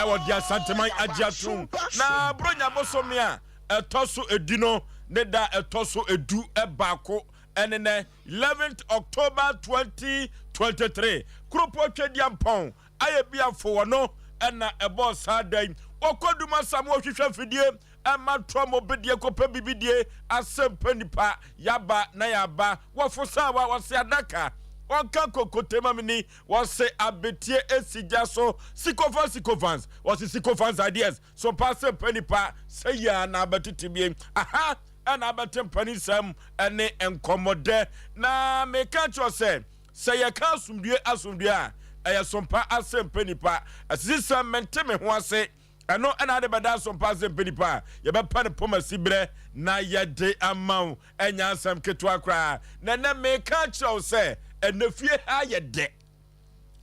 Ɛwɔ deɛ Asanteman agye atom na Buronya bosome a ɛtɔ so edu no ne da ɛtɔ so edu baako ɛne nɛ, 11th October 2023. Kuropɔn Twadiampɔn ayɛ biafo wɔ no ɛna ɛbɔɔ saa da yi. Wɔkɔ duma sam, wɔhwehwɛ mfidie ɛma toa mo bedie kɔpɛ bibidie asɛmpa nipa yaba na yaba wɔfo sa wa wɔse adaka wɔnka kokotema mi ni, wɔse abetie esi gya so sikofan sikofans, wɔse sikofans ideas so pa asɛmpa nipa sɛ yia na abɛtete bie aha ɛna abɛte mpanisɛm ɛne nkɔmmɔdɛ. Na meka kyerɛ sɛ yɛka asomdue asomdue a, ɛyɛ Sompa asɛmpa nipa ɛsisi sɛ mente me ho ase. Ɛno ɛna ade bɛda Asompa asɛmpa nipa a yɛbɛpa ne pɔm asi berɛ na yɛde ama wo. Ɛnya asɛm ketewa koraa na ɛnɛ meka kyerɛ wo sɛ ɛnɛ fie ha yɛ dɛ.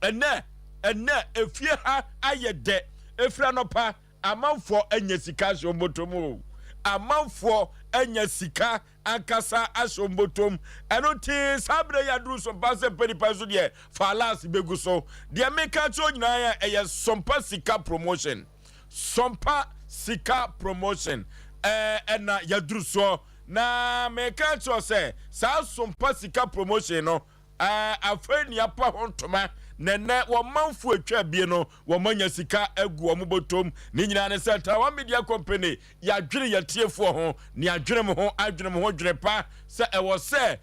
Ɛnɛ efie ha ayɛ dɛ. Efiri anɔpa amanfoɔ anya sika ahyɛ wɔn bɔtɔ mu o, amanfoɔ anya sika ankasa ahyɛ wɔn bɔtɔ mu. Ɛno ti saa berɛ yi aduru Sompa asɛmpa nipa nso deɛ falas bɛgu so. Deɛ meka kyerɛ nyinaa yɛ ɛyɛ Sompa sika promotion, Sompa sika promotion ɛna yɛduru soɔ. Na meka kyerɛ sɛ saa Sompa sika promotion no, afei nea pa ho ntoma na ɛnɛ wɔn manfo atwa bie no, wɔn anya sika agu wɔn bɔtɔm. Ne nyinaa ne sɛ Tawa Media Company yɛadwene yɛtiefoɔ ho ne yɛadwene mo ho, adwene mo ho dwene pa sɛ ɛwɔ sɛ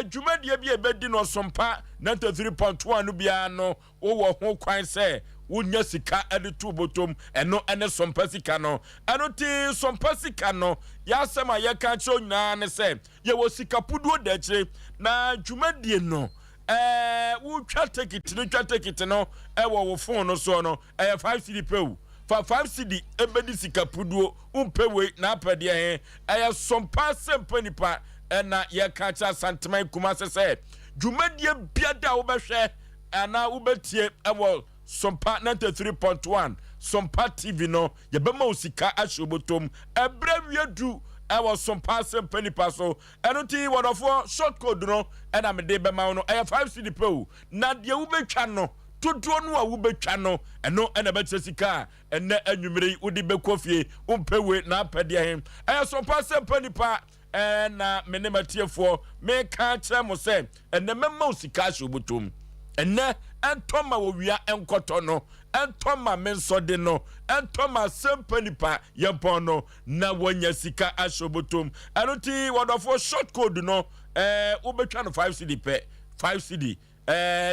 dwumadie bi a ɛbɛdi no Sompa 93.1 no biara no, wowɔ ho kwan sɛ wonya sika de to bɔtɔm. Ɛno ɛne Sompa sika no. Ɛno te Sompa sika no, yɛasɛm a yɛka kyerɛ nyinaa ne sɛ yɛwɔ sika puduo da akyire na dwumadie no wotwa ticket no, twa ticket no ɛwɔ wo phone no soɔ no, ɛyɛ 5 cedi pɛ o. Fa 5 cedi ɛbɛdi sika puduo. Wompɛ wei na apɛ deɛ he? Ɛyɛ Sompa asɛmpa nipa ɛna yɛka kyerɛ Asanteman Kumase sɛ dwumadie biada a wobɛhwɛ anaa wobɛtie ɛwɔ Sompa 93.1 Sompa TV no, yɛbɛma wo sika ahyɛ obotom ɛberɛ wie du ɛwɔ Sompa asɛmpa nipa so. Ɛno nti wɔdɔfoɔ, short code no ɛna mede bɛma wo no, ɛyɛ 5 cedi pɛ o. Na deɛ wobɛtwa no, dodoɔ no a wobɛtwa no, ɛno ɛna ɛbɛkyerɛ sika a ɛnɛ anwummere yi wode bɛkɔ fie. Wompɛ wei na apɛ deɛ he? Ɛyɛ Sompa asɛmpa nipa ɛna me ne matiefoɔ meka kyerɛ mo sɛ ɛnɛ mɛma wo sika ahyɛ obotom. Ɛnɛ ɛntɔ ma wɔwia ɛnkɔtɔ no, ɛntɔ ma me nsɔde no, ɛntɔ ma asɛmpa nipa yɛmpɔn no na wɔnya sika ahyɛ obotom. Ɛno nti wɔdɔfoɔ, short code no wobɛtwa no 5 cedi pɛ, 5 cedi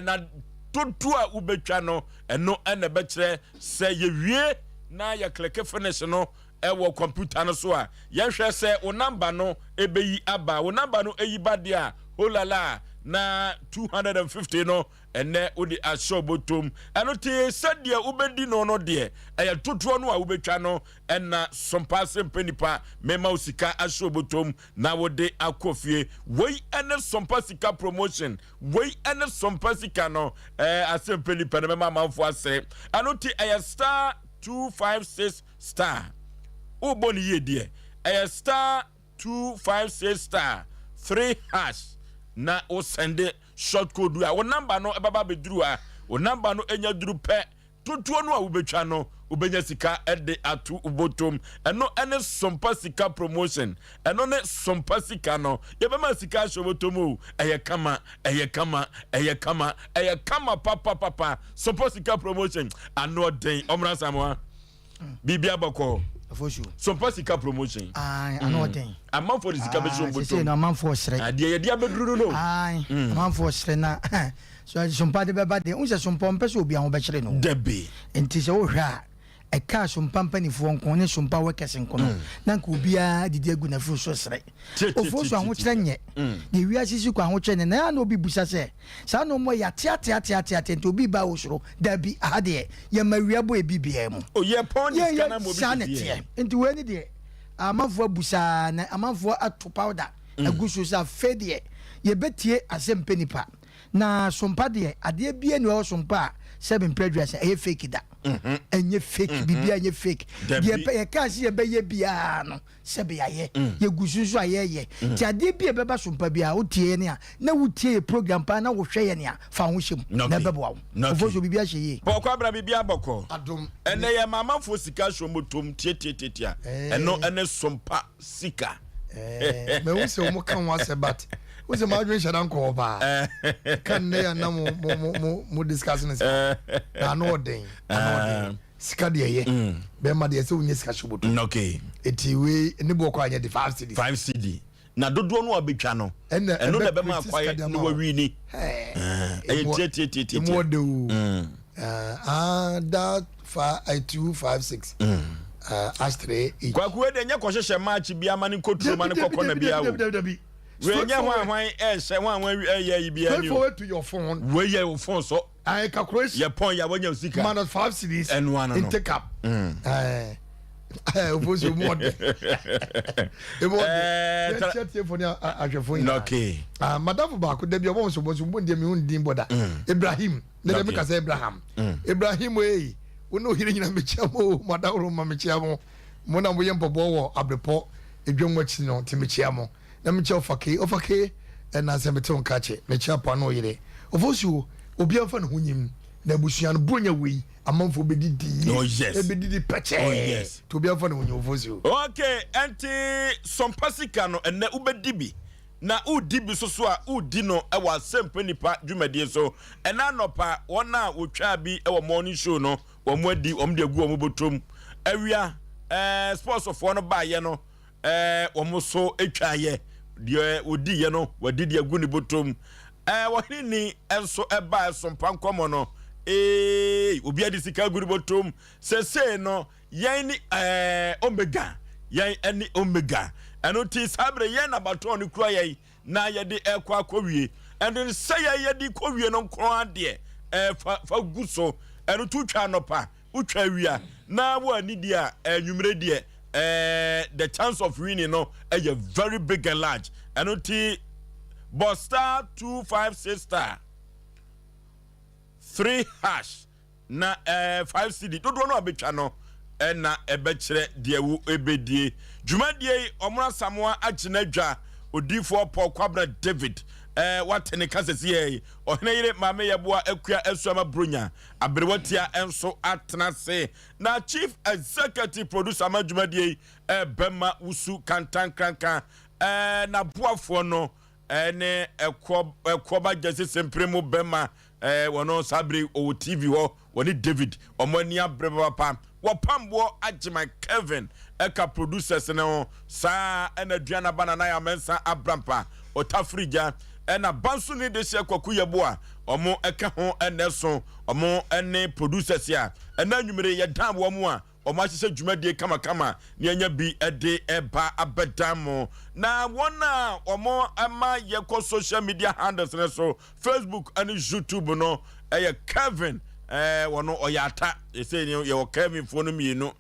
na dodoɔ a wobɛtwa no, ɛno ɛna ɛbɛkyerɛ sɛ yɛwie na yɛclick finish no ɛwɔ computer no so a, yɛhwɛ sɛ wo number no ɛbɛyi aba. Wo number no ɛyi ba deɛ a, holala, na 250 no ɛnɛ wode ahyɛ ɔbɔtom. Ɛno te sɛdeɛ wobɛdi no deɛ, ɛyɛ dodoɔ no a wobɛtwa no ɛna Sompa asɛmpa nipa mɛma wo sika ahyɛ ɔbɔtom na wode akɔ fie. Wei ɛne Sompa sika promotion, wei ɛne Sompa sika no asɛmpa nipa no mɛma amanfoɔ asere. Ɛno te ɛyɛ *256 star, wobɔ no yie deɛ, ɛyɛ *256*3# na wosend short code a, wo number no ɛbɛba abɛduru a, wo number no ɛnya duru pɛ, dodoɔ no a wobɛtwa no, wobɛnya sika ɛde ato wobɔtom. Ɛno ɛne Sompa sika promotion, ɛno ne Sompa sika no. Yɛbɛma sika ahyɛ wobɔtom o. Ɛyɛ kama, ɛyɛ kama, ɛyɛ kama, ɛyɛ kama papapapa. Sompa sika promotion ano ɔden. Ɔmmra Samoa, biribi abɔkɔ. Sompa sika promotion. Ano ɔden. Amanfoɔ de sika bɛhyɛ wɔn bɔtɔm. Amanfoɔ sere. Adeɛ yɛde abɛduru no. Amanfoɔ sere na Sompa de bɛba deɛ n sɛ Sompa ɔmpɛ sɛ obi a ho bɛkyerɛ no. Dabi. Nti sɛ wohwɛ a, ɛka Sompa mpanimfoɔ nko ne Sompa workers nko no, na nka obiara didi agu n'afuru so sere ofuo so. Ahokyerɛ nyɛ deɛ wiase si kɔ ahokyerɛ nyɛ. Na ɛa na obi busa sɛ saa na ɔmɔ yɛ ateateateateate nti obi ba wɔ soro. Dabi, aha deɛ yɛma wia bɔ ebi biara mu. Yɛ saa ne teɛ. Nti wei ni deɛ amanfoɔ abusaa na amanfoɔ ato powder agu so sɛ afei deɛ yɛbɛtie asɛmpɛ nipa na Sompa deɛ, adeɛ bia ni ɔwɔ Sompa a sɛ mempɛ aduasa ɛyɛ fake da. Ɛnyɛ fake, biribiara nyɛ fake. Dabi. Deɛ pɛ yɛkaa sɛ yɛbɛyɛ biara no, sɛbe yɛayɛ. Yɛgu so nso a yɛreyɛ. Nti adeɛ bi a ɛbɛba so mpa biara, wotie yɛn a, na wotie yɛ program paa na wohwɛ yɛn a, fa wo ho hyɛ mu na ɛbɛboa wo. Ofosuo, biribiara hyɛ yie. Bɔkɔ abena biribiara bɔkɔ. Adom. Ɛnɛ yɛ ma amanfoɔ sika hyɛ wɔn bɔtɔm tiatiatiatia. Ɛno ɛne sompa sika. Mahu sɛ wɔn ka ho asɛ but wo sɛ m'adwene hyɛ da nkɔ hɔ paa. Ka nnɛ yɛ na mo mo mo mo mo discuss no sika. Na ano ɔden, ano ɔden. Sika deɛ yɛ. Bɛrima deɛ sɛ wonya sika hyɛ bɔtɔ. Eti wei ne boɔ kɔ anyɛ de 5 cedis. 5 cedi na dodoɔ no a bɛtwa no ɛna ɛno na ɛbɛ ɛbɛma create sika akwae de na ama wo. wawini. Ɛyɛ tiatiatiatia. Emu ɔde o. Ah, that five 256 #38. Kwaku, wei deɛ nyɛ kɔhyehyɛ match bi ama ne nkɔturo ma ne kɔkɔ na bia o. Dabi, dabi. Wei nyɛ hwan hwan ɛhyɛ hwan hwan ɛyɛ yi bia ni o. Straightforward to your phone. Wei yɛ wo phone so. I calculation. Yɛ pɔn yɛ wanya sika. Minus 5 cedis. Ɛno ano no. In take up. Ofosu, emu ɔde. Emu ɔde. Yɛn kyɛ tie fo ni ahwɛfo nyinaa. Ah, madamfo baako dabi ɔbɔ nso bɔ nso bɔ ndiɛ mi hu ndin bɔ da. Ibrahim. Ne dɛ mi ka sɛ Abraham. Ibrahim ee, wo ne ohiri nyina mekyia mo o, madaworo ma mekyia mo. Mo na moyɛ mpɔbɔ wɔ abrepɔ edwam akyi no nti mekyia mo. Na mekyia ɔfake, ɔfake ɛna sɛ mete wo nka kye. Mekyia pa ne ɔyere. Ofosu, obiara mfa ne ho nyim na abusua no bronya wei amanfoɔ bɛdidi yie. Oh yes. Ɛbɛdidi pɛkyɛɛ. Oh yes. Nti obiara mfa ne ho nyim, Ofosu. Okay, ɛnti sɔmpa sika no ɛnɛ wobɛdi bi na wodi bi soso a wodi no ɛwɔ Asɛmpa Nipa dwumadie so. Ɛna anɔpa wɔn a wɔtwaa bi ɛwɔ morning show no, wɔn adi, wɔn de agu wɔn bɔtɔm. Awia sportsfoɔ no baayɛ no, wɔn nso atwaeɛ, deɛ wɔdiiɛ no wɔadi de agu ne bɔtɔm. Wɔhene ni nso ɛbaa ɛsompa nkɔmɔ no, obi adi sika agu ne bɔtɔm. Sesei no yɛn ne omega, yɛn ne omega. Ɛno nti saa bere yɛn na batɔn no kura yɛn na yɛde ɛkɔ akɔwie. Ɛno sɛ yɛn yɛde kɔwie no nko adeɛ fa fa gu so. Ɛno to twa anɔpa, wotwa awia na wo ani deɛ a ɛnwumire deɛ, the chance of winning no ɛyɛ very big and large. Ɛno nti bɔ *256*3# na 5 cedi dodoɔ no a bɛtwa no ɛna ɛbɛkyerɛ deɛ wo ɛbɛdie. Dwumadie yi, ɔmo Asamoa agyina dwa, odiifoɔ Paul Kwabena David wate ne kasa si yɛ ɔhene yere Maame Yɛboa Akua Asuama Bronya aberewatia nso atena se na chief executive producer ma dwumadie yi ɛbɛma wusu kantankranka n'aboafoɔ no ɛne ɛkɔ ɛkɔba gyesi sempere mu bɛma wɔn saa bere ɔwɔ TV hɔ, wɔne David ɔmo ani abere papa. Wɔpamboɔ Agyeman Kevin ɛka producers ne ho saa, ɛna aduana ba Nana Yamɛnsa Abrampa ɔtafiri gya, ɛna banso ne de hyɛ Kwaku Yɛbo a ɔmo ɛka ho. Ɛnɛ so ɔmo ɛne producers a ɛna anwummere yɛdan wɔn a ɔmo ahyehyɛ dwumadie kamakama ne ɛnya bi ɛde ɛba abɛdan mo. Na wɔn a ɔmo ɛma yɛkɔ social media handles ne so, Facebook ɛne YouTube no, ɛyɛ Kevin. Wɔn ɔyɛ ata ɛsɛ yɛwɔ Kevin foɔ no mmienu.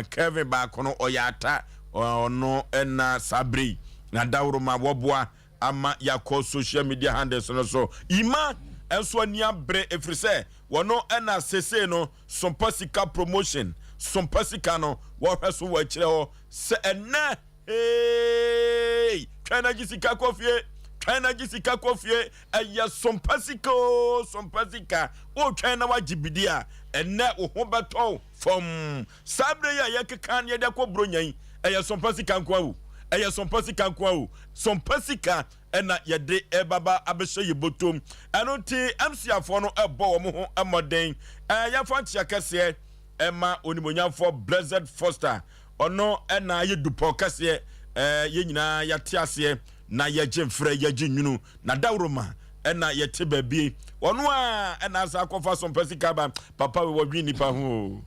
Kevin baako no ɔyɛ ata, ɔno ɛna saa bere yi na dawuroma wɔboa ama yɛakɔ social media handles no so. Ima nso ani abere ɛfiri sɛ wɔno ɛna sesei no sompa sika promotion, sompa sika no wɔhwɛ so wɔ akyerɛ hɔ sɛ ɛnɛ hey, twɛn na gye sika kɔ fie, twɛn na gye sika kɔ fie. Ɛyɛ sompa sika o, sompa sika. Wotwɛn na wagye bidi a ɛnɛ wo ho bɛtɔ fam. Saa bere yi a yɛkeka ne yɛde akɔ buronya yi, ɛyɛ sompa sika nko o, ɛyɛ sompa sika nko o, sompa sika ɛna yɛde ɛbaba abɛhyɛ yɛ bɔtɔm. Ɛno nti mcafoɔ no ɛbɔ wɔn ho mmɔden. Yɛfa nkyea kɛseɛ ɛma onimonyamfoɔ Blessed Foster, ɔno ɛna ayɛ dupɔ kɛseɛ. Yɛn nyinaa yɛate aseɛ na yɛgye mfrɛ, yɛgye nwunu na dawuroma ɛna yɛte baabi. Ɔno a ɛna asa akɔfa sompa sika ba papa wei, wɔdwe nipa ho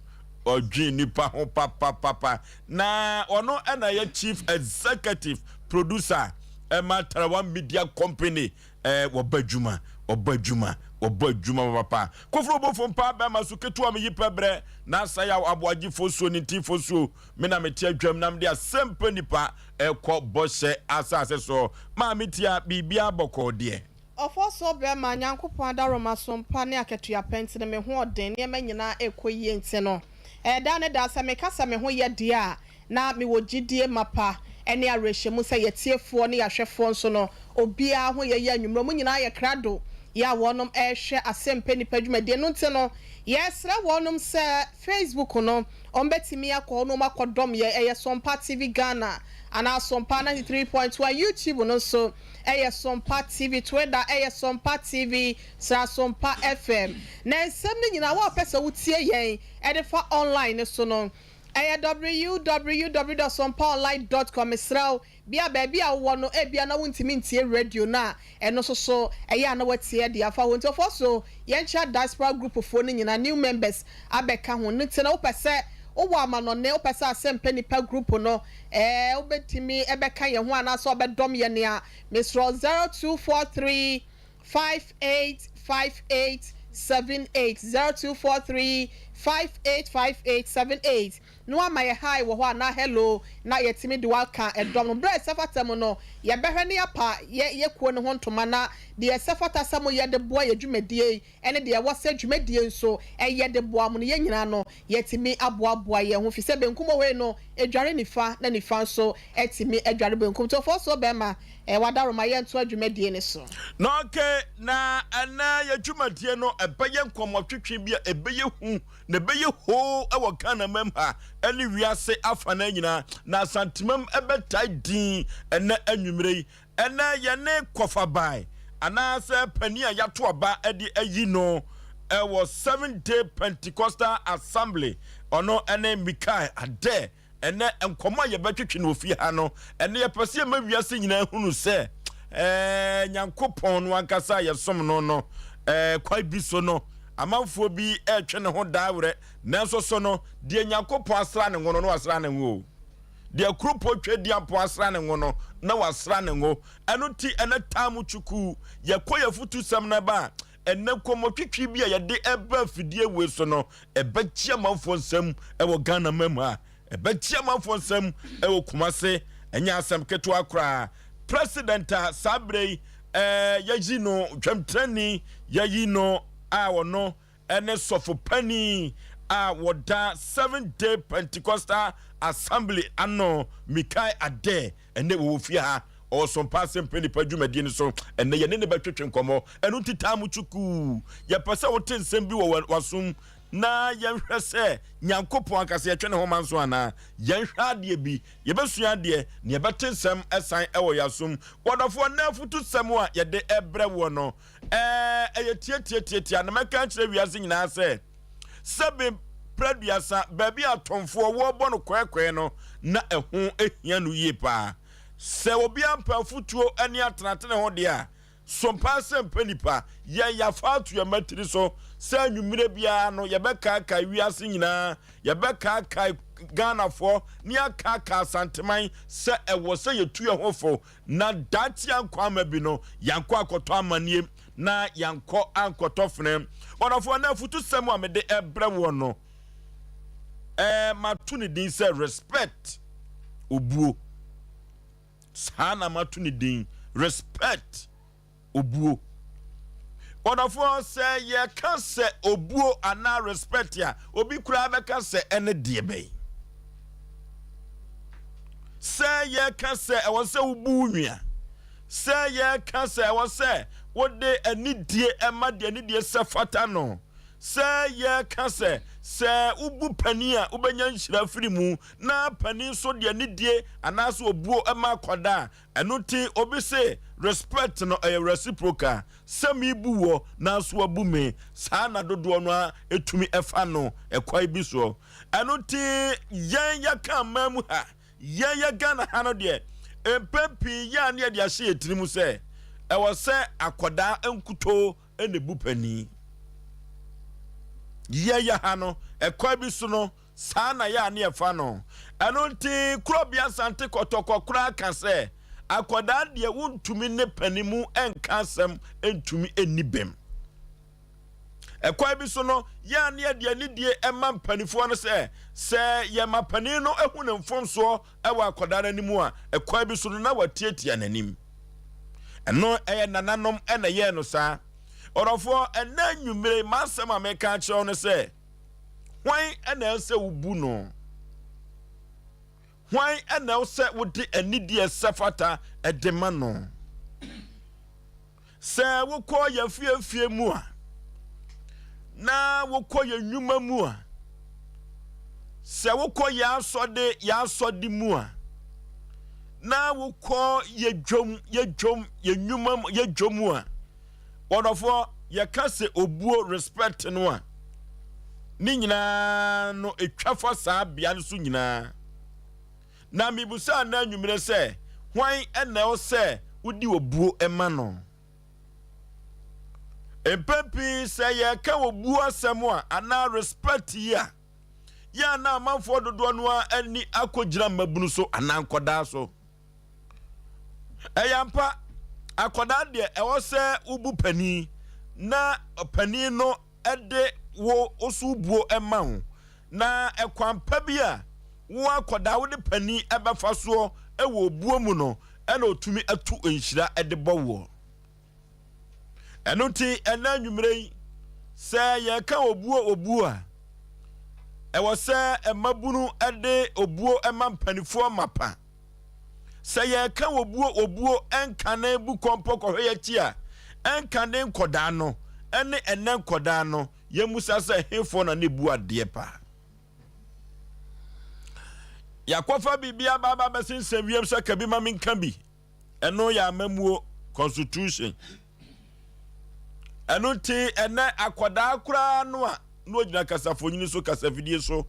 o, ɔdwe nipa ho papapapa. Na ɔno ɛna yɛ chief executive producer ɛma Tarawa Media Company. Wɔba adwuma, wɔba adwuma, wɔbɔ adwuma papa. Koforo bofo mpa bɛrima so ketewa mi yi pɛ brɛ na asa yɛ aboagye fosuo ne nti fosuo me na mete adwam na mede asɛmpa nipa ɛkɔ bɔhyɛ asase so. Maame tia, biribiara bɔkɔɔ deɛ. Ɔfɔsoɔ bɛɛma, Nyankopɔn adaworoma so mpa ne akatua pɛ nti no me ho ɔden, nneɛma nyinaa ɛkɔ yie nti no, ɛyɛ daa ne daa sɛ meka sɛ me ho yɛ deɛ a, na mewɔ gyidie mapa ne awerɛhyɛmu sɛ yɛtiefoɔ ne yɛahwɛfoɔ nso no obiara ho yɛ yɛ anwummerɛ, wɔn nyinaa yɛ krado yɛ a wɔnom rehwɛ Asɛmpɛ Nnipa dwumadie no nti no, yɛsrɛ wɔnom sɛ Facebook no wɔn bɛtumi akɔ hɔ na wɔn akɔdɔm yɛ, ɛyɛ Sompa TV Ghana anaa Sompa 93.1, YouTube no nso ɛyɛ Sompa TV, Twitter ɛyɛ Sompa TV sra Sompa FM. Na nsɛm no nyinaa wo a wopɛ sɛ wotie yɛn ɛde fa online no so no, ɛyɛ www dot sompaonline dot com. Mesrɛ wo, bia baabi a wowɔ no ebia na wontumi ntie radio no a, ɛno nso so ɛyɛ a na woatie de afa hɔ. Nti ɔfɔ so yɛnkyerɛ diaspora group foɔ no nyinaa, new members abɛka ho. No nti na wopɛ sɛ wowɔ amanɔne, wopɛ sɛ Asɛmpɛ Nipa group no, ɛɛ wobɛtumi ɛbɛka yɛn ho anaasɛ wobɛdɔm yɛn a, mesrɛ wo 0243 5858 78, 0243 5858 78, na woama yɛ hi wɔ hɔ anaa hello na yɛatumi de wo aka ɛdɔm no. Berɛ a ɛsɛ fata mu no, yɛbɛhwɛ na yɛapa yɛ yɛ kuo no ho ntoma na deɛ ɛsɛ fata sɛ moyɛ de boa yɛ dwumadie yi ne deɛ ɛwɔ sɛ dwumadie nso yɛ de boa mo no, yɛn nyinaa no yɛatumi aboaboa yɛn ho, firi sɛ benkum wɔ hɔ yi no, ɛdware nifa na nifa nso atumi adware benkum. Nti ɔfɔɔsoɔ bɛrima, ɛɛ w'adaworoma yɛntoa dwumadie no so. Na ok, na ɛnɛ yɛ dwumadie no ɛbɛyɛ nkɔmmɔtwetwe bi a ɛbɛyɛ hu na ɛbɛyɛ hoo wɔ Ghana mam ha ɛne wiase afanaa nyinaa, na Asantemam ɛbɛtae din ɛnɛ anwummerɛ yi. Ɛnnɛ yɛne Kɔfabae anaasɛ panin a yɛato aba de ayi no wɔ Seventh Day Pentecostal Assembly, ɔno ne Mikael Adair. Ɛnnɛ nkɔmmɔ a yɛbɛtwetwe no wɔ fie ha no, ɛnnɛ yɛpɛ sɛ yɛma wiase nyinaa hunu sɛ ɛɛ Nyankopɔn no ankasa a yɛsom no no, ɛɛ kwan bi so no, amanfoɔ bi ɛretwe ne ho daa werɛ, nanso so no, deɛ Nyankopɔn asra ne ngo no, na wasra ne ngo o. Deɛ kuropɔn Tweaduampɔn asra ne ngo no, na wasra ne ngo. Ɛno nti, ɛnnɛ taa mu twukuu, yɛkɔ yɛn afutusɛm no ba a, ɛnnɛ nkɔmmɔtwitwi bi a yɛde ɛba afidie wei so no, ɛbɛgye amanfoɔ nsam wɔ Ghana man mu ha, ɛbɛgye amanfoɔ nsam wɔ Kumase, ɛnyɛ asɛm ketewa koraa. President a saa berɛ yi ɛɛ yɛyi no dwamtirani, yɛyi no a ɔno ne sɔfo panin a wɔda Seventh Day Pentecostal Assembly ano, Mikael Adair, ɛnnɛ wɔwɔ fie ha. Ɔwɔ Sompa Asɛmpa Nnipa dwumadie no so. Ɛnnɛ yɛne no bɛtwetwe nkɔmmɔ. Ɛno nti taa mo kyukuu. Yɛpɛ sɛ wote nsɛm bi wɔ w'asom na yɛnhwɛ sɛ Nyankopɔn ankasa yɛtwe ne ho ma nso anaa. Yɛnhwɛ adeɛ bi, yɛbɛsua adeɛ, na yɛbɛte nsɛm san wɔ yɛn asom. W'adɔfoɔ, nnɛ afutusɛm a yɛde rebrɛ woɔ no, Ɛɛ, ɛyɛ tiatiatiatia, na mɛka akyerɛ wiase nyinaa sɛ, sɛbe prɛduasa, baabi a atɔmfoɔ wɔrebɔ no kɔɛkɔɛ no, na ɛho hia no yie paa. Sɛ obiara mpɛ afotuo ne atenatene ho deɛ a, so paa sɛ mpɛ nipa? Yɛn yɛafa ato yɛn mmatiri so sɛ anwummerɛ biara no yɛbɛkaakae wiase nyinaa, yɛbɛkaakae Ghanafoɔ, ne yɛakaakae Asanteman sɛ ɛwɔ sɛ yɛtu yɛn ho fo Na daakye ankɔ ama bi no, yɛankɔ akɔtɔ amanneɛm na yɛankɔ ankɔtɔ fene. Ɔdɔfoɔ, na afutusɛm a mede ɛbrɛ woɔ no, ɛɛ mato ne din sɛ respect, obuo. Saa na mato ne din, respect. Obuo. Ɔdɔfoɔ, sɛ yɛka sɛ obuo anaa respect a, obi koraa bɛka sɛ ɛne deɛ bɛn? Sɛ yɛka sɛ ɛwɔ sɛ wobu wo nua, sɛ yɛka sɛ ɛwɔ sɛ wode anidie ɛma deɛ anidie sɛ fata no, sɛ yɛka sɛ sɛ wobu panin a wobɛnya nhyira firi mu, na panin nso de anidie anaasɛ obuo ɛma akwadaa a, Ɛno nti obi se respect no ɛyɛ reciprocal, sɛ me bu woɔ nanso wabu me, saa na dodoɔ no ara tumi fa no ɛkwan bi soɔ. Ɛno nti yɛn yɛka aman mu ha, yɛn yɛ Ghana ha no deɛ, mpɛn pii yɛ a ne yɛde ahyɛ yɛn tiri mu sɛ ɛwɔ sɛ akwadaa nkutoo na ɛbu panin. Yɛn yɛ ha no, ɛkwan bi so no, Saa na yɛ a ne yɛfa no. Ɛno nti Korɔbea Asante Kɔtɔkɔ koraa ka sɛ, akwadaa deɛ wontumi ne panin mu nka asɛm ntumi nni bem. Ɛkwan bi so no, yɛ a ne yɛde anidie ma mpanimfoɔ no sɛ, sɛ yɛma panin no hu ne mfomsoɔ wɔ akwadaa no anim a, ɛkwan bi so no na watiatia n'anim. Ɛno ɛyɛ nananom na ɛyɛɛ no saa. Ɔdɔfoɔ, ɛnnɛ anwummere yi, m'asɛm a meka akyerɛ wo ne sɛ, hwan na ɛsɛ sɛ wobu no? Hwan na ɛwɔ sɛ wode anidie a ɛsɛ fata de ma no? Sɛ wokɔ yɛn afiefie mu a, na wokɔ yɛn nnwuma mu a, sɛ wokɔ yɛn asɔde yɛn asɔde mu a, na wokɔ yɛn dwom yɛn dwom yɛn nnwuma mu yɛn dwom mu a, wɔdɔfoɔ yɛka sɛ obuo respect no a, ne nyinaa no etwa fa saa bea no so nyinaa. Na mibisaa no anwummere sɛ, Hwan na ɛwɔ sɛ wode obuo ma no? Mpɛn pii sɛ yɛreka obuo asɛm a anaa respect yi a, yɛ a na amanfoɔ dodoɔ no ara ani akɔgyina mmabunu so anaa nkɔdaa so. Ɛyɛ ampa, akɔdaa deɛ ɛwɔ sɛ wobu panin na panin no de wo wo so buo ma wo, na ɛkwan pa bi a wo akɔdaa wode panin bɛfa soɔ wɔ obuo mu no ɛna ɔtumi atu nhyira de bɔ woɔ. Ɛno nti ɛnɛ anwummerɛ yi sɛ yɛka obuo obuo a, ɛwɔ sɛ mmabunu de obuo ma mpanifoɔ mapa. Sɛ yɛreka obuo obuo ɛnkane bu kɔmpɔ kɔhwɛ yɛakyi a, ɛnkane nkɔdaa no ɛne ɛnɛ nkɔdaa no, yɛmmusa sɛ hefoɔ na ne bu adeɛ paa? Yɛakɔfa biribi aba aba bɛsensɛn wiem sɛ ka bi ma menka bi. Ɛno yɛ amammuo constitution. Ɛno nti ɛnɛ akɔdaa koraa no a na ɔgyina kasafonyini so kasafidie so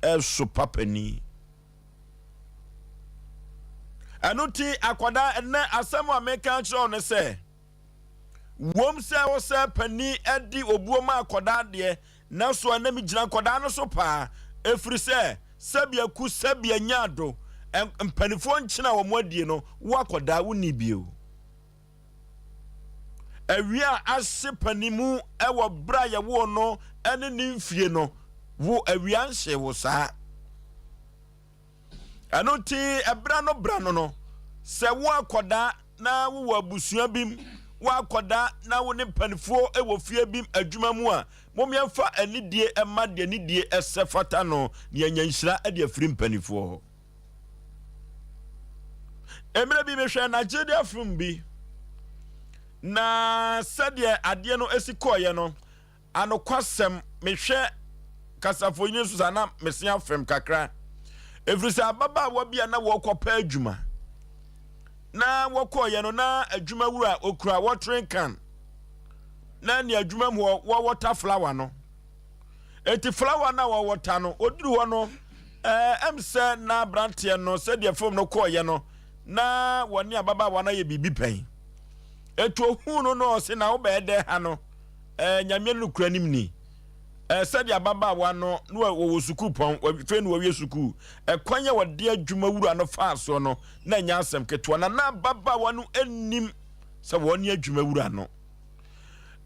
ɛso papani. Ɛno nti, akwadaa, ɛnnɛ asɛm a meka akyerɛ wo ne sɛ, wom sɛ wo sɛ panin adi obuo ma akwadaa deɛ, nanso ɛnnɛ megyina akwadaa no so paa, ɛfiri sɛ sɛbi aku sɛbi anya ado, mpanimfoɔ nkyene a wɔn adie no, wo akwadaa wonni bio. Awia a ahye panimu wɔ berɛ a yɛwoo no ne ne mfie no, wo awia nhyee wo saa. Ɛno nti ɛberɛ no berɛ no no, sɛ wo akɔdaa na wowɔ abusua bi mu, wo akɔdaa na wo ne mpanifoɔ wɔ fie bi adwuma mu a, mommyɛmfa anidie mma deɛ anidie ɛsɛ fata no, na yɛanya nhyira de afiri mpanifoɔ hɔ. Mmerɛ bi mehwɛɛ Nigeria film bi, na sɛdeɛ adeɛ no si kɔeɛ no, anokwasɛm mehwɛ kasafoyini nso saa na mese afem kakra, ɛfiri sɛ ababaawa bi a na wɔrekɔpɛ adwuma na wɔkɔeɛ no na adwuma wura okura watering can na ne adwuma mu hɔ wɔwɔta flower no. Enti flower no a wɔwɔta no, ɔduru hɔ no, ɛm sɛ na aberanteɛ no, sɛdeɛ fam no kɔɔyɛ no, na wɔne ababaawa no ayɛ biribi pɛn. Enti ohuu no no ɔse, na wobɛyɛ dɛ ha no, ɛɛ nyameɛ no kura nim ni. Ɛɛ sɛdeɛ ababaawa no, no wɔwɔ sukuu pɔn, afei na wɔwie sukuu. Ɛkwan a wɔde adwuma wura no faa soɔ no, na ɛnyɛ asɛm ketewa. Na na ababaawa no nnim sɛ wɔne adwuma wura no.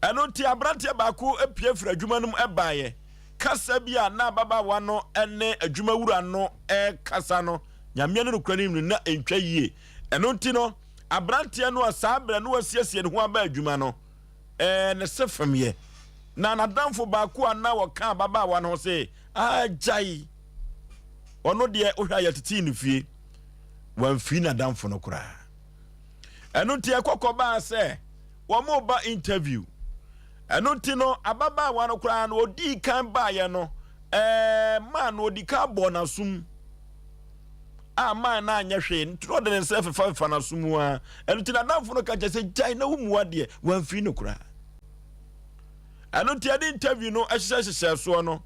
Ɛno nti aberanteɛ baako pue firi adwuma no mu baeɛ. Kasa bi a na ababaawa no ne adwumawura no rekasa no, Nyame ne nokorɛ no nim no, na ɛntwa yie. Ɛno nti no, aberanteɛ no a saa berɛ no wasiesie ne ho aba adwuma no, ɛɛ ne se femyɛ. Na n'adamfo baako a na ɔka ababaawa no ho se, Ah, gyae! Ɔno deɛ, wohwɛ a yɛtetee no fie. Wamfiri n'adamfo no koraa. Ɛno nti ɛkɔkɔ baa sɛ wɔreba interview. Ɛno nti no ababaawa no koraa no odii kan baeɛ no ɛɛ maa no odi kan bɔɔ n'asom a maa no anyɛ hwee nti na ɔde ne nsa fefafefa n'asom mu ara. Ɛno nti n'adamfo no ka kyerɛ sɛ gyae na wo mua deɛ wamfiri no koraa. Ɛno nti ɛde interview no hyehyɛhyehyɛ soɔ no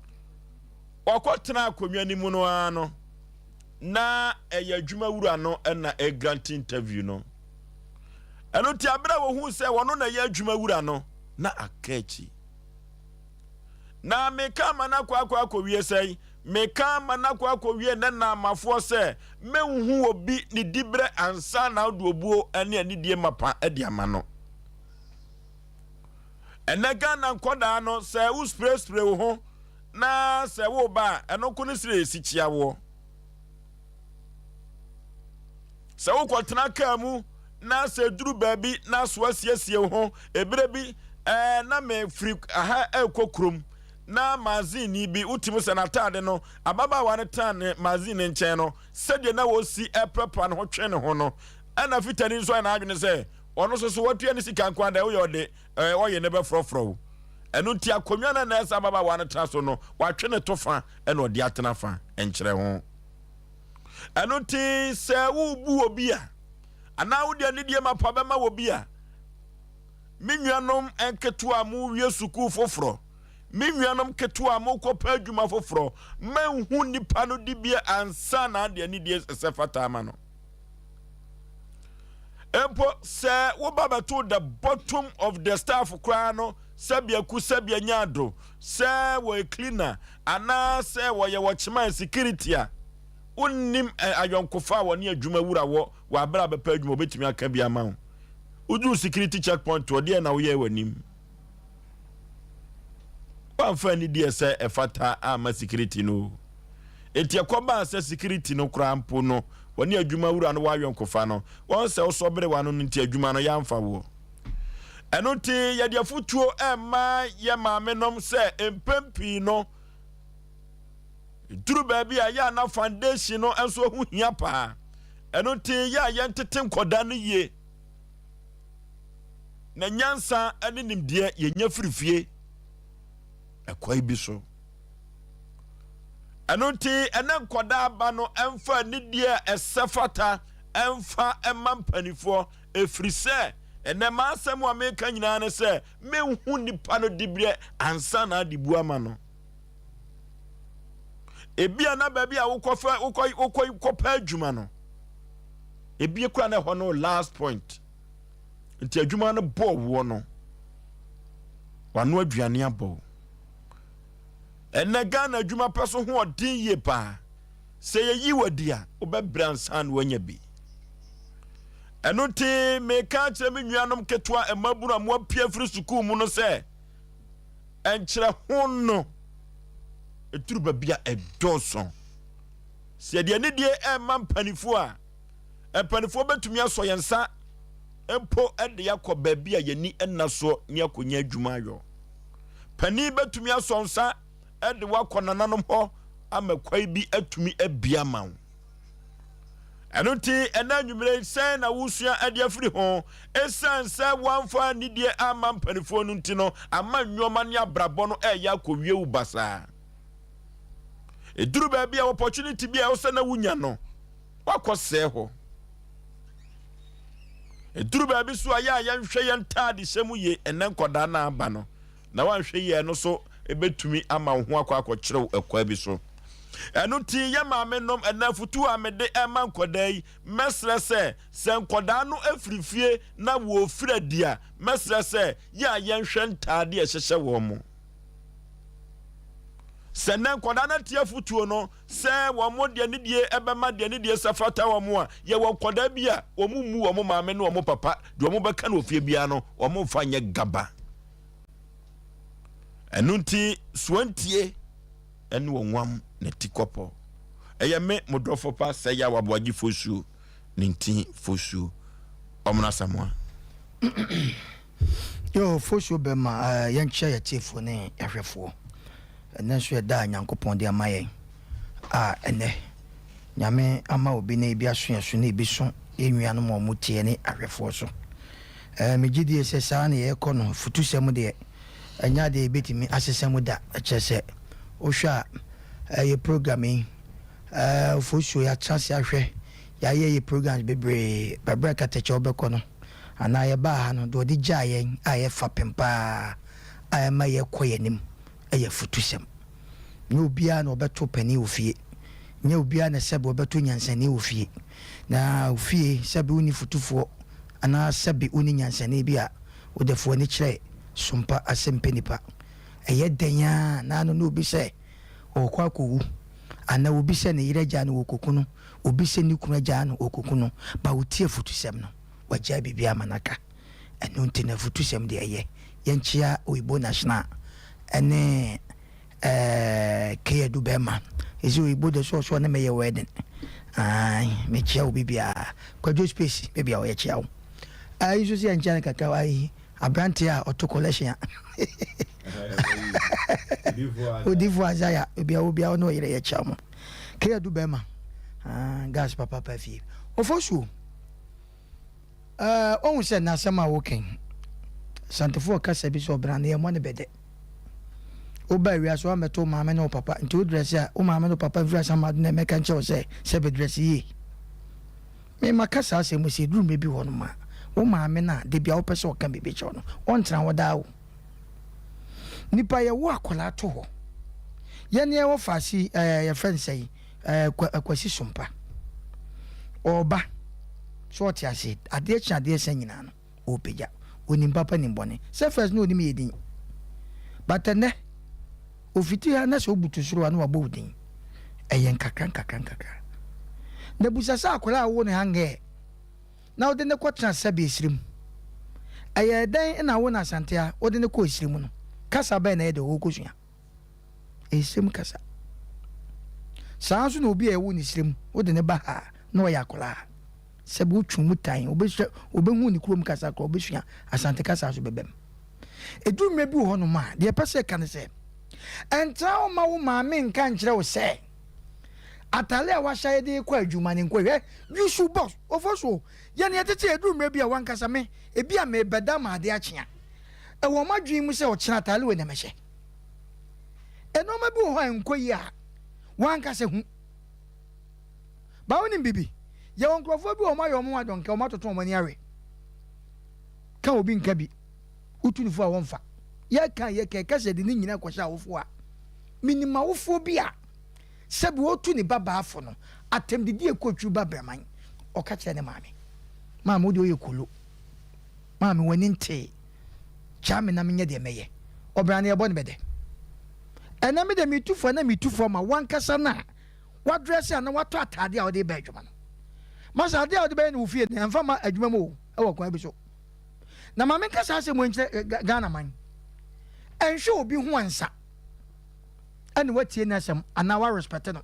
ɔkɔtena akonnwa no mu no ara no na ɛyɛ adwuma wura no na ɛgrante interview no. Ɛno nti abere a wɔhuu sɛ wɔno na ɛyɛ adwuma wura no, na aka akyi. Na meka ama no akɔ akɔ akɔwie sɛn? Meka ama no akɔ akɔwie nnɛ Naamafoɔ sɛ, Menhu obi ne diberɛ ansa na wode obuo ne anidie mapa de ama no. Ɛnɛ Ghana nkɔdaa no, sɛ wo spray spray wo ho na sɛ woreba a, ɛno nko ne srɛ yɛsi kyia woɔ. Sɛ wokɔtena kaa mu Na sɛ ɛduru baabi na so asiesie wo ho. Ɛberɛ bi, ɛɛ, na mefiri ha rekɔ kurom, na mazinni bi, wotumi sɛ n'ataade no, ababaawa no tena ne mazin no nkyɛn no, sɛdeɛ na ɔsi reprapra ne ho twe ne ho no, ɛna fitani nso ayɛ n'adwene sɛ ɔno nso so watua ne sika nko ara deɛ woyɛ ɔde ɛɛ ɔyɛ ne bɛforɔforɔ wo. Ɛno nti akonnwa no a na ɛsɛ ababaawa no tena so no, watwe ne to fa ɛna ɔde atena fa nkyerɛ ho. Ɛno nti sɛ worebu obi a, anaa wode anidie mapa bɛma obi a, me nuanom nketewa a morewie sukuu foforɔ, me nuanom ketewa a morekɔpɛ adwuma foforɔ, manhu nipa no dibea ansa na ade anidie sɛ fata ama no. Mpo sɛ woba bɛto the bottom of the staff koraa no, sɛbea ku sɛbea nya ado, sɛ wɔyɛ cleaner anaasɛ wɔyɛ wɔkyeman security a, wonnim ayɔnkofa a wɔne adwuma wura wɔ wɔ abere a bɛpɛ adwuma obetumi aka bi ama wo. Woduru security checkpoint hɔ, deɛ na woyɛ w'anim? Woamfa anidie sɛ ɛfata amma security no o. Enti ɛkɔbaa sɛ security no koraa mpo no, wɔne adwuma wura no wɔ ayɔnkofa no, wɔn sɛ wosɔ berewa no no nti adwuma no yɛamfa woɔ. Ɛno nti yɛde afotuo ɛma yɛ maamenom sɛ mpɛn pii no, duru baabi a yɛ a na foundation no nso ho hia paa. Ɛno nti yɛ a yɛntete nkɔdaa no yie. Na nyansa ne nimdeɛ yɛnya firi fie ɛkwan bi so. Ɛno nti ɛnɛ nkɔdaa ba no ɛmfa anidie a ɛsɛ fata ɛmfa ɛma mpanifoɔ ɛfiri sɛ ɛnɛ m'asɛm a meka nyinaa ne sɛ menhu nipa no diberɛ ansa na ade bu ama no. Ebia na baabi a wokɔfɛ wokɔ wokɔ kɔpɛ adwuma no ebie kura na ɛhɔ no last point nti adwuma no bɔɔ woɔ no wano aduane abɔ wo. Ɛnɛ Ghana adwuma pɛ so ho ɔden yie paa. Sɛ yɛyi wadi a wobɛbrɛ ansa na wanya bi. Ɛno nti meka akyerɛ me nuanom ketewa mmabunu a moapia firi sukuu mu no sɛ nkyerɛ ho no ɛduru baabi a ɛdɔɔso. Sɛ yɛde anidie ɛrema mpanimfoɔ a, mpanimfoɔ bɛtumi asɔ yɛn nsa mpo de akɔ baabi a yɛni nna soɔ ne akɔnya adwuma ayɔ. Panin bɛtumi asɔ nsa de wakɔ nananom hɔ ama kwae bi atumi abia ma wo. Ɛno nti, ɛna anwummerɛ yi, sɛn na wosua de afiri ho? Ɛsiane sɛ woamfa anidie amma mpanimfoɔ no nti no, ama nneɛma ne abrabɔ no ɛreyɛ akɔwie wo basaa. Ɛduru baabi a opportunity bi a ɛwɔ sɛ na wonya no, woakɔ sɛɛ hɔ. Ɛduru baabi so a yɛ a yɛnhwɛ yɛn ntaade hyɛ mu yie, ɛnɛ nkɔdaa no aba no, na woanhwɛ yie a ɛno nso ɛbɛtumi ama wo ho akɔ akɔkyerɛ wo ɛkwan bi so. Ɛno nti yɛ maame nom ɛnɛ afutuo a mede ɛma nkɔdaa yi, mɛsrɛ sɛ sɛ nkɔdaa no afiri fie na wɔfiri adi a, mɛsrɛ sɛ yɛ a yɛnhwɛ ntaade a ɛhyehyɛ wɔn mo. Sɛ nnɛ nkɔdaa no ate afutuo no sɛ wɔn deɛ ne die ɛbɛma deɛ ne die sɛ fata wɔn a, yɛwɔ nkɔdaa bi a wɔn mmu wɔn maame ne wɔn papa, deɛ wɔn bɛka no wɔ fie biara no wɔn mfa nyɛ gaba. Ɛno nti soantie ɛne ɔnwam na ti kɔpɔ. Ɛyɛ me mo dɔfo pa sɛ yaw aboagye fosuo ne nti fosuo ɔmono asamoa. Yo fosuo bɛma eh, yɛnkyia yɛtiefoɔ ne yɛahwɛfoɔ. Ɛnɛ nso yɛda a Nyankopɔn de ama yɛn a ɛnɛ Nyame ama obi na ebi aso yɛn so na ebi so yɛn nuanom a wɔtie ne ahwɛfoɔ so. Ɛɛ, megye die sɛ saa na yɛrekɔ no. Afutusɛm deɛ, ɛnyɛ adeɛ a yɛbɛtumi asesa mu da. Kyerɛ sɛ, wohwɛ a, ɛyɛ program yi, ɛɛ, Ofosuo, yɛatena ase ahwɛ, yɛayɛ yɛ programs bebree, bɛbrɛ katakyɛ wobɛkɔ no, anaa yɛbaa ha no, deɛ ɔde gyaa yɛn a ɛyɛ fapem pa ara a ɛma yɛkɔ yɛn anim yɛ afutusɛm. Nyɛ obiara na ɔbɛto panin wɔ fie. Nyɛ obiara na sɛbe ɔbɛto nyansani wɔ fie. Na ofie, sɛbe wonni fotufoɔ anaa sɛbe wonni nyansani bi a, wode fo ani kyerɛ sompa asɛmpɛ nipa. Ɛyɛ dɛn ara na ano ne obi sɛ ɔrekɔ akɔwu, anaa obi sɛ ne yere agyaa no ɔrekɔku no, obi sɛ ne kunu agyaa no ɔrekɔku no, ba wotie afutusɛm no, wagyae biribiara ma no aka. Ɛno nti no afutusɛm deɛ ɛyɛ. Yɛnkyea Oyibo National ne eh, Kay Adu bɛrima. Ɛsɛ Oyibo de so ɔso ɔne mɛyɛ wedding. Ae, mekyea obi biara. Kwadwo Space, baabi a ɔyɛ kyea wo. Ayi nso sɛ yɛnkyɛ no kakra ayi aberanteɛ a ɔto collection a odifoɔ Isaiah obia obia ɔne ɔyere yɛ kyia mo keyɛ du bɛrima ah, gas papa pa fie ɔfɔ suo ɛɛ ɔhu sɛ n'asɛm a wokɛn santefoɔ kasa bi sɛ ɔbɛn ne yɛ mɔ ne bɛdɛ woba wiase woamɛto wo maame ne wo papa nti wo drɛse a wo maame ne wo papa mfiri asamado na ɛmɛka nkyɛ wo sɛ sɛ bɛdrɛse yie Me maka saa asɛm yi sɛ ɛduru mmerɛ bi hɔ nom a, wo maame no a da biara wopɛ sɛ ɔka biribi kyerɛ wo no, ɔntena hɔ daa o. Nipa yɛwo akwadaa to hɔ. Yɛne yɛwɔ faase ɛɛ yɛfrɛ no sɛn ɛɛ Kwasi Sompa. Ɔɔba so ɔte ase adeɛ kye adeɛ sɛ nyinaa no ɔɔpagya. Ɔnim papa nim bɔne. Sɛ first na ɔnim yɛ din. But ɛnɛ Ofiti ha na sɛ obutu soro a na wabɔ wo din. Ɛyɛ nkakra nkakra nkakra. Na busa sɛ akwadaa a wowoo no hangɛɛ na wode no kɔtena sɛbe esiri mu. Ɛyɛɛ dɛn na wo na Asante a wode no kɔɔ esiri mu no, kasa bɛn na ɛyɛ dɛ ɔrekɔsua? Ɛyɛ mu kasa. Saa nso na obi a ɛwoo no esiri mu, wode no ba ha a na ɔyɛ akwadaa. Sɛbe wotwe mu tan, obɛsua, obɛhu ne kurom kasa koraa, obɛsua Asante kasa nso bɛbam. Ɛduru mmerɛ bi wɔ hɔnom a, deɛ ɛpɛ sɛ ɛka ne sɛ, ɛntena hɔ mma wo maame nka nkyerɛ wo sɛ atale a wahyɛ yɛde rekɔ adwuma no nkɔ. Hwɛ, you box, ɔfɔ so, yɛn yɛtete ɛduru mmerɛ bi a wankasa me, ebi a mebɛda ma ade akye a, ɛwɔ m'adwene mu sɛ ɔkyena atale wei na mɛhyɛ. Nneɛma bi wɔ hɔ a ɛnkɔ yie a, wankasa hu. Ba wonim bibi, yɛwɔ nkurɔfoɔ bi wɔ wɔn ayɛ wɔn ho adɔnkɛ, wɔn atoto wɔn ani awe. Ka obi nka bi. Wotu no fo a wɔmfa. Yɛka a yɛka ɛka sɛ yɛde ne nyinaa kɔhyɛ awofoɔ a, menim awofoɔ bi a sɛbi ɔretu ne ba baa fo no, atɛmdidie kɔtwiw ba brɛman, ɔka kyerɛ ne maame, maame wo deɛ woyɛ kolo, maame w'ani ntee, gyaa me na menyɛ deɛ mɛyɛ. Ɔbra no yɛbɔ no bɛdɛ. Ɛnɛ me deɛ metu fo a na metu fo ama wankasa no a wadrɛse a na watɔ ataadeɛ a wode ba adwuma no. Masa adeɛ a wode bɛyɛ no wo fie no ɛmfa ma adwuma mu o, ɛwɔ kwan bi so. Na ma menka saa asɛm wei nkyerɛ Ghana man. Ɛnhwɛ obi ho ansa ɛna watie n'asɛm anaa wa respect no.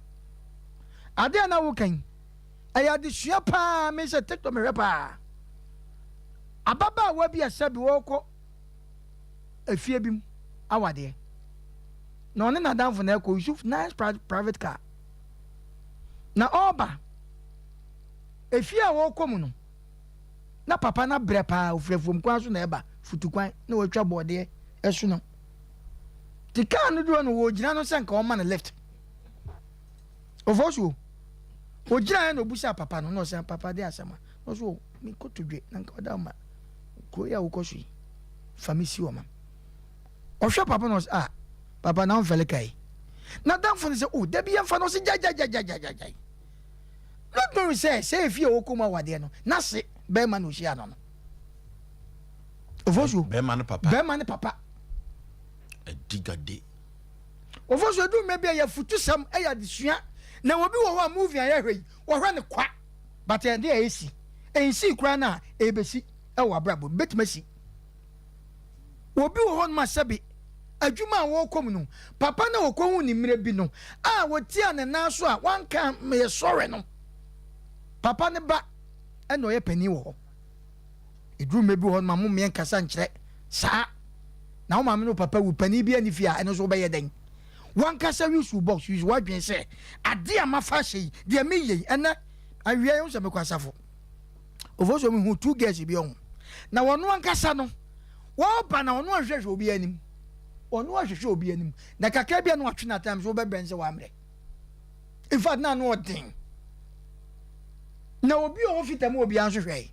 Ade a na woka yi, ɛyɛ adesua paa me sɛ TikTok mehwɛ paa. Ababaawa bi a sɛbi wɔkɔ efie bi mu awadeɛ. Na ɔne n'adamfo na ɛkɔ Yusuf nice private car. Na ɔreba efie a wɔkɔ mu no, Na papa no abrɛ paa, ɔfiri afuom kwan so na ɛba, futukwan, na watwa bɔɔdeɛ ɛso no. Nti kaa no duru hɔ no, wɔgyina no sɛ nka ɔma no lift. Ɔfɔ so ɔgyinaeɛ na ɔbusaa papa no, na ɔsɛ papa de asɛm a, na ɔsɛ o, mekɔto dwe, na nka ɔda ma kuro yi a wokɔ so yi, fa me si hɔ ma. Ɔhwɛ papa no ɔsɛ ah, papa na ɔmfɛle ka yi. Na damfo no sɛ, o, dabi yɛmfa no, ɔsɛ gyae gyae gyae gyae gyae. Not knowing sɛ sɛ efie a ɔkɔ mu awadeɛ no n'ase bɛrima na ɔhyia no no. Ofosuo. Bɛrima no papa. Bɛrima no papa. Adigade. Ofosuo edu mmerɛ bi a yɛfutusɛm ɛyɛ adesua na obi wɔ hɔ a movie a yɛhwɛ yi wɔhwɛ no kwa but ɛde a esi ɛnsii koraa no a ɛbɛsi ɛwɔ abrabɔ mu bɛtumi asi. Obi wɔ hɔnom a sɛbe adwuma a ɔrekɔ mu no, papa no a ɔkɔhuu no mmerɛ bi no a ɔtiaa ne nan so a wanka meyɛ sɔre no, papa no ba na ɔyɛ panin wɔ hɔ. Ɛduru mmerɛ bi wɔ hɔnom a mommeɛ nkasa nkyerɛ saa na wo maame ne wo papa wu panin bi ani fie a ɛno nso wobɛyɛ dɛn? Wankasa use wo box, use w'adwene sɛ adeɛ a mafa ahyɛ yi, deɛ meyɛ yi, ɛnɛ awia yi wo sɛ mekɔ asafo. Ofosuo mehu two girls bi ɔho na wɔn ankasa no wɔba na ɔno ahwehwɛ obi anim ɔno ahwehwɛ obi anim na kakra bi a na watwe n'atam so wobɛbrɛ sɛ wammerɛ in fact na ano ɔden na obi a ɔwɔ fita mu obiara nso hwɛ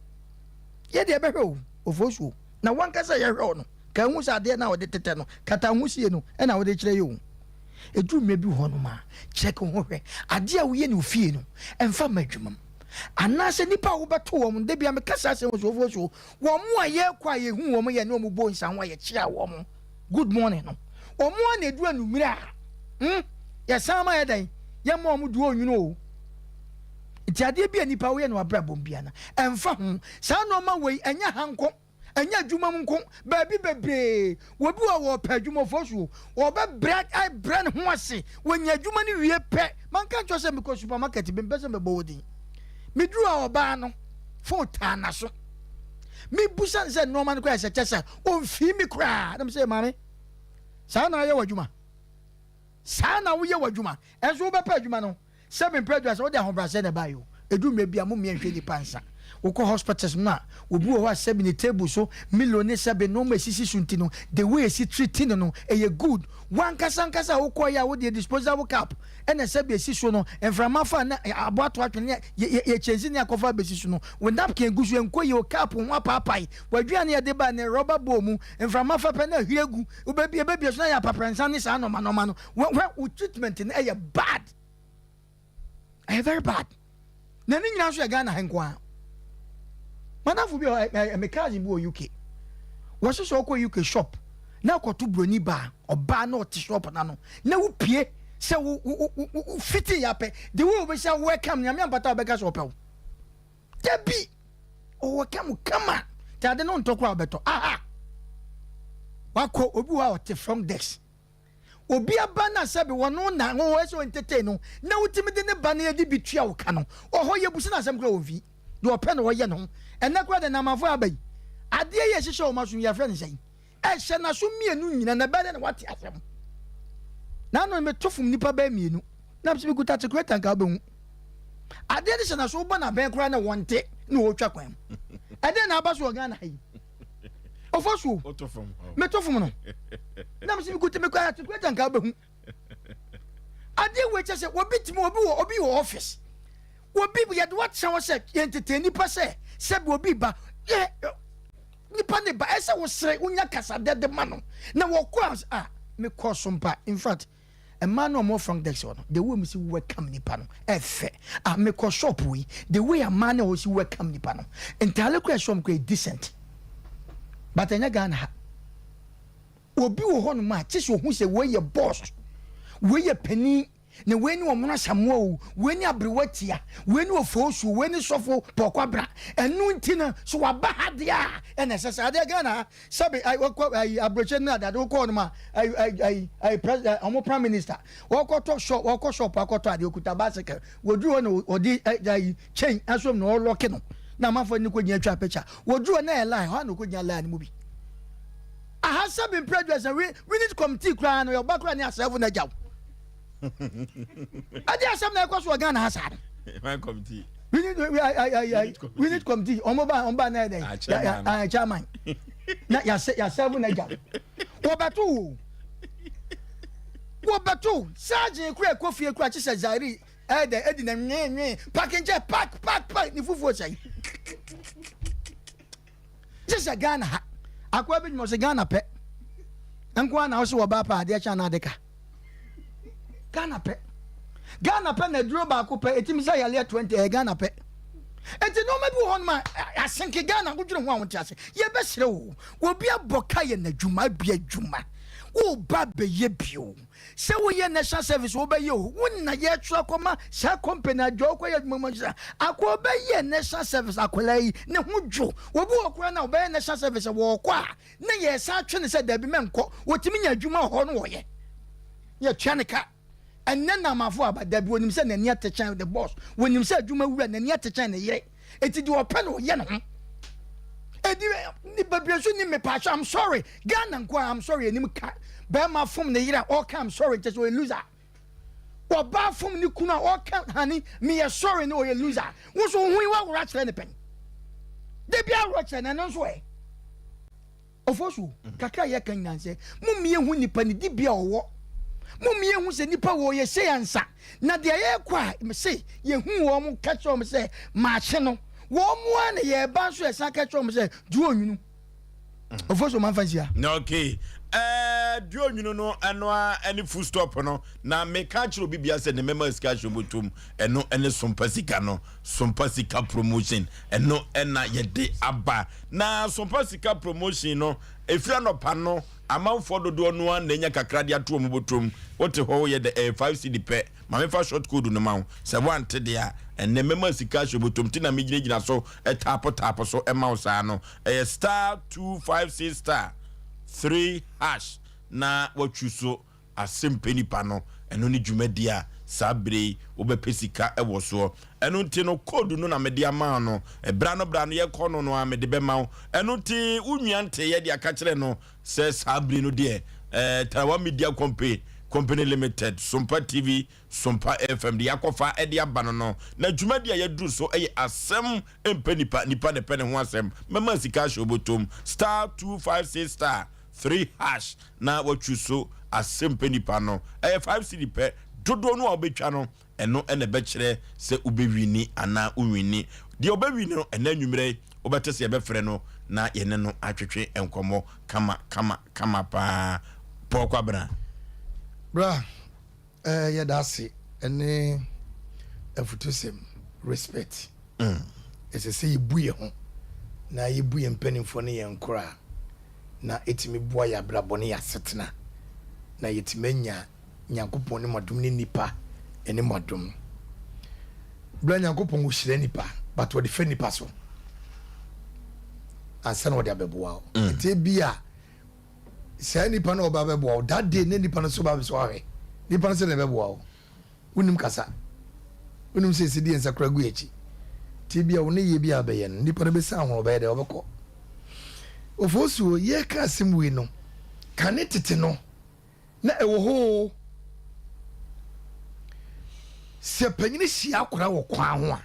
yɛ deɛ ɛbɛhwɛ o ofosuo na wankasa yɛhwɛ ɔno ka ehu sɛ adeɛ na ɔde tetɛ no kata ho sie no ɛna ɔde kyerɛ yɛ o eduru mmerɛ bi hɔ nom a kyɛk ho hwɛ adeɛ a woyɛ no ofie no ɛnfa ma adwuma mu anaasɛ nnipa a wobɛto wɔn no, da biara meka saa asɛm wɔ sofoɔ so, wɔn a yɛkɔ a yɛhu wɔn yɛ ne wɔn bɔ nsa ho a yɛkyea wɔn good morning no, wɔn a na ɛduru anwummerɛ a, hmm, yɛsan ma yɛ dɛn, yɛma wɔn duo onwunu o. Nti adeɛ bi a nipa woyɛ no abrabɔ mu biara no, ɛmfa ho. Saa nneɛma wei ɛnyɛ ha nko. Ɛnyɛ adwuma mu nko, baabi bebree. Obi wɔ hɔ ɔpɛ adwuma ɔfɔ so, ɔbɛbrɛ abrɛ ne ho ase, wɔnya adwuma no wie pɛ. Manka nkyerɛ sɛ mekɔ supermarket bi, mpɛ sɛ mebɔ wo din. Meduru a ɔbaa no, fon taa n'aso. Mebusa no sɛ nnoɔma no koraa ɛsɛ kyɛ sɛ ɔmfii me koraa. Na mesɛ maame, saa na ayɛ w'adwuma? Saa na woyɛ w'adwuma? Ɛnso wobɛpɛ adwuma no sɛ mempɛ adwuma sɛ wode ahobrɛaseɛ na ɛbaeɛ o. Ɛdu mmerɛ bi a mommea nhwɛ nnipa nsa. Wokɔ hospitals no a, obi wɔ hɔ a sɛbi ne table so Milo ne sɛbi nnoɔma ɛsisi so nti no, the way ɛsi treat no no, ɛyɛ good. W'ankasa ankasa a wokɔeɛ a wodeɛ disposable cup ɛna sɛbi ɛsi so no, mframa fa a na aboa to atwene ne yɛ yɛ kyɛnse ne akɔfa abɛsi so no, wo napkin gu so ɛnkɔ yie, wo cup ho apaapae, w'aduane a yɛde bae no rubber bowl mu, mframa fa pɛ na ahwire agu, wobɛbie bɛbie so na ayɛ apaprɛnsa ne saa nnoɔma nnoɔma no, wɔ wo treatment no ɛyɛ bad. Ɛyɛ very bad. Na ne nyinaa nso yɛ Ghana ha nko ara. Madamfo bi ɛ ɛ me cousin bi wɔ UK. Wɔsi sɛ ɔkɔ UK shop na akɔto broni baa ɔbaa na ɔte shop n'ano na wopie sɛ wo wo wo wo fiti yɛ apɛ the way obesi a welcome nyame ampata ɔbɛka sɛ ɔpɛ wo. Dabi ɔwɔ ka mu kama te ade no ntɔ koraa ɔbɛtɔ aha wakɔ obi wɔ a ɔte front desk. Obi aba na sɛbe wɔno na wɔwɔ sɛ ɔntetee no na wotumi de ne ba no de bi tua wo ka no, ɔhɔ yɛbusa no asɛm koraa ɔmfi. Deɛ ɔpɛ na ɔyɛ ne ho. Ɛnnɛ koraa deɛ Naamanfoɔ aba yi, adeɛ yi a ɛhyehyɛ wɔn aso yi yɛfrɛ no sɛn? Ɛhyɛ n'aso mmienu nyina na ɛbɛyɛ dɛn na wate asɛm? N'ano meto fom nnipa bɛyɛ mmienu na mesɛ mekuta tekureta nka wobɛhu. Adeɛ no hyɛ n'aso wobɔ no abɛn koraa na wɔnte na ɔretwa kwan mu. Ɛdeɛn na aba so wɔ Ghana ha yi? ɔfɔ so meto fom no na mesɛ mekɔti mekɔ articulator nka wobɛhu adeɛ wei kyɛ sɛ obi tumi obi wɔ obi wɔ office obi yɛde wakyerɛ wɔ sɛ yɛntete nipa sɛ sɛbi obi ba yɛ nipa ne ba ɛsɛ wosere wonya kasa dɛde ma no na wɔkɔ a mekɔ so mpa in fact Mmaa no a wɔwɔ front desk hɔ no, the way wɔsi welcome nipa no, ɛfɛ. Ah, mekɔ shop wei, the way a mmaa no a wɔsi welcome nipa no, ntaale kora ɛhyɛ wɔn kora yɛ decent. But ɛnyɛ Ghana ha. Obi wɔ hɔnom a, kye sɛ ohun sɛ wei yɛ boss, wei yɛ panin, na wei ne ɔmono asamoa o, wei ne aberewa tia, wei ne ofoosuo, wei ne sɔfo pɔkwabra. Ɛno nti no, so waba ha deɛ a, ɛna ɛsɛ sɛ adeɛ Ghana ha. Sɛbi ayi wɔkɔ ayi aburokye ne adade wokɔ hɔ nom a ayi ayi ayi ayi president ɔmo prime minister wɔkɔtɔ shop wɔkɔ shop akɔtɔ adeɛ okuta bicycle wɔduru hɔ na ɔde ayi chain asom na ɔlɔke no na amanfoɔ ne kɔ gyina twa picture wɔduru hɔ na ɛyɛ line hɔ a na ɔkɔ gyina line no mu bi aha sɛbi mpere aduasa we we need committee koraa no yɛ ɔba koraa ne asɛfo na agyaw ɛde asɛm na ɛkɔ so wɔ Ghana ha saa no. We need we I I I we need committee. Ɔmo ba ɔmo ba na yɛ dɛ. Ah chairman. Na yasɛ yasɛfo na gya. Wɔbɛto wo. Wɔbɛto sergeant kura ɛkɔ fie kura kye sɛ Zaire ɛyɛ dɛ ɛdi na nwee nwee park nkyɛn park park park ne fufuo sɛn. Gye sɛ Ghana ha. Akoa bi dwuma ɔsɛ Ghana pɛ. Nko ara na ɔsɛ wɔba pɛ adeɛ kyɛn na ade ka. Ghana pɛ. Ghana pɛ na aduro baako pɛ ɛtumi sɛ yaleɛ 20 ɛyɛ Ghana pɛ. Enti nneɛma bi wɔ hɔ nom a asenke Ghana wodwene ho a wonte ase. Yɛbɛsrɛ o, obi abɔ ka yɛ n'adwuma abi adwuma. Woba bɛyɛ bio. Sɛ woyɛ national service wobɛyɛ o, wo na yɛtwerɛ kɔma saa company adwa wokɔyɛ adwuma mu sɛ akɔ wobɛyɛ national service akwadaa yi ne ho dwo. Obi wɔ koraa na wobɛyɛ national service wɔkɔ a na yɛsan twe no sɛ dabi mɛnkɔ, wɔtumi nya adwuma wɔ hɔ no wɔyɛ. Yɛtua ne ka. Ɛnnɛ Naamafo aba, dabi wɔnim sɛ n'ani ate kyɛn the boss, wɔnim sɛ adwuma wura n'ani ate kyɛn ne yere. Eti deɛ ɔpɛ na ɔyɛ ne ho. Edi ni bebree nso ni mepaakyɛ I'm sorry. Ghana nko a I'm sorry anim ka. Bɛrima fom ne yere a ɔka I'm sorry nkyɛ sɛ ɔyɛ loser. Ɔbaa fom ne kunu a ɔka honey meyɛ sorry ne ɔyɛ loser. Wo nso wo ho yi waworɔ akyerɛ ne pɛn. Da bi aworɔ kyerɛ no ɛno nso ɛ. Ofosu, kakra a yɛka nyinaa sɛ, mommie hu nipa ne dibea a ɔwɔ. Mommie hu sɛ nipa wɔ yɛ sei ansa. Na deɛ yɛrekɔ a, mese yɛhu wɔn ka kyerɛ wɔn sɛ maakye no. Wɔn ara na yɛreba nso yɛsan ka kyerɛ wɔn sɛ duro onwunu. Ofosu manfa nsia. Okay. Eh, duro onwunu no ɛno a ɛne full stop no. Na meka kyerɛ obi bia sɛ ne mɛma sika hyɛ obotom ɛno ɛne sompa sika no. Sompa sika promotion ɛno ɛna yɛde aba. Na Sompa Sika promotion no, ɛfiri anɔpa no, amanfoɔ dodoɔ no ara na anya kakra de ato wɔn bɔtɔm. Wote hɔ woyɛ dɛ, ɛyɛ 5 cedi pɛ. Ma memfa short code no ma wo. Sɛ woante deɛ a, ɛnnɛ mɛma sika ahyɛ bɔtɔm nti na megyinagyina so taapo taapo so ma wo saa no. Ɛyɛ star 256 star 3 hash na woatwi so. Asɛmpɛ nipa no, ɛno ne dwumadi a saa bere yi wobɛpɛ sika wɔ soɔ. Ɛno nti no code no na mede ama wo no, bra no bra no yɛkɔ no no a mede bɛma wo. Ɛno nti wo nua nteeɛ de aka kyerɛ no sɛ saa bere no deɛ eh, Tarawa Media Company, Company Limited, Sompa TV, Sompa FM de yɛakɔfa de aba no no. Na dwumadi a yɛaduru so yɛ asɛm mpɛ nipa, nipa na ɛpɛ ne ho asɛm. Mɛma sika ahyɛ obotom. Star 256 star 3 hash na watwi so asɛm pɛ nipa no. Ɛyɛ 5 cedi pɛ. Dodoɔ no a wobɛtwa no, ɛno na ɛbɛkyerɛ sɛ wobɛwini anaa wonwini. Deɛ ɔbɛwini no, ɛnɛ anwummerɛ yi, wobɛte sɛ yɛbɛfrɛ no na yɛne no atwetwe nkɔmmɔ kama kama kama paa. Paul Kwabena. Bra, eh, yɛda ase ne afutusɛm, respect. Ɛsɛ sɛ yɛbu yɛn ho na yɛbu yɛn mpanimfoɔ ne yɛn nkoraa na ɛtumi boa yɛn abrabɔ ne yɛn asetena na yɛtumi anya Nyankopɔn anim adom ne nnipa anim adom. Berɛ a Nyankopɔn ɔhyira nipa but ɔde fa nipa so ansa na ɔde abɛboa wo. Nti ebi a saa nipa no ɔba bɛboa wo that day ne nipa no so ba bɛsɔ ahwɛ nipa no sɛ na ɛbɛboa wo. Wonim kasa, wonim sɛ ɛsɛ di yɛn nsa kora gu akyi. Nti ebi a wo ne yɛ bi a bɛyɛ no nipa no bɛsan ho ɔbɛyɛ dɛ ɔbɛkɔ. Ofosuo yɛka asɛm wei no kane tete no na ɛwɔ hɔ oo. Sɛ panyin hyia akwadaa wɔ kwan ho a,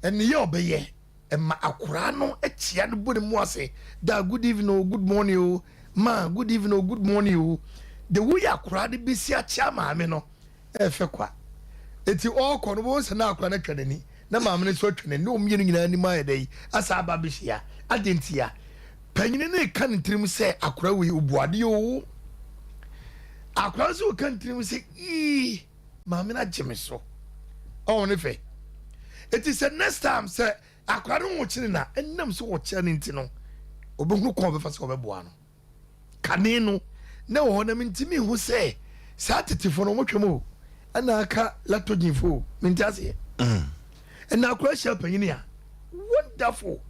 ɛneyɛ ɔbɛyɛ ɛma akwadaa no kyia no bɔ ne mu ase da good evening o good morning o ma good evening o good morning o the way akwadaa no bɛsi akyia maame no ɛfɛ kwa. Eti ɔrekɔ no wobɛhu sɛ na akwadaa no atwa n'ani na maame no nso atwa n'ani na wɔn mmienu nyinaa anim ayɛ dɛ asa aba abɛhyia. Adɛn ntia? Panyini no reka ne tirim sɛ akwadaa wei obu adeɛ oo. Akwadaa nso reka ne tirim sɛ ii maame no agye me so. Ɔwɔ ne fɛ. Eti sɛ next time sɛ akwadaa no ho kyere na ɛnam sɛ wɔkyerɛ no nti no ɔbɛhunu kwan ɔbɛfa sɛ ɔbɛboa no. Kane no, na ɛwɔ hɔ na mentumi nhu sɛ saa tetefo no wɔtwam o, ɛna aka lactogenfo o, mente aseɛ. Ɛna akora hyia panyini a, wonderful.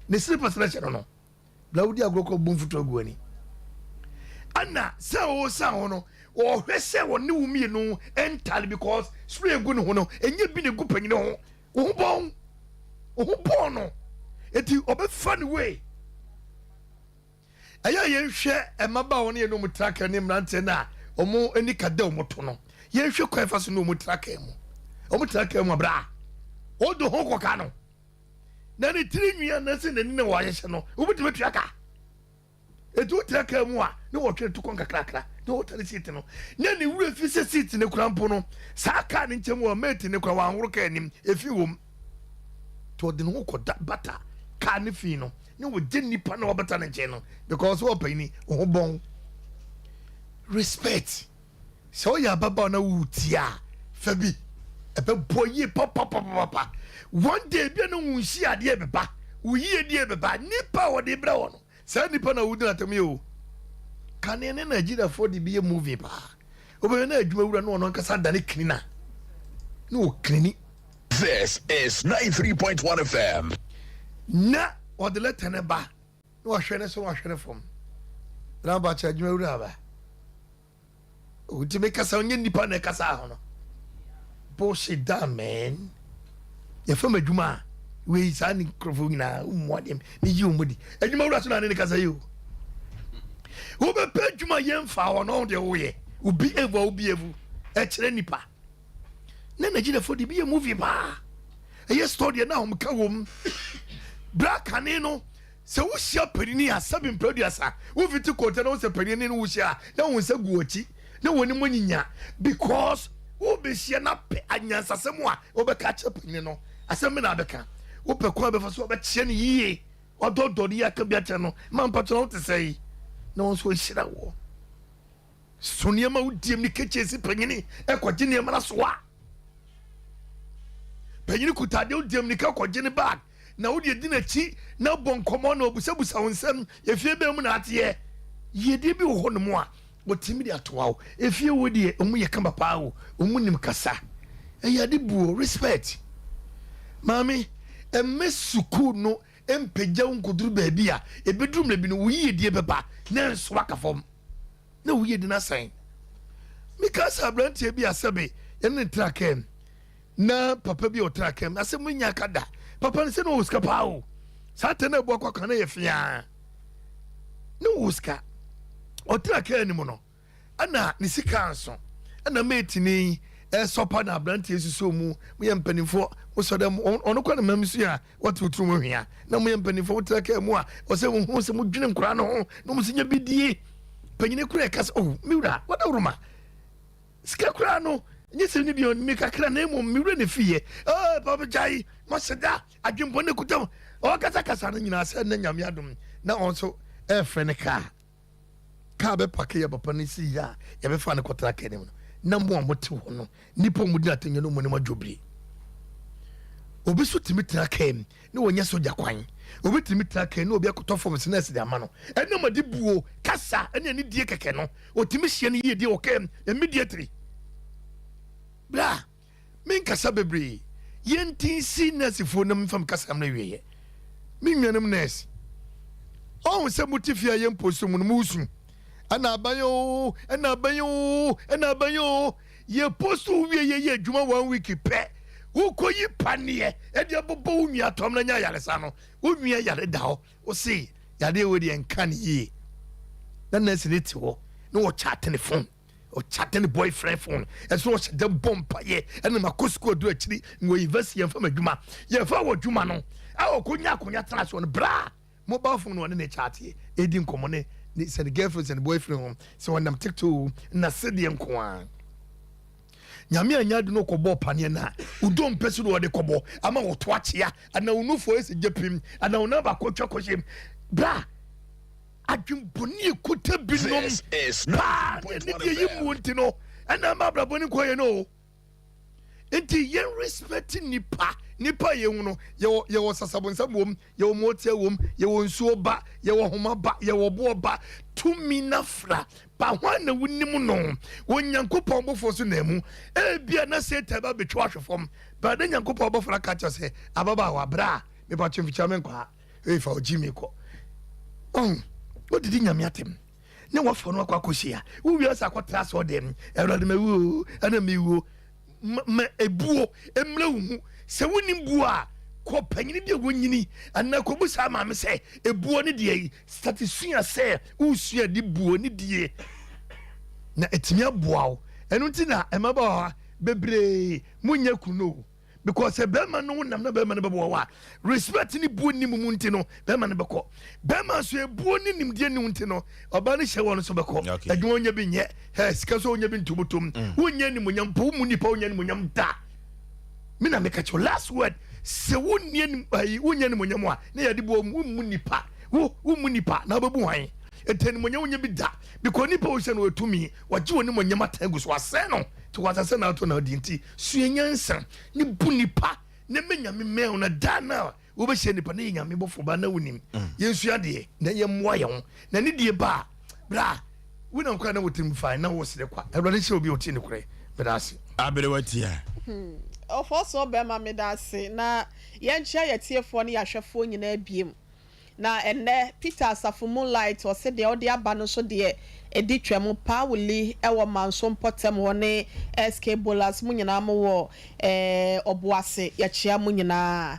Ne slippers na hyɛ no no, bla wodi agorɔ kɔ bɔ mfutu agu ani. Ɛna sɛ ɔresan ho no, ɔhwɛ sɛ ɔne wo mmienu ntale because spray egu ne ho no, ɛnyɛ bi na egu panyini ho. Wo ho bɔn, wo ho bɔn no, eti ɔbɛfa ne wei. Ɛyɛ a yɛnhwɛ mmabaawa no yɛne wɔn tra kaa ne mmeranteɛ no a wɔn ani ka da wɔn to no. Yɛnhwɛ kwan fa so ne wɔn tra kaa mu. Wɔn tra kaa mu abira a ɔde ho kɔka no na ne tiri nwi anaasɛ n'ani na wɔahyehyɛ no, wobɛtumi atua ka. Enti wotra kaa mu a, na wɔtwe no to kɔ nkakrakra, na wɔtare seat no. Na ne werɛ fi sɛ seat no kora mpo no, saa kaa no nkyɛn mu a mate no kora wanhoro kaa anim, efi wom. Nti ɔde ne ho kɔda bata kaa no fi no, na wɔgye nnipa na wɔbata ne nkyɛn no, because wɔ panyini, wo ho bɔn. Respect. Sɛ woyɛ ababaawa na woretie a, fa bi. Ɛbɛboa yie papapapapa. One day bi a na wo nhyia adeɛ bɛba, wo yiedie bɛba, nipa a wɔde brɛ wɔ no, saa nipa na wodi n'atam yɛ o. Kane ne Nigeriafoɔ de bi yɛ movie paa. Wobɛhwɛ na adwuma wura na ɔno ankasa adane cleaner. Na ɔcleani. This is 93.1 FM. Na ɔde lɛtɛ no ba na wahwɛ ne so na wahwɛ ne fam. Na abakyɛ adwuma wura aba. Wotumi kasa ɔnyɛ nipa na ɛkasa ho no. Bullshit down man. Yɛfa mu adwuma a wei saa ne nkurɔfoɔ nyinaa mmoa deɛ meyi wɔn di. Adwuma wura so na ne ne kasa yi o. Wobɛpɛ adwuma yɛmfa hɔ no deɛ woyɛ. Obi evu a obi evu ɛkyerɛ nipa. Na Nigeriafoɔ de bi yɛ movie paa. Ɛyɛ story deɛ na ahomka wɔ mu. Bra kane no Sɛ wohyia panin a, sɛbe mpɛ aduasa, wofiti kɔnta na wohu sɛ panin ne no wohyia a, na wo nsa gu w'akyi na w'anim anyinya because wobɛhyia na pɛ anyansasɛm a wobɛka akyerɛ panin no. Asɛm bi na abɛka. Wopɛ kwan a bɛfa so wabɛkyerɛ no yie, wadɔdɔ no yie aka bi akyerɛ no, ma mpakyɛ na wote sɛ na wɔn nso ahyira woɔ. So nneɛma wodiem ne kɛkyɛ si panyini ɛkɔgye nneɛma no asoa. Panyini kuta adeɛ wodiem ne kɔgye ne bag na wode adi n'akyi na bɔ nkɔmmɔ na ɔbusabusa wo nsɛm efie bɛn mu na ateɛ. Yiedie bi wɔ hɔ nom a wɔtumi de atoa wo. Efie wɔ deɛ ɔmu yɛ kama paa o, ɔmu nim kasa. Ɛyɛ ade buo, respect. Maame, ɛmmɛ sukuu no mpagya wo nkɔduru baabi a ɛbɛduru mmerɛ bi no wo yiedie bɛba nanso waka fam. Na wo yiedie no asɛe. Meka sɛ aberanteɛ bi a sɛbe yɛne no tra kaa mu, na papa bi a ɔtra kaa mu, asɛm nya ka da. Papa no sɛ na ɔwɔ sika paa o. Saa tɛ na abu akɔ na yɛ feaa. Na ɔwɔ sika. Ɔtra kaa no mu no, ɛna ne sika nso ɛna mate ni ɛsɔpa na aberanteɛ susuo mu moyɛ mpanimfoɔ mosɔ dɛ ɔno kɔ ne mam su a wɔte woturu mu hwea na moyɛ mpanimfoɔ motra kaa mu a ɔsɛ wohu sɛ modwene nkora no ho na ɔmo sɛ nya bi die panyini kora ɛka sɛ oh me wura wadawuruma sika koraa no nyɛ sɛ ne bi me kakra na mmom me wura ne fiyɛ oh papa gyae mɔhyɛ da adwempɔ ne kutam ɔkasakasa no nyinaa sɛ na nyame adom na ɔn so ɛfrɛ ne kaa Kaa bɛpake yɛ papa no sii yɛ a yɛbɛfa no kɔtra kaa no mu no, na mo a mote hɔ no, nnipa a wɔdi atɛnyɛ no wɔn anim adwo biri. Obi so tumi tena kaa mu na wɔnyɛ sogya kwan. Obi tumi tena kaa mu na obi akɔtɔ fam sɛ nɛɛse de ama no. Ɛnam ade buo, kasa, ne anidie kɛkɛ no, ɔtumi hyia no yiedie wɔ kaa mu immediately. Bra! Menkasa bebree. Yɛnti nsi nɛɛsefoɔ nam mfa me kasa mmra awieɛ. Me nuanom nɛɛse, ɔhu sɛ mote fie a yɛn post mu no moresu. Ɛna aban oo, ɛna aban oo, ɛna aban oo. Yɛ post wo wie yɛyɛ adwuma one week pɛ. Wokɔyi paneɛ ɛde abobɔ wo nua tɔm na nya ayaresa no. Wo nua yare da hɔ. Wo se yadeɛ wei deɛ nka no yie. Na nɛɛse no te hɔ na ɔkyate ne phone. Ɔkyate ne boyfriend phone ɛso ɔhyɛ dɛm bɔ mpaeɛ ɛna makɔ sukuu adu akyiri wɔ university yɛmfa ma adwuma yɛmfa wɔ adwuma no a ɔkɔnya akonnwa tena so no bra mobile phone no ɔne ne kyateɛ ɛdi nkɔmmɔ ne ne sɛ ne girlfriend sɛ ne boyfriend ho sɛ ɔnam tiktok na sedeɛ nko a nyame anya ade no kɔbɔ paneɛ no a wodɔ mpɛ so na ɔde kɔbɔ ama wɔto akyea ana wo nufoɔ ɛsɛ gya pim ana wo nan baako atwa kɔhyɛm bra Adwemmɔne a ɛkuta binom paa ne ɛne deɛ yɛ muo nti no ɛna ama abrabɔ no nkɔ yɛ no o. Nti yɛn respect nipa nipa yɛn hu no yɛwɔ yɛwɔ sasabonsam wom yɛwɔ motia wom yɛwɔ nsuo ba yɛwɔ homa ba yɛwɔ boɔ ba tumi na fra ba hwan na wonim no wɔ Nyankopɔn bɔfoɔ so na mu ebia na Satan ba betwa ahwɛ fam ba na Nyankopɔn bɔfoɔ aka kyerɛ sɛ ababaawa bra mepatwe mfikyia menkɔ ha Ei fa ɔgye mi kɔ. Ɔn, wodidi nyame atɛm ne wɔfɔ no akɔ akɔhyia. Wo wiase akɔtra asɔ dɛm. Awurade ma wuo, ɛna mi wuo. Ma ebuo mmrɛ wo mu. Sɛ wonim buo a, kɔ panyini bi a wɔnyini anaa kɔbu saa maame sɛ ebuo ne deɛ yi. Start sua sɛ wosua de buo ne die na ɛtumi aboa wo. Ɛno nti na mmabaawa bebree monyɛ kunu o. because sɛ bɛrima no nam na bɛrima no bɛboa wo a respect ne buo nni mu mu nti no bɛrima no bɛkɔ bɛrima nso ebuo ne nimdeɛ nni wo nti no ɔbaa no hyɛ wɔ no nso bɛkɔ adwuma wonya bi nyɛ hɛ sika nso wonya bi nto bɔtɔm mm. wonyɛ animonyam mpo wo mu nipa wonya animonyam da me na meka kyerɛ last word sɛ wonni anim ayi wonya animonyam a na yɛde buo mu wommu nipa wo wommu nipa na wobɛbu hwan ɛtɛ animonyam wonya bi da because nipa wo hyɛ no wɔtumi wɔgye wɔn animonyam atɛn gu so asɛe no nti wɔasɛsɛ na ato na adi nti Sua nyansa ne bu nipa na ma nyame mmɛn wo na da no a wobɛhyia nipa na yɛ nyame bɔfo ba na wonim mm. yɛnsua deɛ na yɛmmoa yɛn ho na ne die ba a bra wonam kora na wotirim fae na wosere kwa awurade hyɛ obi a ɔtie nokorɛ meda ase aberewa tia hmm. ɔfɔ so bɛma meda ase na yɛnkyia yɛtiefoɔ ne yɛahwɛfoɔ nyinaa biem Na ɛnnɛ Peter asafo mu light ɔse deɛ ɔde aba no nso deɛ ɛdi twam paa Wuli wɔ Manso mpɔtam hɔ ne SK Bolas mo nyinaa mo wɔ eh Ɔboase yɛkyea mo nyinaa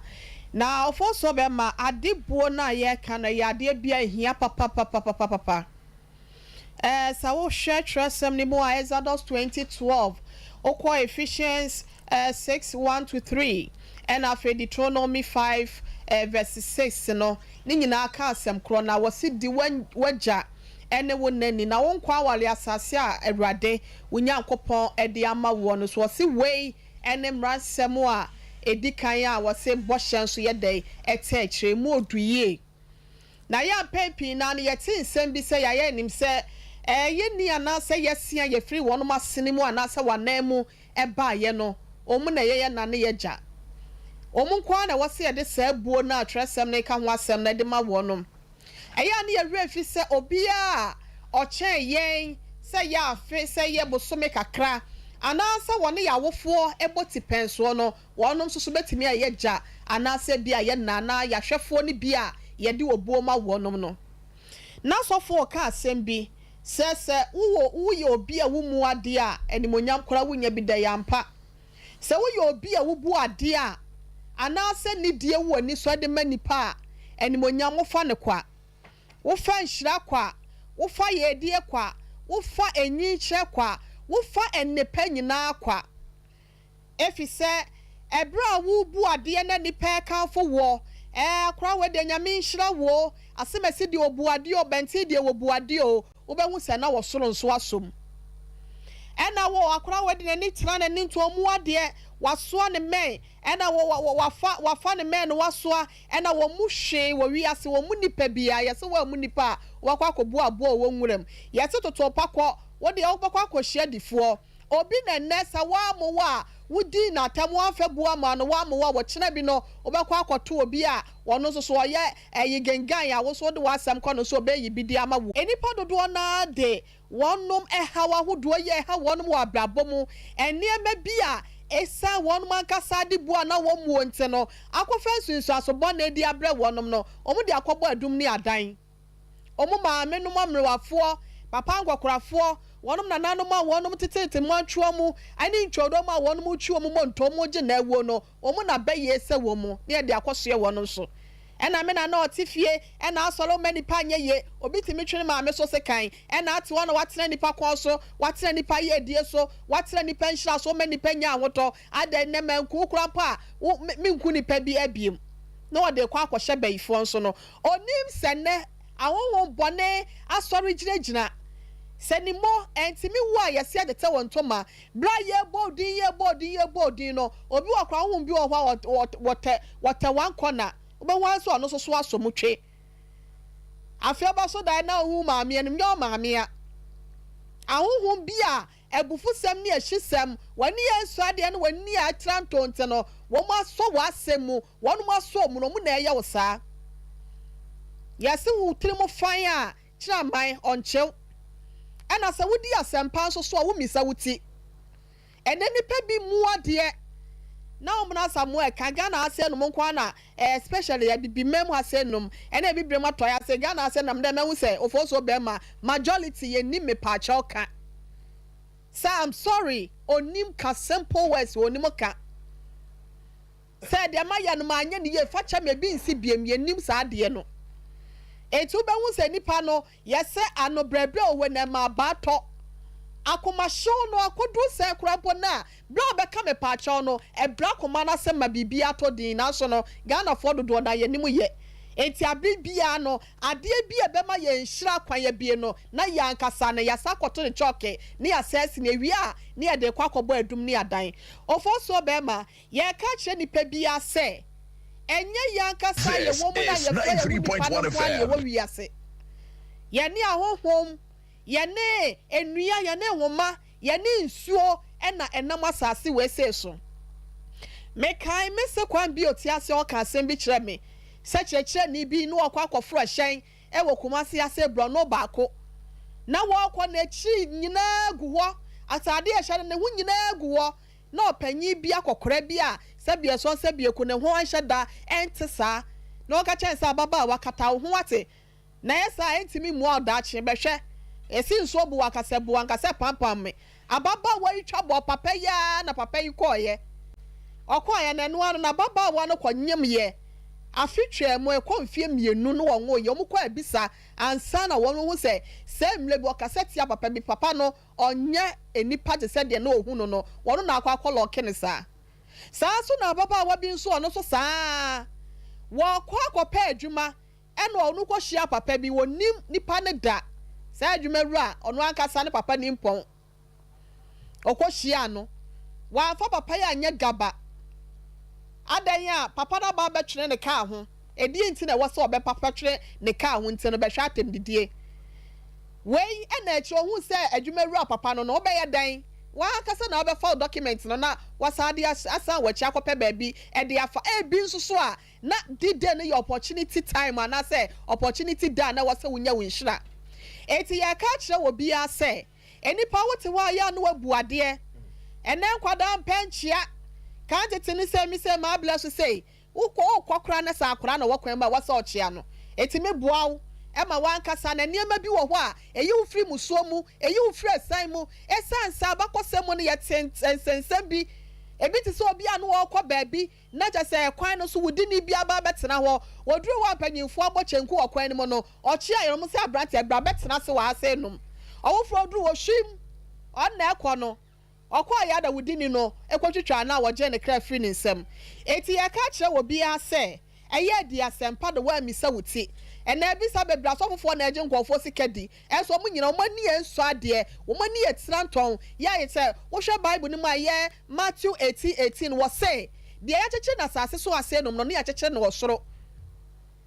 Na Ofosuo bɛma ade buo no a yɛreka no ɛyɛ adeɛ bi a ɛhia papapapapapapa. Ɛɛ, sɛ wohwɛ twerɛsɛm no mu a, Exodus 20:12, wokɔ Ephesians 6, 1 to 3, ɛna afei Deuteronomy 5, verse 6 no, ne nyinaa ka asɛm korɔ. Na wɔse di w'agya ne wo na ni, na wo nkwa aware asase a Awurade wo Nyankopɔn de ama woɔ no so. Wɔse wei ne mmaransɛm a ɛdi kan a wɔse bɔhyɛ nso yɛ dɛn? Ɛtɛ akyire. Mu ɔdu yie. Na yɛ a mpɛn pii no ara no yɛte nsɛm bi sɛ yɛayɛ anim sɛ ɛɛ yɛnni anaasɛ yɛse a yɛfiri wɔnom asene mu anaasɛ wɔn anan mu baeɛ no, wɔn na ɛyɛ yɛn na ne yɛn agya. Wɔn nko ara na ɛwɔ sɛ yɛde saa buo no a twerɛsɛm no reka ho asɛm no de ma wɔnom. Ɛyɛ a ne yɛn werɛ fi sɛ obiara a ɔkyɛn yɛn sɛ yɛ afe, sɛ yɛ bosome kakra, anaasɛ wɔne yɛn awofoɔ bɔ tipɛnsoɔ no, Wɔnom nso so bɛtumi ayɛ agya anaasɛ ebia yɛ na anaa yɛahwɛfoɔ no bi a yɛde obuo ma wɔnom no. Na sɔfoɔ reka asɛm bi. Sɛ sɛ wowɔ woyɛ obi a wummu adeɛ a, animuonyam koraa wunnya bi da. Ɛyɛ ampa. Sɛ woyɛ obi a wubu adeɛ a, anaasɛ nidie wɔ w'ani so de ma nnipa a, animuonyam wofa no kwa. Wofa nhyira kwa, wofa yiedie kwa, wofa enyinkyerɛ kwa, wofa nnepa nyinaa kwa. Efisɛ ɛberɛ a worebu adeɛ na nnipa rekamfo woɔ, ɛɛ akora wei deɛ Nyame nhyira wo o, Asemasi deɛ ɔbu adeɛ o, Bɛnten deɛ wɔbu adeɛ o, wobɛhu sɛ na ɔsoro nso asɔ mu. Ɛna wo, akora wei de n'ani tena n'ani nti ɔmmu adeɛ, wasoa ne mmɛn, ɛna wo, wa, wafa, wafa ne mmɛn no wasoa, ɛna wɔmmu hwee wɔ wiase, wɔmmu nnipa biara, yɛse woammu nnipa a, wobɛkɔ akɔbu aboa a ɔwɔ nwuram, yɛse totoo pa kɔ, wo deɛ wobɛkɔ akɔhyia difoɔ. Obi na nnɛ sɛ woammo wo a wodii no atɛm, woamfa bu amma no, woammo wo a ɔkyena bi no wobɛkɔ akɔto obi a ɔno nso so ɔyɛ ɛyi gengan a wo nso wode w'asɛm kɔ no so ɔbɛyi bi de ama wo. Nnipa dodoɔ no ara de wɔnom haw ahodoɔ yi a ɛha wɔnom wɔ abrabɔ mu, nneɛma bi a ɛsiane wɔnom ankasa ade bu a na wɔmmuo nti no akɔfa nsunsuanso bɔne de abrɛ wɔnom no, wɔde akɔbɔ adum ne adan. Wɔn maamenom mmerewafoɔ, papa nkɔkorafoɔ, wɔnom nananom a wɔnom teteete mmoantwoa mu ne ntwonoo mu a wɔnom retwi wɔn mmɔntɔn mu regye nna awuo no, wɔn na bɛyee sɛ wɔn mu, na yɛde akɔsoɛ wɔnom so. Ɛna me nana a ɔte fie, ɛna asɔre mma nnipa nyɛ yie, obi tumi twe ne maame so sekan, ɛna ate hɔ na watena nnipa kɔn so, watena nnipa yiedie so, watena nnipa nhyira so, ɔmma nnipa nnya ahotɔ, adɛn nnɛ manku wo koraa mpo a, wo, me, menku nnipa bi abiem. Na ɔde rekɔ akɔhyɛ bayifoɔ nso no, Onim sɛ nnɛ ahonhom bɔne asɔre gyinagyina sɛ ne mo ɛntumi wo a yɛse adetɛ wɔ ntoma. Berɛ a yɛbɔ wo din yɛbɔ wo din yɛbɔ wo din no obi wɔ koraa honhom bi wɔ hɔ a wɔtɛ wɔtɛ one corner wobɛhu ara sɛ ɔno nso so asɔ mu twe. Afei ɔbɛso daeɛ na ɔhu maame anim nyɛ ɔmaame a. Ahonhom bi a Abufusɛm ne ahyisɛm, w'ani a ɛnsɔ adeɛ ne w'ani a ɛtra ntonte no, wɔasɔ w'asɛm mu, wɔnom asɔ mu no, wɔn na ɛyɛ wo saa. Yɛse wo tirim fann a, kyerɛ aman, ɔnkyew. Ɛna sɛ wodi asɛmpa nso so a, wommisa wo ti. Ɛnɛ nnipa bi mmu adeɛ na wɔn na Asamoah ɛka Ghana ha sɛ nom nko ara na especially Abibiman mu ha sɛ nom ɛna Abibirem atɔeɛ ha sɛ Ghana ha sɛ nam dɛ mahu sɛ Ofosuo bɛrima majority yɛnnim mepaakyɛw ka. Sɛ I'm sorry onim ka simple words onim ka sɛ deɛ mayɛ no manyɛ no yie fa kyɛ me ebi nsi biem yɛnim saa adeɛ no enti wobɛhu sɛ nipa no yɛsɛ ano brɛbrɛ owe na ɛma abaa tɔ akomahyew no akoduru sɛ koraa mpo no a berɛ a wobɛka mepaakyɛw no ɛbrɛ akoma no ase ma biribi atɔ din nanso no Ghanafoɔ dodoɔ no ara yɛnim yɛ enti abere biara no Adeɛ bi a ɛbɛma yɛn nhyira kwan abue no, na yɛn ankasa no, yɛasan akɔto no kyɔɔke, na yɛasan asi no. Yɛwie a, na yɛde rekɔ akɔbɔ adum ne adan. Ofosuo barima, yɛreka akyerɛ nnipa biara sɛ, ɛnyɛ yɛn ankasa a This yɛwɔ mu no a is yɛfrɛ yɛn ho nnipa no 93.1 nko ara na FM. yɛwɔ wiase. Yɛne ahonhom, yɛne nnua, yɛne nwoma, yɛne nsuo na ɛnam asase wesee so. Mekae me se kwan bi ɔte ase ɔka asɛm bi kyerɛ me sɛ kyerɛkyerɛni bi na ɔkɔ akɔforo ɛhyɛn wɔ Kumasi ase borɔno baako. Na wɔrekɔ n'akyiri nyinaa gu hɔ, ataade a ɛhyɛ no ne ho nyinaa gu hɔ. Na ɔpanyin bi akɔkora bi a sɛbi ɛsɔn sɛbi eku ne ho anhyɛ da ɛnte saa. Na ɔka kyerɛ no sɛ ababaawa kata wo ho wate. Na ɛyɛ saa a, ɛntumi mmoa wo daakye. Bɛhwɛ, yɛse nsuo bu wo anka sɛ bu wo anka sɛ pampam me. Ababaawa yi twa bɔɔ papa yi ara na papa yi kɔeɛ. Ɔkɔeɛ no, ɛno ara no, n'ababaawa no kɔnyemeeɛ. Afe twaa mu, ɛkɔ mfeɛ mmienu no wɔnwoeɛ. Wɔkɔɔ abisa ansa na wɔrehu sɛ saa mmerɛ bi ɔkasa tia papa bi. Papa no, ɔnyɛ nnipa te sɛ deɛ na ɔhu no no. Wɔn na akɔ akɔlɔɔke no saa. Saa ara nso na ababaawa bi nso, ɔno nso saa ara. Wɔkɔ akɔpɛ adwuma. Ɛna ɔno kɔ hyia papa bi ɔnim nipa no da saa adwuma wura ɔno ankasa ne papa nimpɔn ɔkɔ hyia no wamfa papa yi anyɛ gaba adɛn a papa no aba abɛtwene ne kaa ho ɛdeɛ nti na ɛwɔ sɛ ɔbɛ papa twene ne kaa ho nti no bɛhwɛ atɛmdidie wei ɛna akyire ɔhu sɛ adwuma wura papa no no wobɛyɛ dɛn wankasa na wobɛfa wo document no na wasan de asan wakyi akɔpɛ baabi ɛde afa ebi nso so a Na D-Day no yɛ opportunity time anaasɛ opportunity da a na ɛwɔ sɛ wonya wo nhyira. Enti yɛreka akyerɛ obiara sɛ, nnipa wote hɔ a yɛ a na woabu adeɛ. Ɛnnɛ nkwadaa mpɛ nkyea. Kan tete no sɛ me sei m'abrɛ so sei, wokɔ wokɔ koraa na sɛ akwadaa na ɔwɔ kwan mu a ɛwɔ sɛ ɔkyea no. Ɛtumi boa wo. ma w'ankasa. Na nneɛma bi wɔ hɔ a, ɛyi wo firi mmusuo mu, ɛyi wo firi asiane mu. Ɛsiane sɛ abakɔsɛm mu no yɛte nsɛnsɛm bi, ebi te sɛ obi a na ɔrekɔ baabi na kyerɛ sɛ kwan no so wudini bi aba abɛtena hɔ. Wɔduruu hɔ a mpanyimfoɔ abɔ kyenku wɔ kwan no mu no, ɔkyeaa wɔn sɛ, Aberanteɛ, bra bɛtena ase wɔ ha sɛ nom. Ɔwoforɔ duruu hɔ, hwim, ɔno na ɛrekɔ no. Ɔkɔeɛ ara na wudini no kɔtwitwaa no a wɔgyee ne kra firii ne nsam. Enti yɛreka akyerɛ obiara sɛ, Ɛyɛ di asɛmpa na woammisa wo ti. Ɛnnɛ abisa bebree asɔfofoɔ na ɛgye nkurɔfoɔ sika di, ɛnso wɔn nyinaa wɔn ani nsɔ adeɛ, wɔn ani yɛ tirantɔn. Yɛ ayɛ sɛ wohwɛ Bible no mu a ɛyɛ Matthew 18:18 wɔse, Deɛ yɛakyekyere no asase so ase nom no, ne yɛakyekyere no wɔ soro.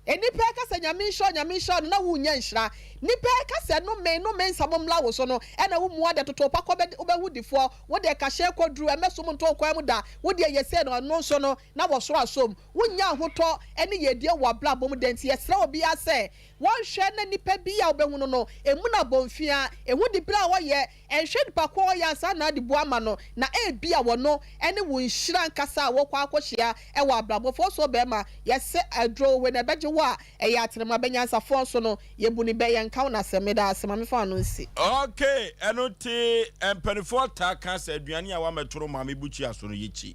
Nnipa ɛka sɛ Nyame nhyira wo, Nyame nhyira wo no na wonnya nhyira. Nnipa ɛka sɛ nome, nome nsam mmra wo so no ɛna wo mua deɛ toto pa kɔ bɛ wobɛhu difoɔ, wo deɛ kahyɛ kɔ duru ɛmɛsom nto wo kwan mu da, wo deɛ yɛ sei no ɛno nso no na wɔ soro asom. Wonnya ahotɔ ɛne yiedie wɔ abrabɔ mu da nti yɛsrɛ obiara sɛ wɔnhwɛ na nnipa bi a wobɛhunu no ɛmu no abɔnfia, ɛhu dibere a wɔyɛ, Nhwɛ nipa ko a ɔyɛ ansa na ade bu ama no, na ebia wɔno ne wo nhyira ankasa a wokɔ akɔhyia wɔ abrabɔ fɔɔsoɔ bɛɛma, yɛse aduro wei na ɛbɛgye wo a, ɛyɛ atenema bɛ nyansafoɔ nso no, yɛbu no bɛ, yɛnka wo no asɛm, meda ase, ma mefa ano nsi. Ok, ɛno nti mpaninfoɔ taa ka sɛ aduane a wamɛtoro maame bukyia so no yɛkyi.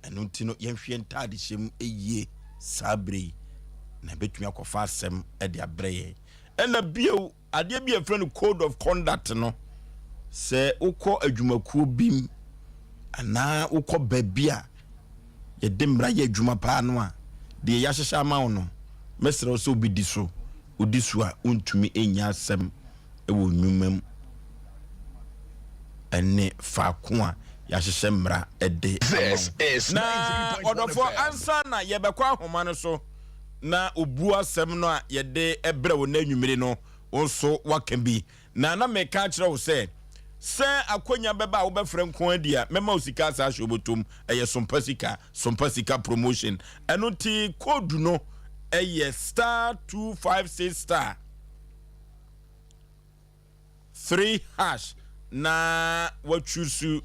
Ɛno nti no yɛnhwɛ yɛn ntaadehyɛ mu yie saa berɛ yi na ɛbɛtumi akɔfa asɛm de abrɛ yɛn. Ɛna bio Adeɛ bi a yɛfrɛ no code of conduct no, sɛ wokɔ adwumakuo bi mu anaa wokɔ baabi a yɛde mmara yɛ adwuma paa no a, deɛ yɛahyehyɛ ama wo no, mɛsrɛ wo sɛ wobɛdi so. Wodi so a, wontumi nnya asɛm wɔ nnwuma mu ɛne faako a yɛahyehyɛ mmara de ama wo. Na ɔdɔfoɔ, ansa na yɛbɛkɔ ahoma no so, na obuo asɛm no a yɛde brɛ wo nnɛ anwummere no, wo nso woaka bi. Na na meka akyerɛ wo sɛ, sɛ akwanya bɛba a wobɛfrɛ nko ara di a, mɛma wo sika asan ahyɛ wo bɔtɔ mu. Ɛyɛ Sompa Sika, Sompa Sika Promotion. Ɛno nti code no yɛ star 256 star. 3 hash na watwusu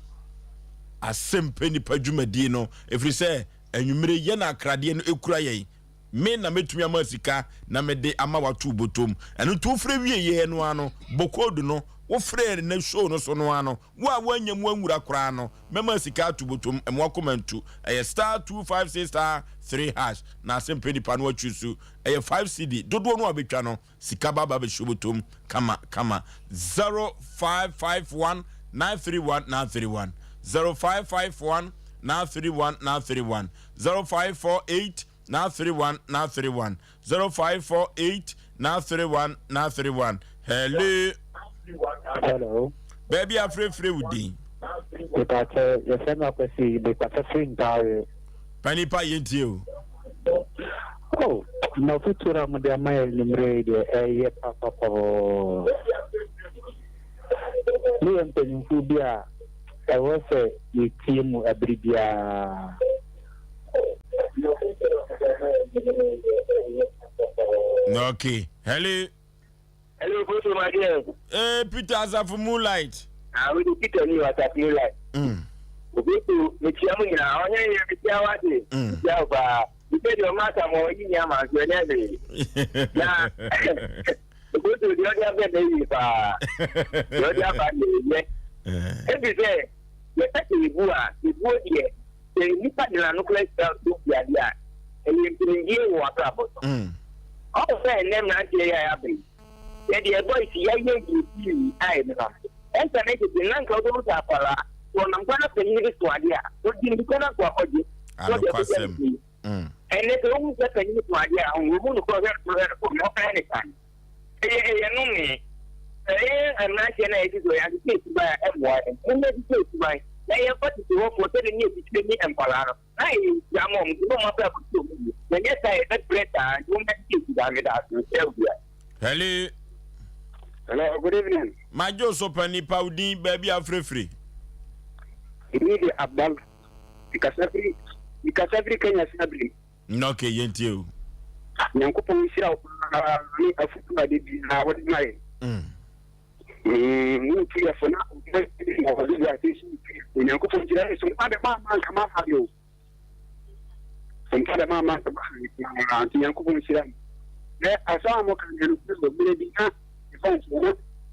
asɛmpɛ nipa dwumadie no ɛfiri sɛ anwummere yɛ na akradeɛ no ɛkura yɛn me na mɛtumi ama sika na mede ama wato botom ɛno nti wofrɛ wieɛ no ano bɔ code no wofrɛ na show no so no ano wo a woanya mu anwura koraa no mɛma sika ato botom ɛmo akoma ntu ɛyɛ star 256 star 3 hash na asɛmpɛ nipa no atwusu ɛyɛ 5 cedi dodoɔ no a bɛtwa no Sika ba ba bɛhyɛ bɔtɔm kama kama 0551 931 931 0551 931 931 0548 931 931 0548 931 931 Hello. Hello. Baabi afrɛfrɛ wo din. Mepatɛ yɛfrɛ me Akwasi mepatɛ firi Ntaare. Panipa yɛntie o. Oh, na afotuo a mode ama yɛ anwummerɛ yi deɛ ɛyɛ papapɔɔ. Moyɛ mpanyimfoɔ bi a ɛwɔ sɛ yɛtie mu abere biara. Okay. Hello. Hello, Foto, my dear. Hey, Peter Asafo Moonlight. Ah, we the Peter ni Asafo Moonlight. Obi mekyia mu nyinaa, ɔnyɛ yɛ mekyia wate. Mekyia wo paa. Mekyia deɛ ɔma asa ma ɔyi ni ama nso ɛnyɛ hwee. Na Oboto deɛ ɔde abɛ na ewie paa. Deɛ ɔde aba deɛ ɛyɛ. Ebi sɛ yɛpɛ sɛ yɛbu a, yɛbuo deɛ sɛ nipa de n'ano kora hyira so di adeɛ a, ɛyɛ nkunimdie wɔ w'abrabɔ so. Ɔwɔ sɛ ɛnnɛ mmeranteɛ yi a yɛaba yi, yɛde boys yɛayɛ yie pii a ɛno no. Ɛnsa ne tete na nka wobɛhu sɛ akwadaa, sɛ ɔnam kwan na panyin bi so adeɛ a, ɔdi mmirika no akɔ akɔgye na ɔde akɔgya ne fie. Ɛnnɛ sɛ wohu sɛ panyin so adeɛ a, wɔhu no korɔ hwɛ no korɔ hwɛ no korɔ na ɔbɛyɛ ne kan. Ɛyɛ ɛyɛ nnome. Sɛ yɛn mmeranteɛ no a yɛte so yɛasesa suban a ɛmmoa yɛn. Momma yɛnsesa suban na yɛmfa tete hɔfoɔ sɛdeɛ ne atitire ne nkwadaa no na ɛyɛ nhyira ma wɔn nti na wɔn abrabɔ si wɔn yie. Na ɛnyɛ saa a yɛbɛbrɛ saa nti momma yɛnsesa suban. Meda ase. Mesrɛ obiara. Hello. Hello, good evening. Madwo so pa nipa wo din baabi a frɛfiri. Ɛni de Abdal. Mekasa firi mekasa firi Kenya Sabri. Ok, yɛntie o. Nyankopɔn nhyira wo paa ne afotu a da biara wode ma yɛn. Mm, wotu yɛ fo na ɔde bi ase so wotu yɛ fo. Nyankopɔn nhyira yɛ so mpa dɛ maa maa nka maa ha yo. Mpa dɛ maa maa nka maa ha nti Nyankopɔn nhyira mo. Ɛ asɛm a moka no ɛnokorɛ o, mmerɛ bi na mefa nsuo na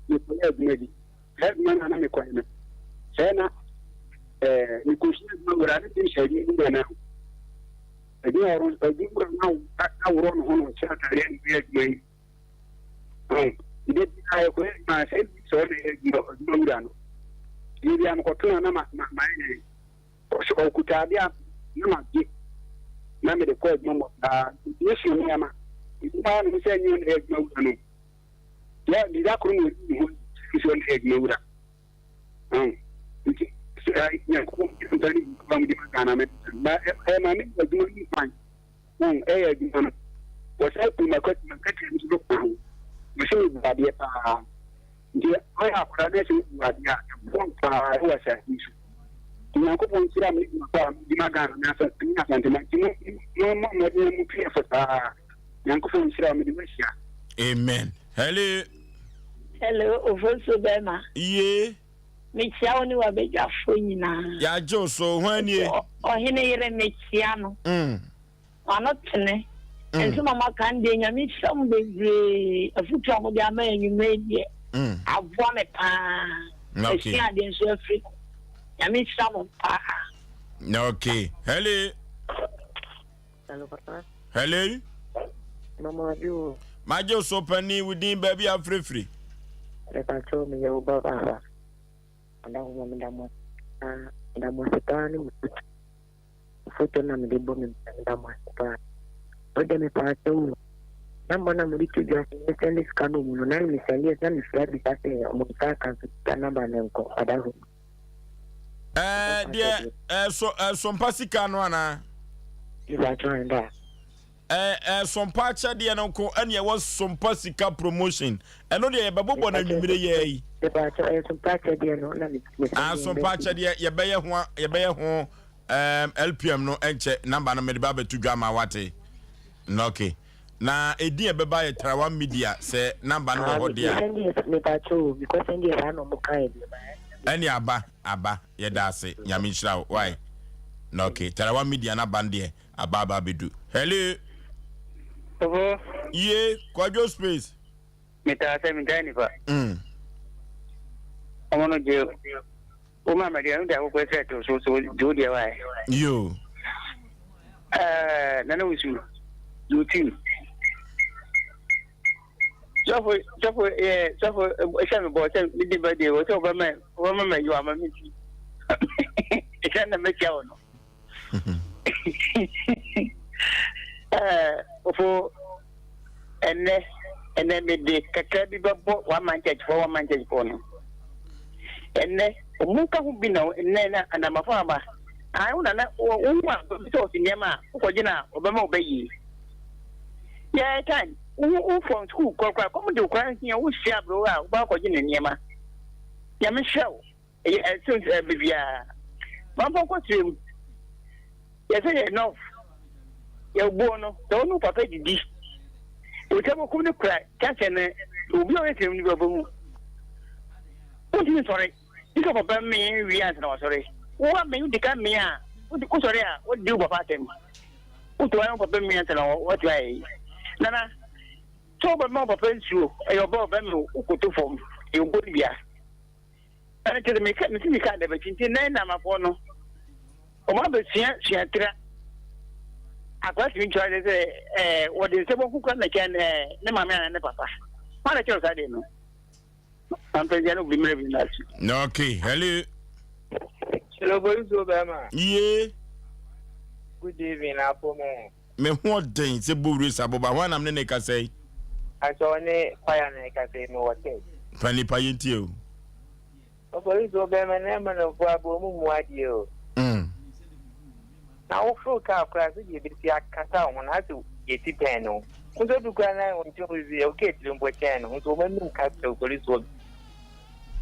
mekɔyɛ adwuma bi, saa adwuma no a na mekɔyɛ no, sɛ na ɛɛ mekɔhyia adwuma wura no bi hyɛ adwuma wura no ho. Adwuma wura adwuma wura no aworɔ ne ho na ɔhyɛ atadeɛ na ɔyɛ adwuma yi. Ɔn, da biara yɛkɔyɛ adwuma a sɛ sɛ ɔna yɛ adwuma adwuma wura no. Deɛ biara mekɔtena na ma ma mayɛ dɛn. Ɔsɛ ɔkuta ade a na magye na mede kɔ adwuma mu saa nti me nneɛma nti maa no sɛ ɛnyɛ ɔna yɛ adwuma wura no yɛ biribi akoro na ɔdi ne ho sɛ ɔna yɛ adwuma wura ɔn nti sɛ nyankopɔn nta ne ba mu de ma Ghana me ba ɛma me adwuma no kwan Wɔn ɛyɛ adwuma no wɔsan pii maka makatua nso bɛka ho. Wɔsɛ mebu adeɛ paa. Nti ɔyɛ akwadaa na ɛsɛ wobu adeɛ a ɛboa wo paa ɛwɔ asase yi so. Nti Nyankopɔn nhyira me adwuma pa a medi ma Ghana ne asa ne Asantema nti mo mo mmɔ mmɔden na mo tu yɛ fo saa. Nyankopɔn nhyira wo mede mo ahyia. Amen. Hello. Hello, Ofosu bɛma. Ye. Mekyia wo ne w'abadwafoɔ nyinaa. Yɛagye wo so, hwan nie? Ɔhene yere, mekyia no. W'ano tene. Nsɛm a moaka no deɛ, Nyame nhyira mo bebree. Afotuo a mode ama yɛn anwummerɛ yi deɛ, aboa me paa. Masua adeɛ nso afiri mu. Nyame nhyira mo paa. Okay. Hello. Hello, papa. Hello. Mama Adu. Magye wo so panin wo din baabi a afirifiri. Mepakyɛw meyɛ wo ba baaba. Ɔdahoma meda mo ase meda mo ase paa ne mo foto. Foto na mede bɔ me bra meda mo ase paa. Wode mepakyɛw o. Namba na mode to dwa sɛ mesɛnde sika no mu no na mesɛnde yɛ sɛ na mefiri abisa sɛ ɔmo nsa aka nso sika namba no nkɔ ɔdahoma. Ɛɛ deɛ ɛso ɛsompa sika no anaa? Mepakyɛw ɛnda. Ɛɛ ɛɛ sompa akyɛdeɛ no nko ɛne ɛwɔ sompa sika promotion ɛno deɛ yɛbɛbobɔ no anwummere yɛ yi. Sompa akyɛdeɛ no na ah sompa akyɛdeɛ yɛbɛyɛ ho yɛbɛyɛ ho ɛɛm LPM no ɛnkyɛ namba no mede ba abɛto dwa ama wate na okay na edin ɛbɛba yɛ Tarawa Media sɛ namba no wɔ hɔ deɛ ɛne aba aba yɛda ase nyame nhyira wo why na okay Tarawa Media na aba no deɛ Aba aba abedu. Hello. Oho. Ye, Kwadwo Space. Metaa sɛ metaa nipa. Ɔmo no gye wo ma mɛdeɛ no de akokɔ sɛ to so so gye wo deɛ wae. Yo. Ɛɛ nana wusu you team. Sɔfo sɔfo yɛ sɔfo ɛhyɛ mi bɔ sɛ mi di bɛ deɛ wɔ sɛ ɔbɛma ɔbɛma mɛ yi wa ma mi ti. Ɛhyɛ na mɛkyia wɔ no. Ofo ɛnɛ ɛnɛ mede kakra bi bɛbɔ one man church fo one man church fo no ɛnɛ ɔmo ka ho bi na ɛnɛ na anamafo aba ayi wo nana wo ho a obi sɛ ɔsi nneɛma a wokɔgye na ɔbɛma ɔbɛ yie yɛ time wo wo from school kɔkora kɔm de okora hia wo hyia aburo a wobɛ akɔgye ne nneɛma nyame hyira wo. Ɛyɛ ɛsen sɛ biribiara. Mamfa nkɔ serɛ mu. Yɛsɛ yɛ nɔf. Yɛbuo no, sɛ wo ne wo papa didi. Wo nsa bɛkum no kura kyɛnse no, obi a ɔyɛ serɛ mu no bi ɔbɛhu. Wontumi nsɔre. Gye sɛ papa mmee wie ansa na wasɔre. Wo amee, wodi ka mmee a, wosɔre a, wodi wo papa atɛm. Woto ayɛ wo papa mmee ansa na watumi ayɛ yi. Nana, sɛ wobɛma wo papa nsuo, ɛyɛ ɔbɛ ɔbɛmɛ wokoto fam, ɛyɛ ɔbɔ no bia. Ɛno nti meka mesi meka da bɛkyi nti nɛ namafoɔ no wɔn abɛsua sua tira akora tumi nkyerɛ sɛ sɛ ɛɛ wɔde nsɛm ɔko kura na kyɛn ɛɛ ne maame anaa ne papa wɔn na kyerɛ saa deɛ no mampɛnsia no obi mmerɛ bi na ase. Okay, hello. Hello, boys, Obama. Yeah. Good evening, Apome. Me ho ɔden sɛ bowire saboba. Hwan na me ne no rekasa yi? Akyɛ wo ne kwaya na ɛkasa yi, mewɔ church. Pa nipa yɛ ntie o. Ɔpolisi wo bɛrima na ɛma no mpo abɔ ɔmu mu adeɛ o. Na wo foro kaa koraa sɛ deɛ ɛbɛsi akata wo ho na asɛ yɛti pɛn no. Wo nso du koraa na wo nkyɛn wo sɛ wo kaa tiri mpo kyɛn no nso wɔn anum kasa ɔpolisi wɔ.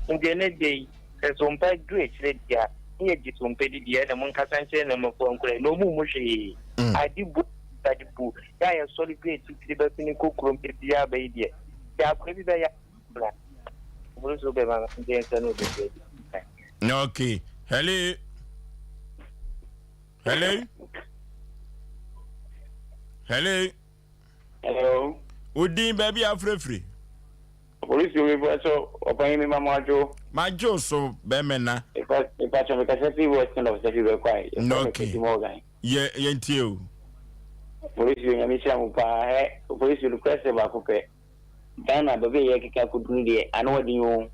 Nti ɛnɛ da yi sɛ sompa duru akyire deɛ a ne yɛgye sompa di deɛ ɛna monkasa nkyerɛ nnɛmmafoɔ nkora na ɔmu mu hwee. Ade bu ade bu yɛ a yɛsɔre duru akyirikyiri bɛsene kɔ kurom da biara bɛyi deɛ sɛ akora bi bɛyɛ bra ɔboro so bɛma nkyɛn sɛ no ɔbɛdi adi. Okay. Hello. Hello. Hello. Hello. Wo din, baabi a wofrɛfiri? Polisi obi bɔ so ɔpanyin mi ma mo adwo. Madwo so bɛmɛna. Mepa kyɛ mekasa fi Western of Safi Bɛkwae. Yɛfrɛ me Okay. Kwesi Morgan. Yɛ yɛntie o. Polisi Onyame hyira mo paa hɛ polisi nokorɛ sɛ baako pɛ Ghana baabi a yɛkeka akɔdu no deɛ ano ɔden o.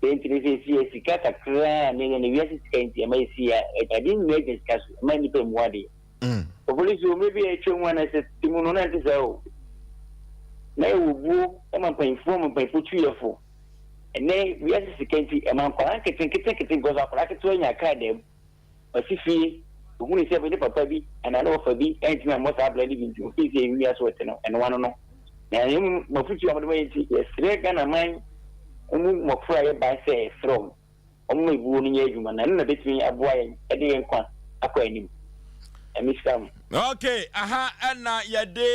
Sɛ nti ne sɛ ɛsi sika kakraa ne ne wiase sika nti ɛma ɛsi a adeɛ nyinaa gyina sika so ɛma nnipa mmu adeɛ. Polisi o mmerɛ bi a atwa mu a na sɛ te mu no na ɛnte saa o. Na yɛwɔ buo ma mpanyinfoɔ ma mpanyinfoɔ tu yɛ fo. Ɛnɛ wiase sika nti ɛma nkwadaa nketenkete because akwadaa ketewa nya kaa dɛm. Ɔsi fie, ohunuu sɛ ne papa bi anaa ne wɔfa bi antumi ammɔ saa bra no bi nti, ofii sɛ wiase a ɔte no, ɛno ano no. Na mmom m'afotu a mode ma yɛn nti, yɛsrɛ Ghana man mu mmɔfra a yɛbae sɛ yɛsrɛ wɔn, wɔmma ebuo no nyɛ adwuma, na ɛno na ɛbɛtumi aboa yɛn de yɛn nkwa akɔ anim. Nyame nhyira mo. Ok, aha na yɛde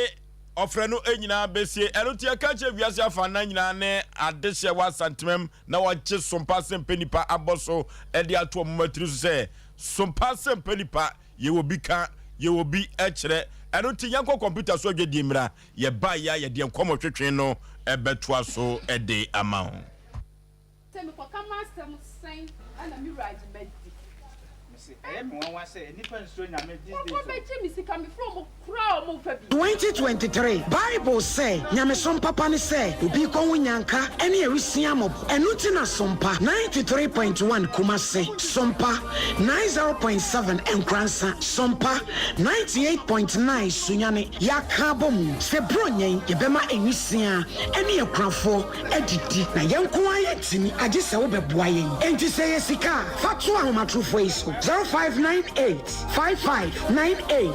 ɔfrɛ no nyinaa bɛsie. Ɛno nti yɛka kyerɛ wiase afanan nyinaa ne adehyeɛ wɔ Asantemam na wɔagye sompa asɛmpɛ nipa abɔ so de ato wɔn mmatiri so sɛ sompa asɛmpɛ nipa yɛwɔ bi ka yɛwɔ bi kyerɛ. Ɛno nti yɛnkɔ kɔmputa so adwadie mmra yɛbaeɛ a yɛde nkɔmmɔ twetwe no bɛtoa so de ama wo. Sɛ mekɔka m'asɛm sɛn na me wura agye madi. Mese ɛyɛ me nwanwa sɛ nnipa nsuro Nyame these days o. Wɔkɔ bɛgye me sika mefrɛ wɔn koraa a wɔn mfa bi. 2023 Bible sɛ nyamesom papa ne sɛ obi rekɔhu nyanka ne awisiaa mmɔbɔ. Ɛno nti na Sompa 93.1 Kumasi, Sompa 90.7 Nkoransa, Sompa 98.9 Sunyani yɛaka abɔ mu sɛ Buronya yi yɛbɛma nwisiaa ne akunafoɔ adidi. Na yɛn nko ara yɛntumi, agye sɛ wobɛboa yɛn. Enti sɛ ɛyɛ sika a, fa to ahomatorofoɔ yi so, 0598 5598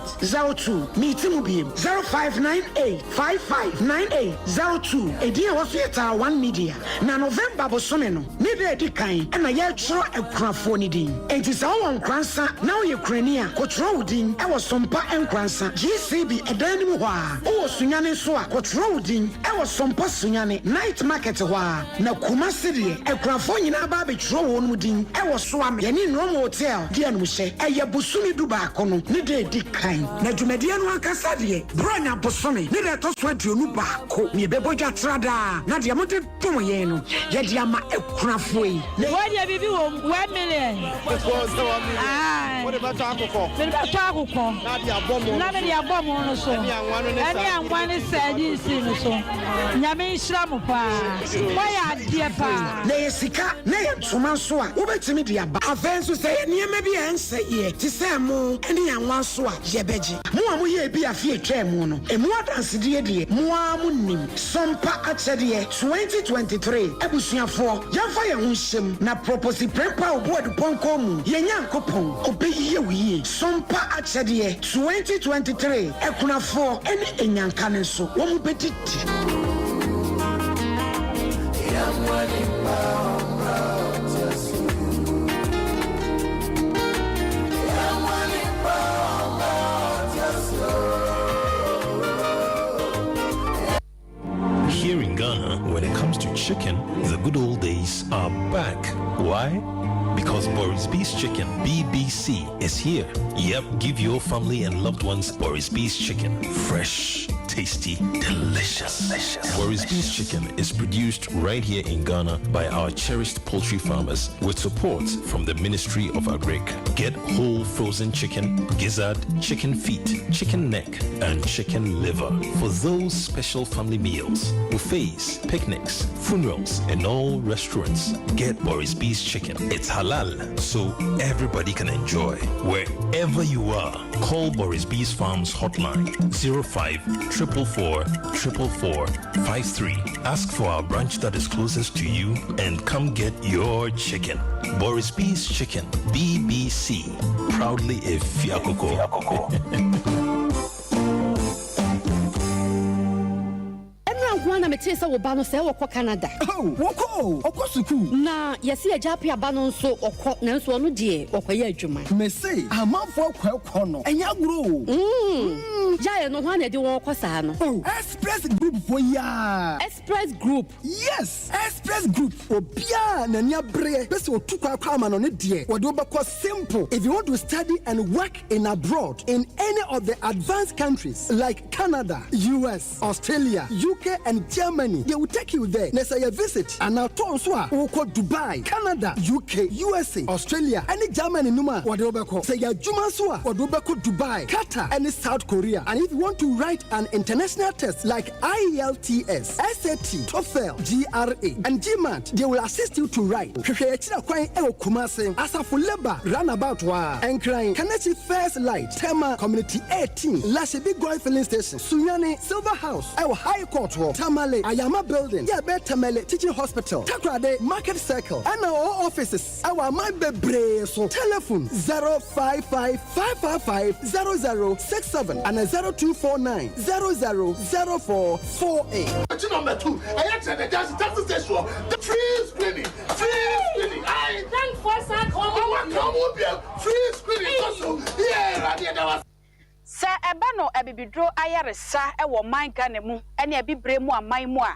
02. Meti mu biem, 0598 5598 02. Edin a ɛwɔ so yɛ Taa One Media. Na November bosome no ne da a ɛdi kan na yɛretwerɛ akunafoɔ no din. Enti sɛ wowɔ Nkoransa na woyɛ kurani a, kɔtwerɛ wo din wɔ Sompa Nkoransa, GCB ɛdan no mu hɔ ara. Wowɔ Sunyani nso a, kɔtwerɛ wo din wɔ Sompa Sunyani, Night Market hɔ ara. Na Kumasi deɛ, akunafoɔ nyinaa ba abɛtwerɛ wɔn din wɔ Soame, yɛne Nrom Hotel di animhyɛ. Ɛyɛ bosome dubaako no ne da a ɛdi kan. Na dwumadie no ankasa deɛ, Buronya bosome ne da ɛtɔ so 21 na yɛbɛbɔ dwa tradaa, na deɛ mode dom yɛn no, yɛde ama akunafoɔ yi. Na. Wei deɛ biribi wɔ mu, 1 million. Aye. Wode bɛtɔ akokɔ. Mede bɛtɔ akokɔ. Na de abɔ mo. Na mede abɔ mo no so. Ɛne anwa no ne Ɛne anwa ne sardines no so. Nyame nhyira mo paa. Moayɛ adeɛ paa. Na ɛyɛ sika na ɛyɛ ntoma nso a, wobɛtumi de aba. Afei nso sɛ ɛyɛ nneɛma bi a ɛnsɛeɛ te sɛ ɛmo ne anwa nso a, yɛbɛgye. Mo a moyɛɛ bi afe a ɛtwaa mu no, ɛmu adansedie deɛ, mo ara monim. Sompa Akyɛdeɛ 2023 Abusuafoɔ, yɛmfa yɛn ho nhyɛ mu na Proposi Prempeh Obuadu Pɔnkɔ mu, yɛn Nyankopɔn, ɔbɛyɛ wo yie. Sompa Akyɛdeɛ 2023 Akunafoɔ ne Anyanka no nso, wɔn bɛdidi. Here in Ghana, when it comes to chicken, the good old days are back. Why? Because Boris B's Chicken, BBC, is here. Yep, give your family and loved ones Boris B's Chicken. Fresh, tasty, delicious. delicious. Boris B's Chicken is produced right here in Ghana by our cherished poultry farmers with support from the Ministry of Agric. Get whole frozen chicken, gizzard, chicken feet, chicken neck, and chicken liver for those special family meals, buffets, picnics, funerals, and all restaurants. Get Boris B's Chicken. It's halal, so everybody can enjoy. Wherever you are, call Boris B's Farms hotline 05 444 444 53. Ask for our branch that is closest to you and come get your chicken. Boris B's Chicken, BBC. Proudly a Fiakoko. Ɛnora. nko ara na metee sɛ wo ba no sɛɛ ɔkɔ Canada. Oh, wɔkɔ o, ɔkɔ sukuu. Na yɛse agya Appiah ba no nso ɔkɔ, nanso ɔno deɛ ɔkɔyɛ adwuma. Mese amanfoɔ kɔ kɔ no, ɛnyɛ agorɔ o. Mm, gyae no, hwan na ɛde wɔn kɔ saa no? Oh, Express Group foɔ yi ara. Express Group. Yes, Express Group. Obiara a n'ani abereɛ pɛ sɛ ɔtu kwan kɔ amanɔne deɛ, wɔde wo bɛkɔ simple. If you want to study and work in abroad in any of the advanced countries like Canada, US, Australia, UK and Germany, they will take you there. Na sɛ ɛyɛ visit anaa tour nso a, wokɔ Dubai, Canada, UK, USA, Australia ne Germany nom a, wɔde wo bɛkɔ. Sɛ ɛyɛ adwuma nso a, wɔde wo bɛkɔ Dubai, Qatar ne South Korea. And if you want to write an international test like IELTS, SAT, TOEFL, GRE and GMAT, they will assist you to write. Hwehwɛ yɛn akyiri kwan wɔ Kumasi, Asafo Labour Runabout hɔ ara, Nkran, Kaneshie First Light, Tema Community 18, Lashibi Goil Filling Station, Sunyani, Silver House wɔ High Court hɔ, Tamale, Ayama Building, yɛ ɛbɛn Tamale Teaching Hospital, Takoradi, Market Circle, ɛna ɔwɔ offices wɔ aman bebree so. Telephone 055 555 0067 ana 0249 00 04 48. Akyi number 2 ɛyɛ kyerɛ dɛ gyasi taxi station hɔ free screening free screening ayi ɔmo aka ɔmo biem free screening kɔ so yie awurade yɛda wo ase. Sɛ ɛba no abibiduro ayaresa wɔ ɔman Ghana mu ne abibire mu aman mu a,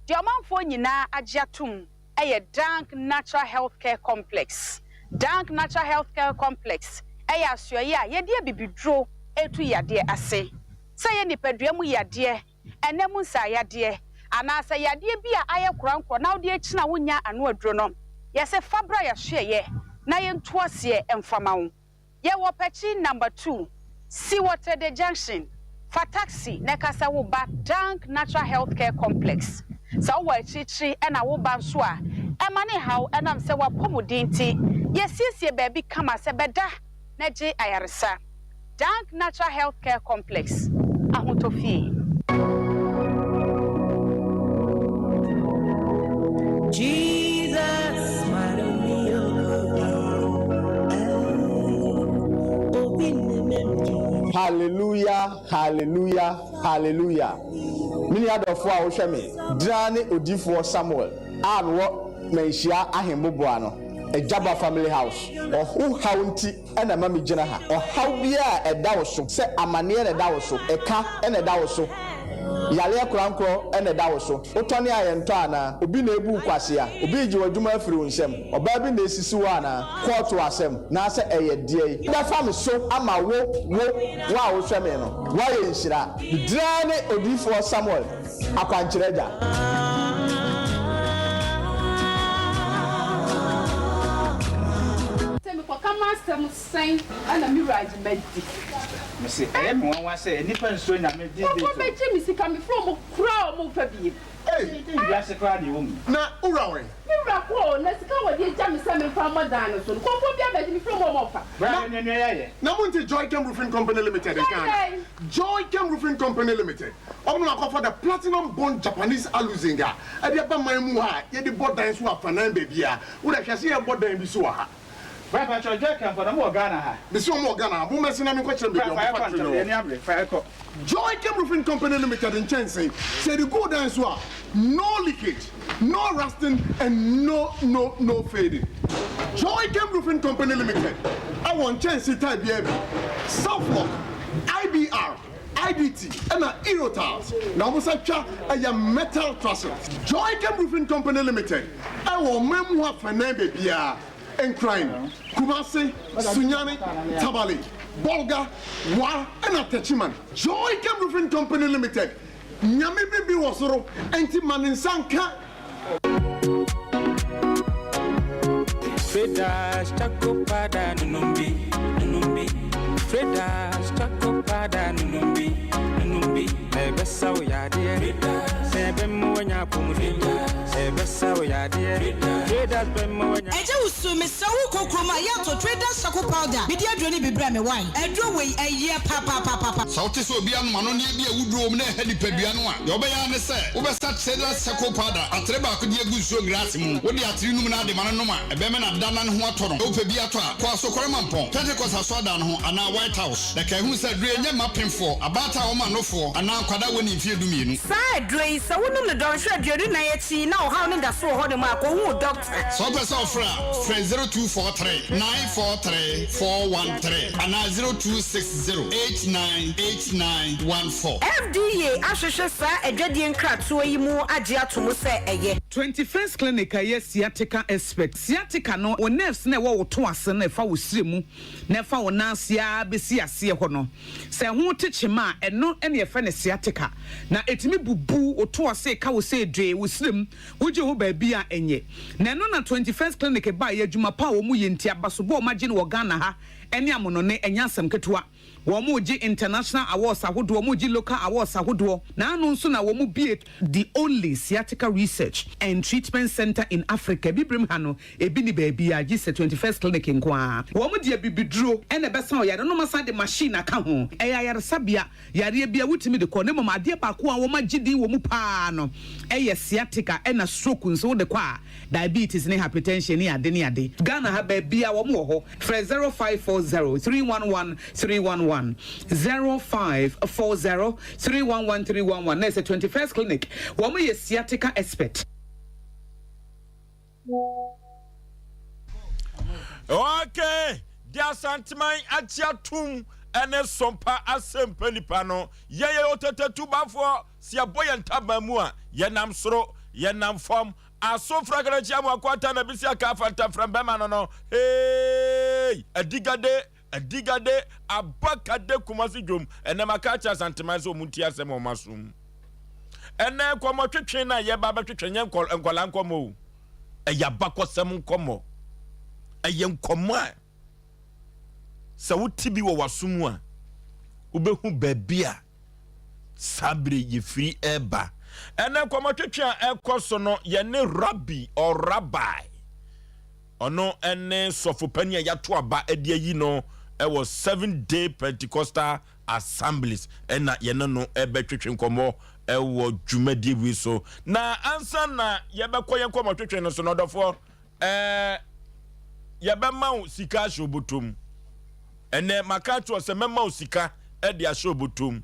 deɛ ɔmanfoɔ nyinaa agye atom yɛ Dank Natural Health Care Complex. Dank Natural Health Care Complex yɛ asoɛeɛ a yɛde abibiduro retu yadeɛ ase. Sɛ ɛyɛ nipadua mu yadeɛ, ɛna mu nsaayadeɛ, anaasɛ yadeɛ bi a ayɛ korankorɔ na wode akyini a wonnya ano aduro no, yɛse fa bra yɛasoɛeɛ na yɛntu aseɛ mfa ma wo. Yɛwɔ Pɛkyi number 2, si wɔ Tede Junction, fa taxi na ka sɛ woba Dank Natural Health Care Complex. Sɛ wowɔ akyirikyiri na woba nso a, ɛmma no nhaw ɛnam sɛ w'apɔmuden nti, yɛasiesie baabi kama sɛ bɛda na gye ayaresa. Dank Natural Health Care Complex, Ahotɔ Fie. Hallelujah, hallelujah, hallelujah. Me nua dɔfoɔ a wohwɛ me, Draa ne odiyifoɔ Samuel a mewɔ Manhyia Ahemboboa no, Agyaba Family House. Ɔho haw nti na ɛma migyina ha. Ɔhaw biara a ɛda wo so, sɛ amanneɛ na ɛda wo so, ɛka na ɛda wo so, yareɛ korankorɔ na ɛda wo so, wotɔne a yɛntɔ anaa, obi na ebu wo kwasea, obi regye w'adwuma afiri wo nsam, ɔbaa bi na esisi wo anaa, kɔɔto asɛm, naasɛ ɛyɛ deɛn. Bɛfa me so ama wo, wo, wo a wohwɛ me no, woayɛ nhyira. Me din ara ne Odiyifoɔ Samuel. Akwankyerɛ Agya. Sɛ mekɔka m'asɛm sɛn na me wura agye madi. Mese ɛyɛ me nwanwa sɛ nnipa nsuro Nyame these days o. Nkurɔfoɔ bɛgye me sika mefrɛ wɔn koraa a wɔn mfa biem. Ei! Dɛn wiase koraa na yɛwɔ mu yi? Na wo wura wɛn? Me wura kɔ o, na sika a wɔde agya me sɛ memfa mmɔ dan no so no, nkurɔfoɔ bi abɛgye mefrɛ wɔn a wɔmfa. Bra yɛ nea nua yɛayɛ. Na monte Joychem Roofing Company Limited nka anaa? Joychem Roofing Company Limited. Wɔn na wɔakɔfa the platinum bond Japanese aluzinc a ɛde aba man mu ha a yɛde bɔ dan so afanan baabiara. Wo deɛ hwɛ sɛ yɛrebɔ dan bi so wɔ ha. Bra mpakyɛw Joycam fo na ɔmo wɔ Ghana ha? Mese ɔmo wɔ Ghana ha. Mo mmɛsen na menkɔ kyerɛ mo Bra baabi a fa ɔmo yɛkɔ factory ntɛm no yɛn wɔ. ani abere fa yɛkɔ. Joycam Roofing Company Limited nkyɛnsee, sɛ yɛde gu dan so a, no leakage, no rusting and no no no fading. Joycam Roofing Company Limited ɛwɔ nkyɛnsee type biara bi, Southlock, IBR, IDT ɛna Eurotiles na wɔn nsa twa ɛyɛ metal trusses. Joycam Roofing Company Limited ɛwɔ ɔman mu ha fɛnɛn baabiara, Nkran, Kumasi, Sunyani, Tamale, Bolga, Wa ɛna Techiman. Joycam Roofing Company Limited, Nyame bi bi wɔ soro ɛnti ma ne nsa nka. Traders, choco powder, nunumbi, nunumbi. Traders, choco powder, nunumbi, nunumbi. Ebesa wo yadeɛ, sɛ ɛbɛma wanya apɔmuden. Ebesa wo yadeɛ, traders bɛma wanya. Agya Wusu, mesrɛ wo kɔ kurom a yɛ tɔ Traders Charcoal Powder mede aduro no bi brɛ me wai. Aduro wei ɛyɛ papaapapapa. Sɛ wote sɛ obi anom anonneɛ bi a awuduro wom na ɛha nipadua no a, deɛ wobɛyɛ ara ne sɛ wobɛsa Traders Charcoal Powder atere baako de agu nsuo ngraase mu. Wode atere num na ade ma no nom a, ɛbɛma no ada na ne ho atɔ no. Sɛ wopɛ bi atɔ a, kɔ Asokore Mampɔn, Pentecost Asɔredan no ho anaa White House. Na kae hu sɛ aduro yi nyɛ mma apemfoɔ, abaatan a wɔma nofoɔ, anaa nkwadaa a wɔnnii mfeɛ dumienu. Saa aduro yi, sɛ wonom no dɔnhwere 24 akyi na ɔhaw no da so wɔ hɔnom a, kɔhu wo dɔkta. Sɛ wopɛ sɛ wofrɛ a, frɛ 0243 943 413 anaa 0260 898914. FDA ahwehwɛ saa adwadie nkratoɔ yi mu agye ato mu sɛ ɛyɛ. 21st Clinic a ɛyɛ sciatica expert. Sciatica no, wo nerves no a ɛwɔ wo to ase no a ɛfa wo srɛ mu na ɛfa wo nan ase ara bɛsi aseɛ hɔ no, sɛ ɛho te kyema a, ɛno na yɛfrɛ no sciatica. Na ɛtumi bubu wo to ase, ka wo sɛ dwee, wo srɛ mu, wogye ho baabi a ɛnyɛ. Na ɛno na 21st Clinic baeɛ, adwuma pa a wɔyɛ nti, abasobɔ a wɔagye no wɔ Ghana ha ne amonɔne, ɛnyɛ asɛm ketewa. Wɔregye international awards ahodoɔ, wɔregye local awards ahodoɔ, na ano nso na wɔbue the only sciatica research and treatment centre in Africa. Abibirem ha no, ebi nni baabiara gye sɛ 21st Clinic nko ara. Wɔde abibiduro na ɛbɛsa ɔyare no na wɔasan de machine aka ho. Ɛyɛ ayaresabea, yareɛ biara wotumi de kɔ, na mmom adeɛ baako a wɔagye din wɔ mu pa ara no yɛ sciatica ɛna stroke nso wode kɔ a, diabetes ne hypertension ne ade ne ade. Ghana ha baabiara wɔn wɔ hɔ. Frɛ 0540 311 311, 0540 311 311 na ɛsɛ 21st Clinic. Wɔn yɛ sciatica expert. Okay, de Asanteman akye atom ɛne Sompa asɛmpa nipa no. Yɛyɛ otetetubafoɔ, sɛ yɛbɔ yɛn ntaban mu a, yɛnam soro, yɛnam fam. Aso frakrakyi amoako ata na bisi aka afanta frɛm bɛma no no hey adigade adigade abakade Kumasi dwom ɛnɛ maka akyerɛ Asanteman sɛ ɔmo nti asɛm ɔmo asom ɛnɛ nkɔmɔ twetwe na yɛba bɛtwetwe nyɛ nkɔla nkɔmɔ o ɛyɛ abakɔsɛm nkɔmɔ ɛyɛ nkɔmɔ a sɛ wote bi wɔ w'aso mu a wobɛhu baabi a saa bere yɛfiri ɛreba. Ɛnɛ nkɔmmɔtwetwe a ɛkɔ so no yɛne Rabbi or Rabbi ɔno ɛne sɔfo panin a yɛato aba de ayi no ɛwɔ Seven Day Pentecostal Assemblies ɛna yɛne no ɛbɛtwetwe nkɔmmɔ ɛwɔ dwumadie wei so. Na ansa na yɛbɛkɔ yɛn nkɔmmɔtwetwe no so no ɔdɔfoɔ Ɛɛ, yɛbɛma wo sika ahyɛ wo bɔtɔ mu. Ɛnɛ, maka akyerɛ wo sɛ mɛma wo sika de ahyɛ wo bɔtɔ mu.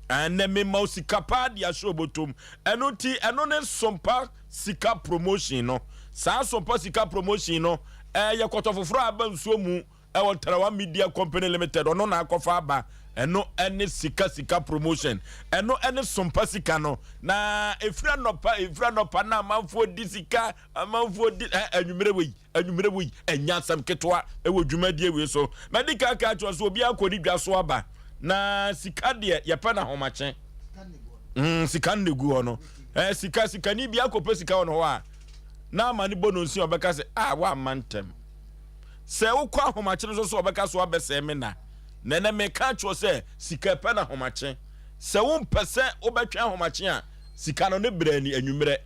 Ɛnɛ, mema wo sika paa de ahyɛ wo bɔtɔ mu. Ɛno nti, ɛno ne Sompa Sika Promotion no. Saa Sompa Sika Promotion no, ɛyɛ kɔtɔ foforɔ a aba nsuo mu ɛwɔ Tarawa Media Company Limited. Ɔno na akɔfa aba. Ɛno ɛne Sika Sika Promotion. Ɛno ɛne Sompa Sika no. Na ɛfiri anɔpa, ɛfiri anɔpa na amanfoɔ di sika. Amanfoɔ di ɛ anwummerɛ wei anwummerɛ wei ɛnyɛ asɛm ketewa ɛwɔ dwumadie wei so. Madi kan ka akyerɛ sɛ obiara kɔ ne dwa so aba na sika deɛ yɛpɛ no ahomakye. Mm, sika no na egu hɔ no. Ɛ sika sikani bi akɔpɛ sika wɔ no hɔ a na ama ne bɔ no nsi ɔbɛka sɛ a woamma ntɛm. Sɛ wokɔ ahomakye no so so ɔbɛka so abɛsɛe me na. Na ɛnɛ meka akyerɛ sɛ sika ɛpɛ no ahomakye. Sɛ wompɛ sɛ wobɛtwɛn ahomakye a sika no ne brɛ ni anwummerɛ.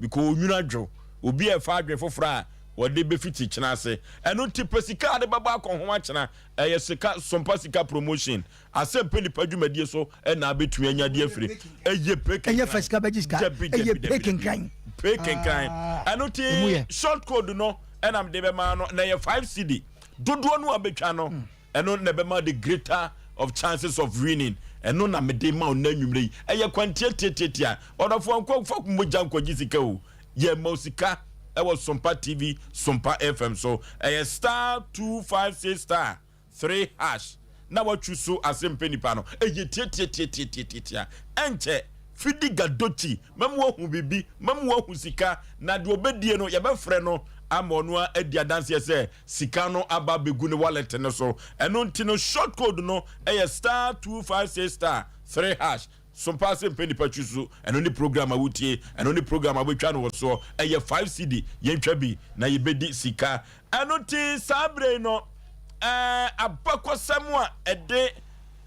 Because onwunu adwo. Obi a ɛfa adwene foforɔ a wɔde bɛfiti kyena ase. Ɛno nti pɛ sika a de bɛbɔ akɔnhoma kyena. Ɛyɛ sika sompa sika promotion. Asɛmpɛ nipa dwumadie so ɛna abɛtumi anya de afiri. Ɛyɛ pɛ kenkan. Ɛnyɛ fa sika bɛgye sika. Ɛyɛ pɛ kenkan. Pɛ kenkan. Ɛno nti short code no ɛna mede bɛma no na ɛyɛ 5 cedi. Dodoɔ no a bɛtwa no. Ɛno na ɛbɛma the greater of chances of winning. Ɛno na mede ma wo nnɛ anwummerɛ yi. Ɛyɛ kwan tiatiatiatia. Ɔdɔfoɔ nkɔ fa mogya nkɔgye sika o. Yɛma wo sika ɛwɔ Sompa TV, Sompa FM so. Ɛyɛ star 256 star 3 hash na watwu so ase mpɛ nipa no. Ɛyɛ tiatiatiatiatiatia. Ɛnkyɛ Fidi Gadochi mɛma wahu biribi, mɛma wahu sika, na deɛ ɔbɛdie no yɛbɛfrɛ no ama ɔno ara adi adanseɛ sɛ Sika no aba abɛgu ne wallet no so. Ɛno nti no short code no yɛ star 256 star 3 hash. So paa sɛ mpɛ nipa twi so. Ɛno ne program a wotie. Ɛno ne program a wobɛtwa no wɔ soɔ. Ɛyɛ 5 cedi. Yɛntwa bi na yɛbɛdi sika. Ɛno nti saa berɛ yi no ɛɛ abakɔsɛm a ɛde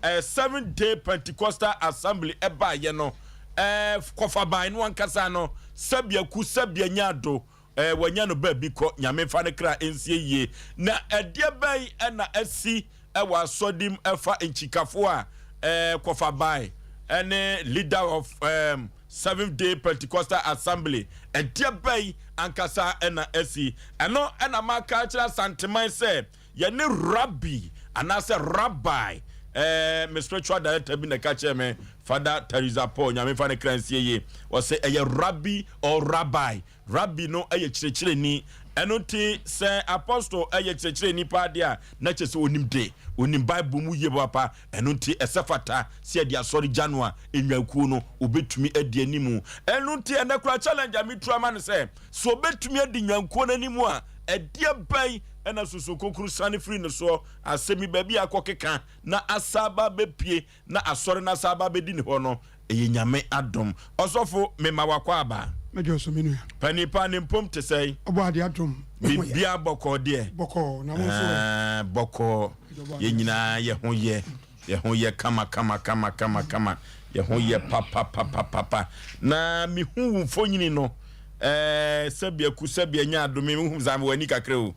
ɛɛ Seventh Day Pentecostal Assembly ɛbaeɛ no ɛɛ kɔfaban no ankasa no sɛbea ku sɛbea nyaado. Eh, wanya no baabi kɔ, Nyame mfa ne kra nsie yie. Na ɛdeɛ bɛn na asi wɔ asɔdim ɛfa nkyikafo a eh, kɔfa bae ɛne leader of um, Seventh Day Pentecostal Assembly, ɛdeɛ bɛn ankasa na asi? Ɛno ɛna maka akyerɛ Asanteman sɛ Yɛne Rabbi anaasɛ Rabbi, eh, me spiritual director bi na ɛka kyerɛ me, Father Teresa Paul, Nyame fa ne kra nsie yie. Ɔsɛ ɛyɛ Rabbi or Rabbi. Rabbi no yɛ kyerɛkyerɛni. Ɛno nti sɛ apostle yɛ kyerɛkyerɛni paa deɛ a, na kyerɛ sɛ onim de, onim Bible mu yie papa. Ɛno nti ɛsɛ fata sɛ yɛde asɔre gya no a, nnwankuo no obetumi adi anim. Ɛno nti ɛnɛ koraa challenge a metu ama no sɛ, sɛ obetumi adi nnwankuo no anim a, ɛdeɛ bɛn Ɛnna Susuw Kronkron siane firii ne soɔ, asɛm yi, baabi a akɔkeka na asa aba abɛpue na asɔre no asa aba abɛdi ne hɔ no, ɛyɛ Nyame adom. Ɔsɔfo, mema w'akwaaba. Mɛgye wo so, me nua. Panin pa, ne mpom te sɛn? Ɔbɔ adeɛ adom. Me ho yɛ. Biribiara bɔkɔɔ deɛ? Bɔkɔɔ, na wo nso ɛ? Ɛɛ, bɔkɔɔ. Yɛn nyinaa yɛ ho yɛ. Yɛ ho yɛ kama kama kama kama kama. Yɛ ho yɛ papapapapa. Na mehu wo mfonyini no, ɛɛ, sɛbi aku sɛbi anya adome, mehu saa mewɔ ani kakra o.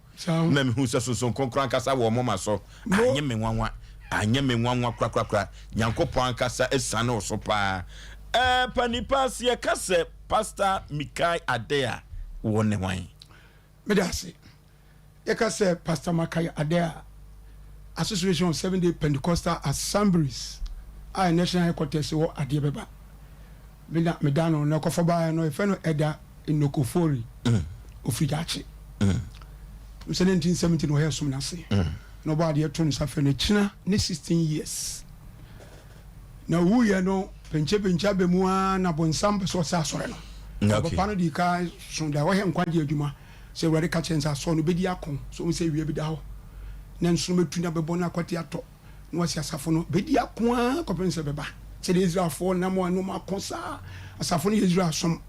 Na mehu sɛ Sunsum Kronkron ankasa wɔ moma so. Anyɛ me nwanwa. Anyɛ me nwanwa korakorakora. Nyankopɔn ankasa asiane wo so paa. Ɛɛ, panipa, sɛ yɛka sɛ Pastor Mikai Ade a, wo ne hwan? Meda ase. Yɛka sɛ Pastor Makai Ade a, Association of Seventh Day Pentecostal Assemblies a national headquarters wɔ adeɛ bɛba. Me na meda no na ɛkɔfɔ baeɛ no yɛfrɛ no Ɛda Nnokofori ofiri Daakye. Sɛ 1970 na ɔyɛ som no ase na ɔbɔ adeɛ to no nsa frɛ no akyina ne 16 years. Na owuiɛ no penkyɛpenkyɛ aba mu ara na bonsam pɛ sɛ ɔsɛ asɔre no. Papa no dii kan so da ɔyɛ nkwagye adwuma. Sɛ Awurade ka kyerɛ no sɛ asɔre no bɛdi ako, sɛ ɔhu sɛ awia bi da hɔ, na nsoromma tu na bɛbɔ na akwati atɔ, na wasi asafo no, bɛdi ako ara kɔpem sɛ bɛba. Sɛdeɛ Israelfoɔ nam a na wɔn ako saa, asafo no yɛ Israel som.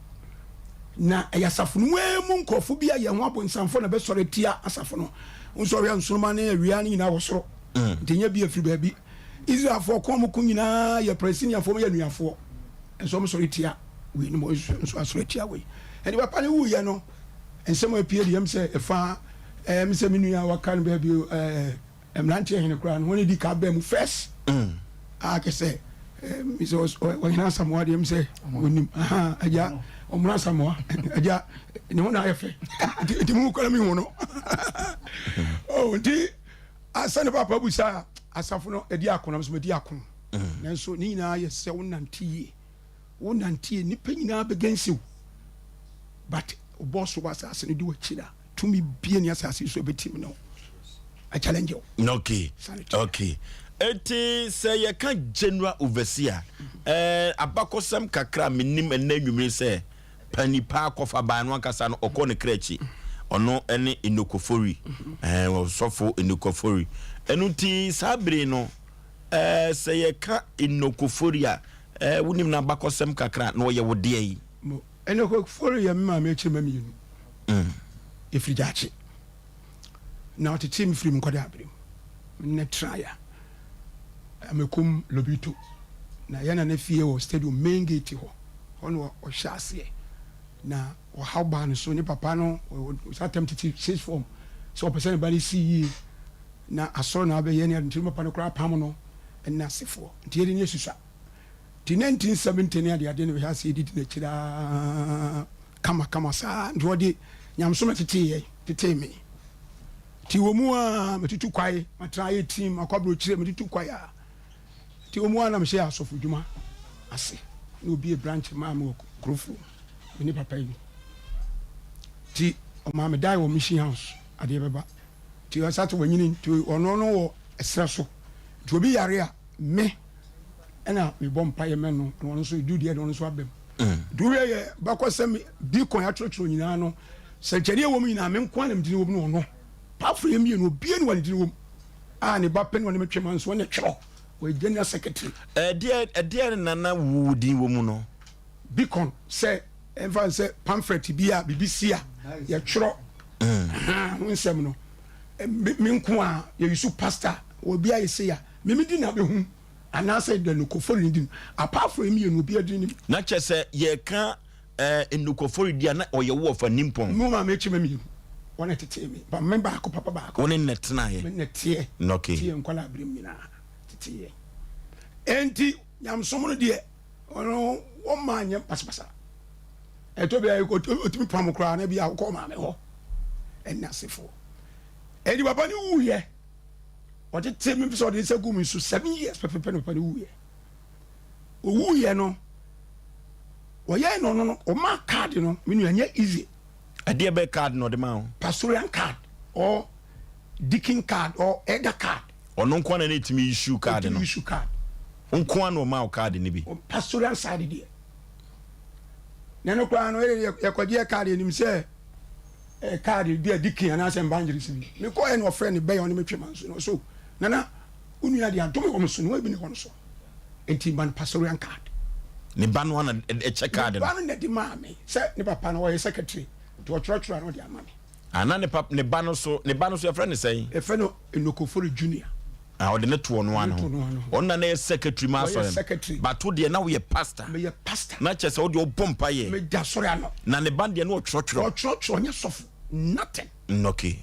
Na ɛyɛ asafo no ara mu nkurɔfo bi a yɛn ho abonsamfoɔ na bɛsɔre atia asafo no. Wo nso ɔwia nsoromma ne awia no nyinaa wɔ soro. Nti ɛnyɛ bi afiri baabi. Israelfoɔ ko a wɔko nyinaa yɛ Palestiniafoɔ, wɔyɛ anuafoɔ. Nso wɔsɔre tia wei no, wɔn nso asɔre atia wei. Ɛnti papa no wuiɛ no, Nsɛm a epue deɛ, ɛm sɛ ɛfa ɛm sɛ me nua a waka no baabi ɛɛ mmeranteɛ hene koraa no wɔn di ka bɛn mu first. Mm. A kɛ sɛ ɛɛ sɛ ɔhene Asamoah deɛ ɛm sɛ onim ahan agya ɔmuna Asamoah agya ne ho na ayɛ fɛ nti nti mu kura mi hu no. Oh nti asa ne papa busa asafo no edi ako na nso edi ako. Mm. Nanso ne nyinaa yɛ sɛ wonante yie. Wo nante nnipa nyinaa bɛgɛnsi wo but wobɔ so wɔ asase no di w'akyi na tumi bie ne asase so ɛbɛtim no I challenge you. Okay. Okay. Eti sɛ yɛka general overseer eh, abakɔsɛm kakra menim ɛnɛ nwumere sɛ pani paa kɔfa baa no ankasa no ɔkɔ ne kra akyi ɔno ɛne Inokofori eh, ɔsɔfo Inokofori ɛno nti saa bere no eh, sɛ yɛka Inokofori a Eh, wonim n'abakɔsɛm kakra, na ɔyɛ wo deɛ yi. Mo, ɛnna Kofori yɛ me maame akyiri mma mmienu. Mm. Yɛfiri Gyaakye. Na ɔtetee me firi me nkwadaa bere mu. Me ne no tenaeɛ. Amekum Lobito. Na yɛn nana fie wɔ stadium main gate hɔ. Hɔ na ɔhyɛ aseɛ. Na ɔhaw baa ne so. Ne papa no, saa tam tete six form. Sɛ ɔpɛ sɛ ne ba no si yie. Na asɔre na abɛyɛ ne ade nti ne papa no koraa pam no. ne asefoɔ nti yɛde ne asusua nti 1970 ne adeade no bɛhyɛ aseɛ didi n'akyiri aa kama kama saa nti wɔde nyamesom na tetee yɛ tetee me nti wɔ mu a metutu kwae matena ayɛ team makɔ aburokyire metutu kwae a nti wɔ mu a na mehyɛ asɔfo dwuma ase na obie branch maa me wɔ kurofo me ne papa yi nti ɔmaa me dan wɔ mission house adeɛ bɛba nti ɔsa te wanyini nti ɔno no wɔ ɛserɛ so Nti obi yare a, me ɛna mebɔ mpaeɛ mɛ no, na ɔno nso ɛdu deɛ na ɔno nso aba mu. Nti wohwɛ yɛ bakɔsɛm deacon atwerɛtwerɛ nyinaa no, sɛnkyerɛnneɛ wɔ mu nyinaa, me nko ara na me dini wɔ mu na ɔno. Paafo yɛ mmienu, obiara ni wɔ ne dini wɔ mu. A ne ba pɛ na ɔne me twe ma nso ɔne twerɛ, ɔyɛ general secretary. Ɛdeɛ ɛdeɛ na na wo din wɔ mu no? Deacon sɛ ɛmfa no sɛ pamphlet bi a biribi si a yɛtwerɛ ho nsɛm no, me nko a yɛyusu pastor obi ayɛ sei a me me di na bɛhu anaasɛ the nokofo ne di no apart from mmienu obi adi nim. Na kyerɛ sɛ yɛka. Ɛɛ Nnukɔfɔre di a na ɔyɛ wo ɔfa nimpɔn. Me maame akyi ma mmienu wɔn na ɛtetee me ba me baako papa baako. Wo ne no na ɛtenaeɛ? Me ne teɛ. Okay. Teɛ nkwadaa abiri mu nyinaa teteeɛ. Enti nyamesom no deɛ ɔno wɔn maa nyɛ basabasa. Ɛtɔ bi a otumi pam koraa na bi a wokɔ maame hɔ ɛne asefoɔ. Enti papa no wuiɛ ɔtete me sɛ ɔde nsa gu me so 7 years pɛpɛpɛ na papa no wuiɛ. Owuiɛ no wɔyɛɛ no no ɔmaa card no me nua nyɛ easy. Ɛdeɛ bɛ card na ɔde maa wo? Pastoral card or deacon card or elder card. Ɔno nko na na ɛtumi issue card no. Ɔtumi issue card. Nko na ɔmaa wo card no bi. Pastoral side deɛ. Na ɛno koraa no yɛkɔgye yɛ card yɛnim sɛ eh, card bi a deacon anaasɛ evangelist bi. Mekɔɛ na ɔfrɛ ne bɛyɛ ɔne me twe ma nso no so nana wo nua deɛ adome wɔ me so na wabi ne hɔ no so. Nti ma no pastoral card. Ne ba no ana ɛkyɛ card no? Ne ba no na ɛde maa me sɛ ne papa no ɔyɛ secretary nti ɔtwerɛtwerɛ a na ɔde ama me. Ana ne pap ne ba no so ne ba no so yɛfrɛ no sɛn? Yɛfrɛ no Enokofori Junior. Ah, ɔde ne to ɔno ano ho. Ɔno na na yɛ secretary ma asɔre no. Secretary. But wo deɛ na woyɛ pastor. Meyɛ pastor. Na kyerɛ sɛ wo deɛ wobɔ mpa yɛ. Meda asɔre ano. Na ne ba deɛ na ɔtwerɛtwerɛ. Ɔtwerɛtwerɛ ɔnyɛ sɔfo nothing. Okay.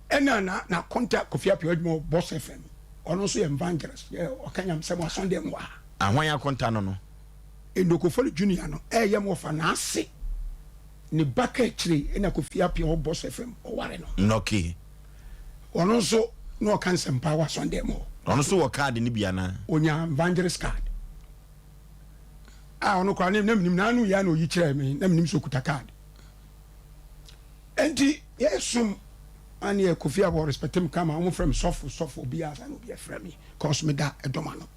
Ɛna na na konta Kofi Appiah adwuma wɔ Boss FM. Ɔno nso yɛ evangelist. Yɛ ɔka nyamsɛm wɔ asɔndɛm hɔ a. Ahwan akonta no no? Enokofori Junior no ɛyɛ mo ɔfa n'ase. Ne ba ka akyire ɛna Kofi Appiah wɔ Boss FM ɔware no. Okay. Ɔno nso na ɔka nsɛmpa wɔ asɔndɛm hɔ. Ɔno nso wɔ card no bi anaa? Onya evangelist card. A ɔno koraa na menim n'ano yɛ na oyi kyerɛɛ me na menim sɛ okuta card. Enti yɛsom ane yɛ Kofi a wɔ respect me kama wɔn frɛ me sɔfo sɔfo obiara saa na obi frɛ me cause me da ɛdɔm ano.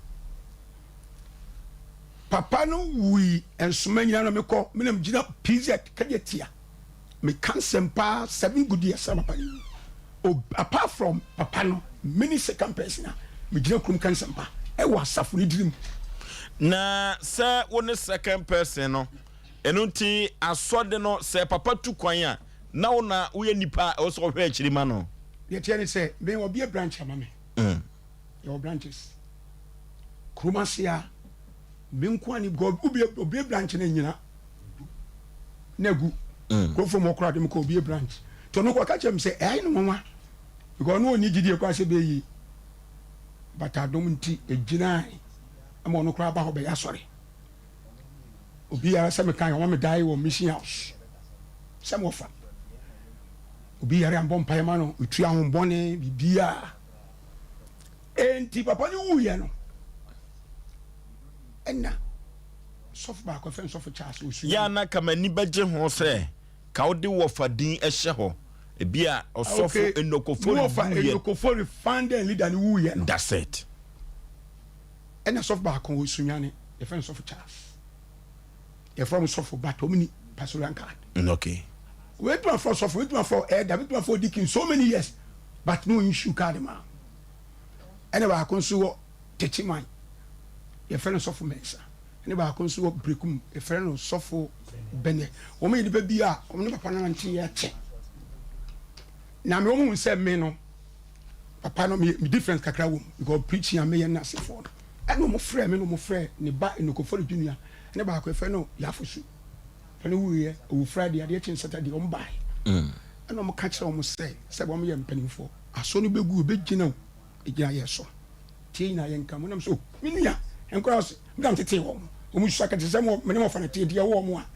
Papa no wui nsoma nyina na mekɔ me na megyina PZ kɛdeɛ tia meka nsɛm paa 7 good years na papa no wu. Apart from papa no many second person a megyina kurom ka nsɛm pa ɛwɔ asafo no dirim. Na sɛ wo ne second person no Ɛno nti asɔde no, sɛ papa tu kwan a, na wo na woyɛ nipa a ɛwɔ sɛ ɔhwɛ akyiri ma no. Deɛ ɛteɛ ne sɛ, me wɔbue branch ama me. Yɛwɔ branches. Kurom ase a, me nko ara ni because wobue obue branch no nyina na agu. Kurofo mu ɔkora de me kɔ obue branch. Nti ɔno kɔ ɔka kyerɛ me sɛ ɛyɛ no nwanwa because ɔno ɔnni gyidie koraa sɛ ɛbɛyɛ yie. But adom nti ɛgyinae ma ɔno koraa ba hɔ bɛyɛ asɔre. Obi yare sɛ meka wɔn me dae wɔ mission house sɛ wɔfa obi yare ambɔ mpaeɛ ma no metua ho bɔne biribiaa. Enti papa no wuyɛ no ɛna sɔfo baako fɛn sɔfo Charles osu. Yɛ ana ka m'ani bɛgye ho sɛ ka wode wɔfa din hyɛ hɔ ebi a ɔsɔfo Enokofori wuyɛ. Enokofori founder and leader no wuyɛ no. That's it. Ɛna sɔfo baako wɔ Sunyani yɛfrɛ no sɔfo Charles yɛfrɛ mo sɔfo but wɔn ni pastoral card. Okay. Wetuma afɔ sɔfo wetuma afɔ elder wetuma afɔ deacon so many years but no issue card ma. Ɛna baako nso wɔ Techiman yɛfrɛ no sɔfo Mensah ɛna baako nso wɔ Brekum yɛfrɛ no sɔfo Bɛnɛ. Wɔn yɛ nipa bi a wɔn ne papa no nante yɛ kyɛ na me wɔn hu sɛ me no papa no me difference kakra wɔ mu because preaching a meyɛ no asefoɔ no ɛna wɔn frɛ me na wɔn frɛ ne ba Enokofori Junior ɛne baako yɛfrɛ no Yafosu papa no wuiɛ owu Friday adeɛ kyen Saturday wɔn baeɛ ɛna wɔn ka kyerɛ wɔn sɛ sɛ wɔn yɛ mpanimfoɔ asɔ no bɛgu ɛbɛgyina o ɛgyina yɛ so tie nyinaa yɛ nka mu nam so me nua nkora ɔse me nam tete wɔn wɔn sua kɛte sɛ mo me ne wɔn fa no tie deɛ wɔ wɔn a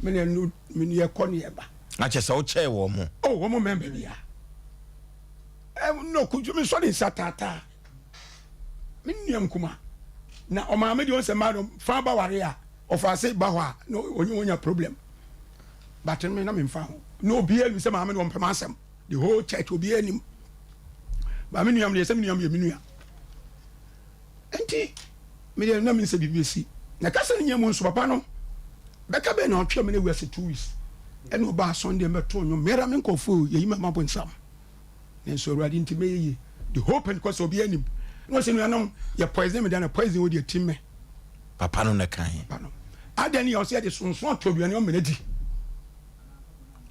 me ne no me ne yɛ kɔ ne yɛ ba. Akyɛ sɛ wokyɛɛ wɔn mo. Oh wɔn mɛmba bia. No kutu me sɔ ne nsa taataa me nua nkuma na ɔmaame deɛ ɔnsɛ mmaa no fa ba ware a ɔfa ase ba hɔ a na onye onya problem but me na me nfa ho na obiara nim sɛ maame no ɔmpɛ m'asɛm the whole church obiara nim ba me nua deɛ sɛ me nua yɛ me nua nti me deɛ na me nsɛ biribi esi na kasa no nyɛ mu nso papa no bɛka bɛn na ɔtwe me na wiase 2 weeks ɛna ɔbaa Sunday mɛto nnwom mɛra me nkɔfoɔ yɛyi ma ma bɔ nsam nanso Awurade nti mɛyɛ yie. The whole Pentecost obiara nim. Na ɔsɛ nuanom yɛ poison me da na poison wo deɛ tim me. Papa no na kan. Papa no. Adan ni ɔsɛ yɛde sonson ato aduane ɔmena di.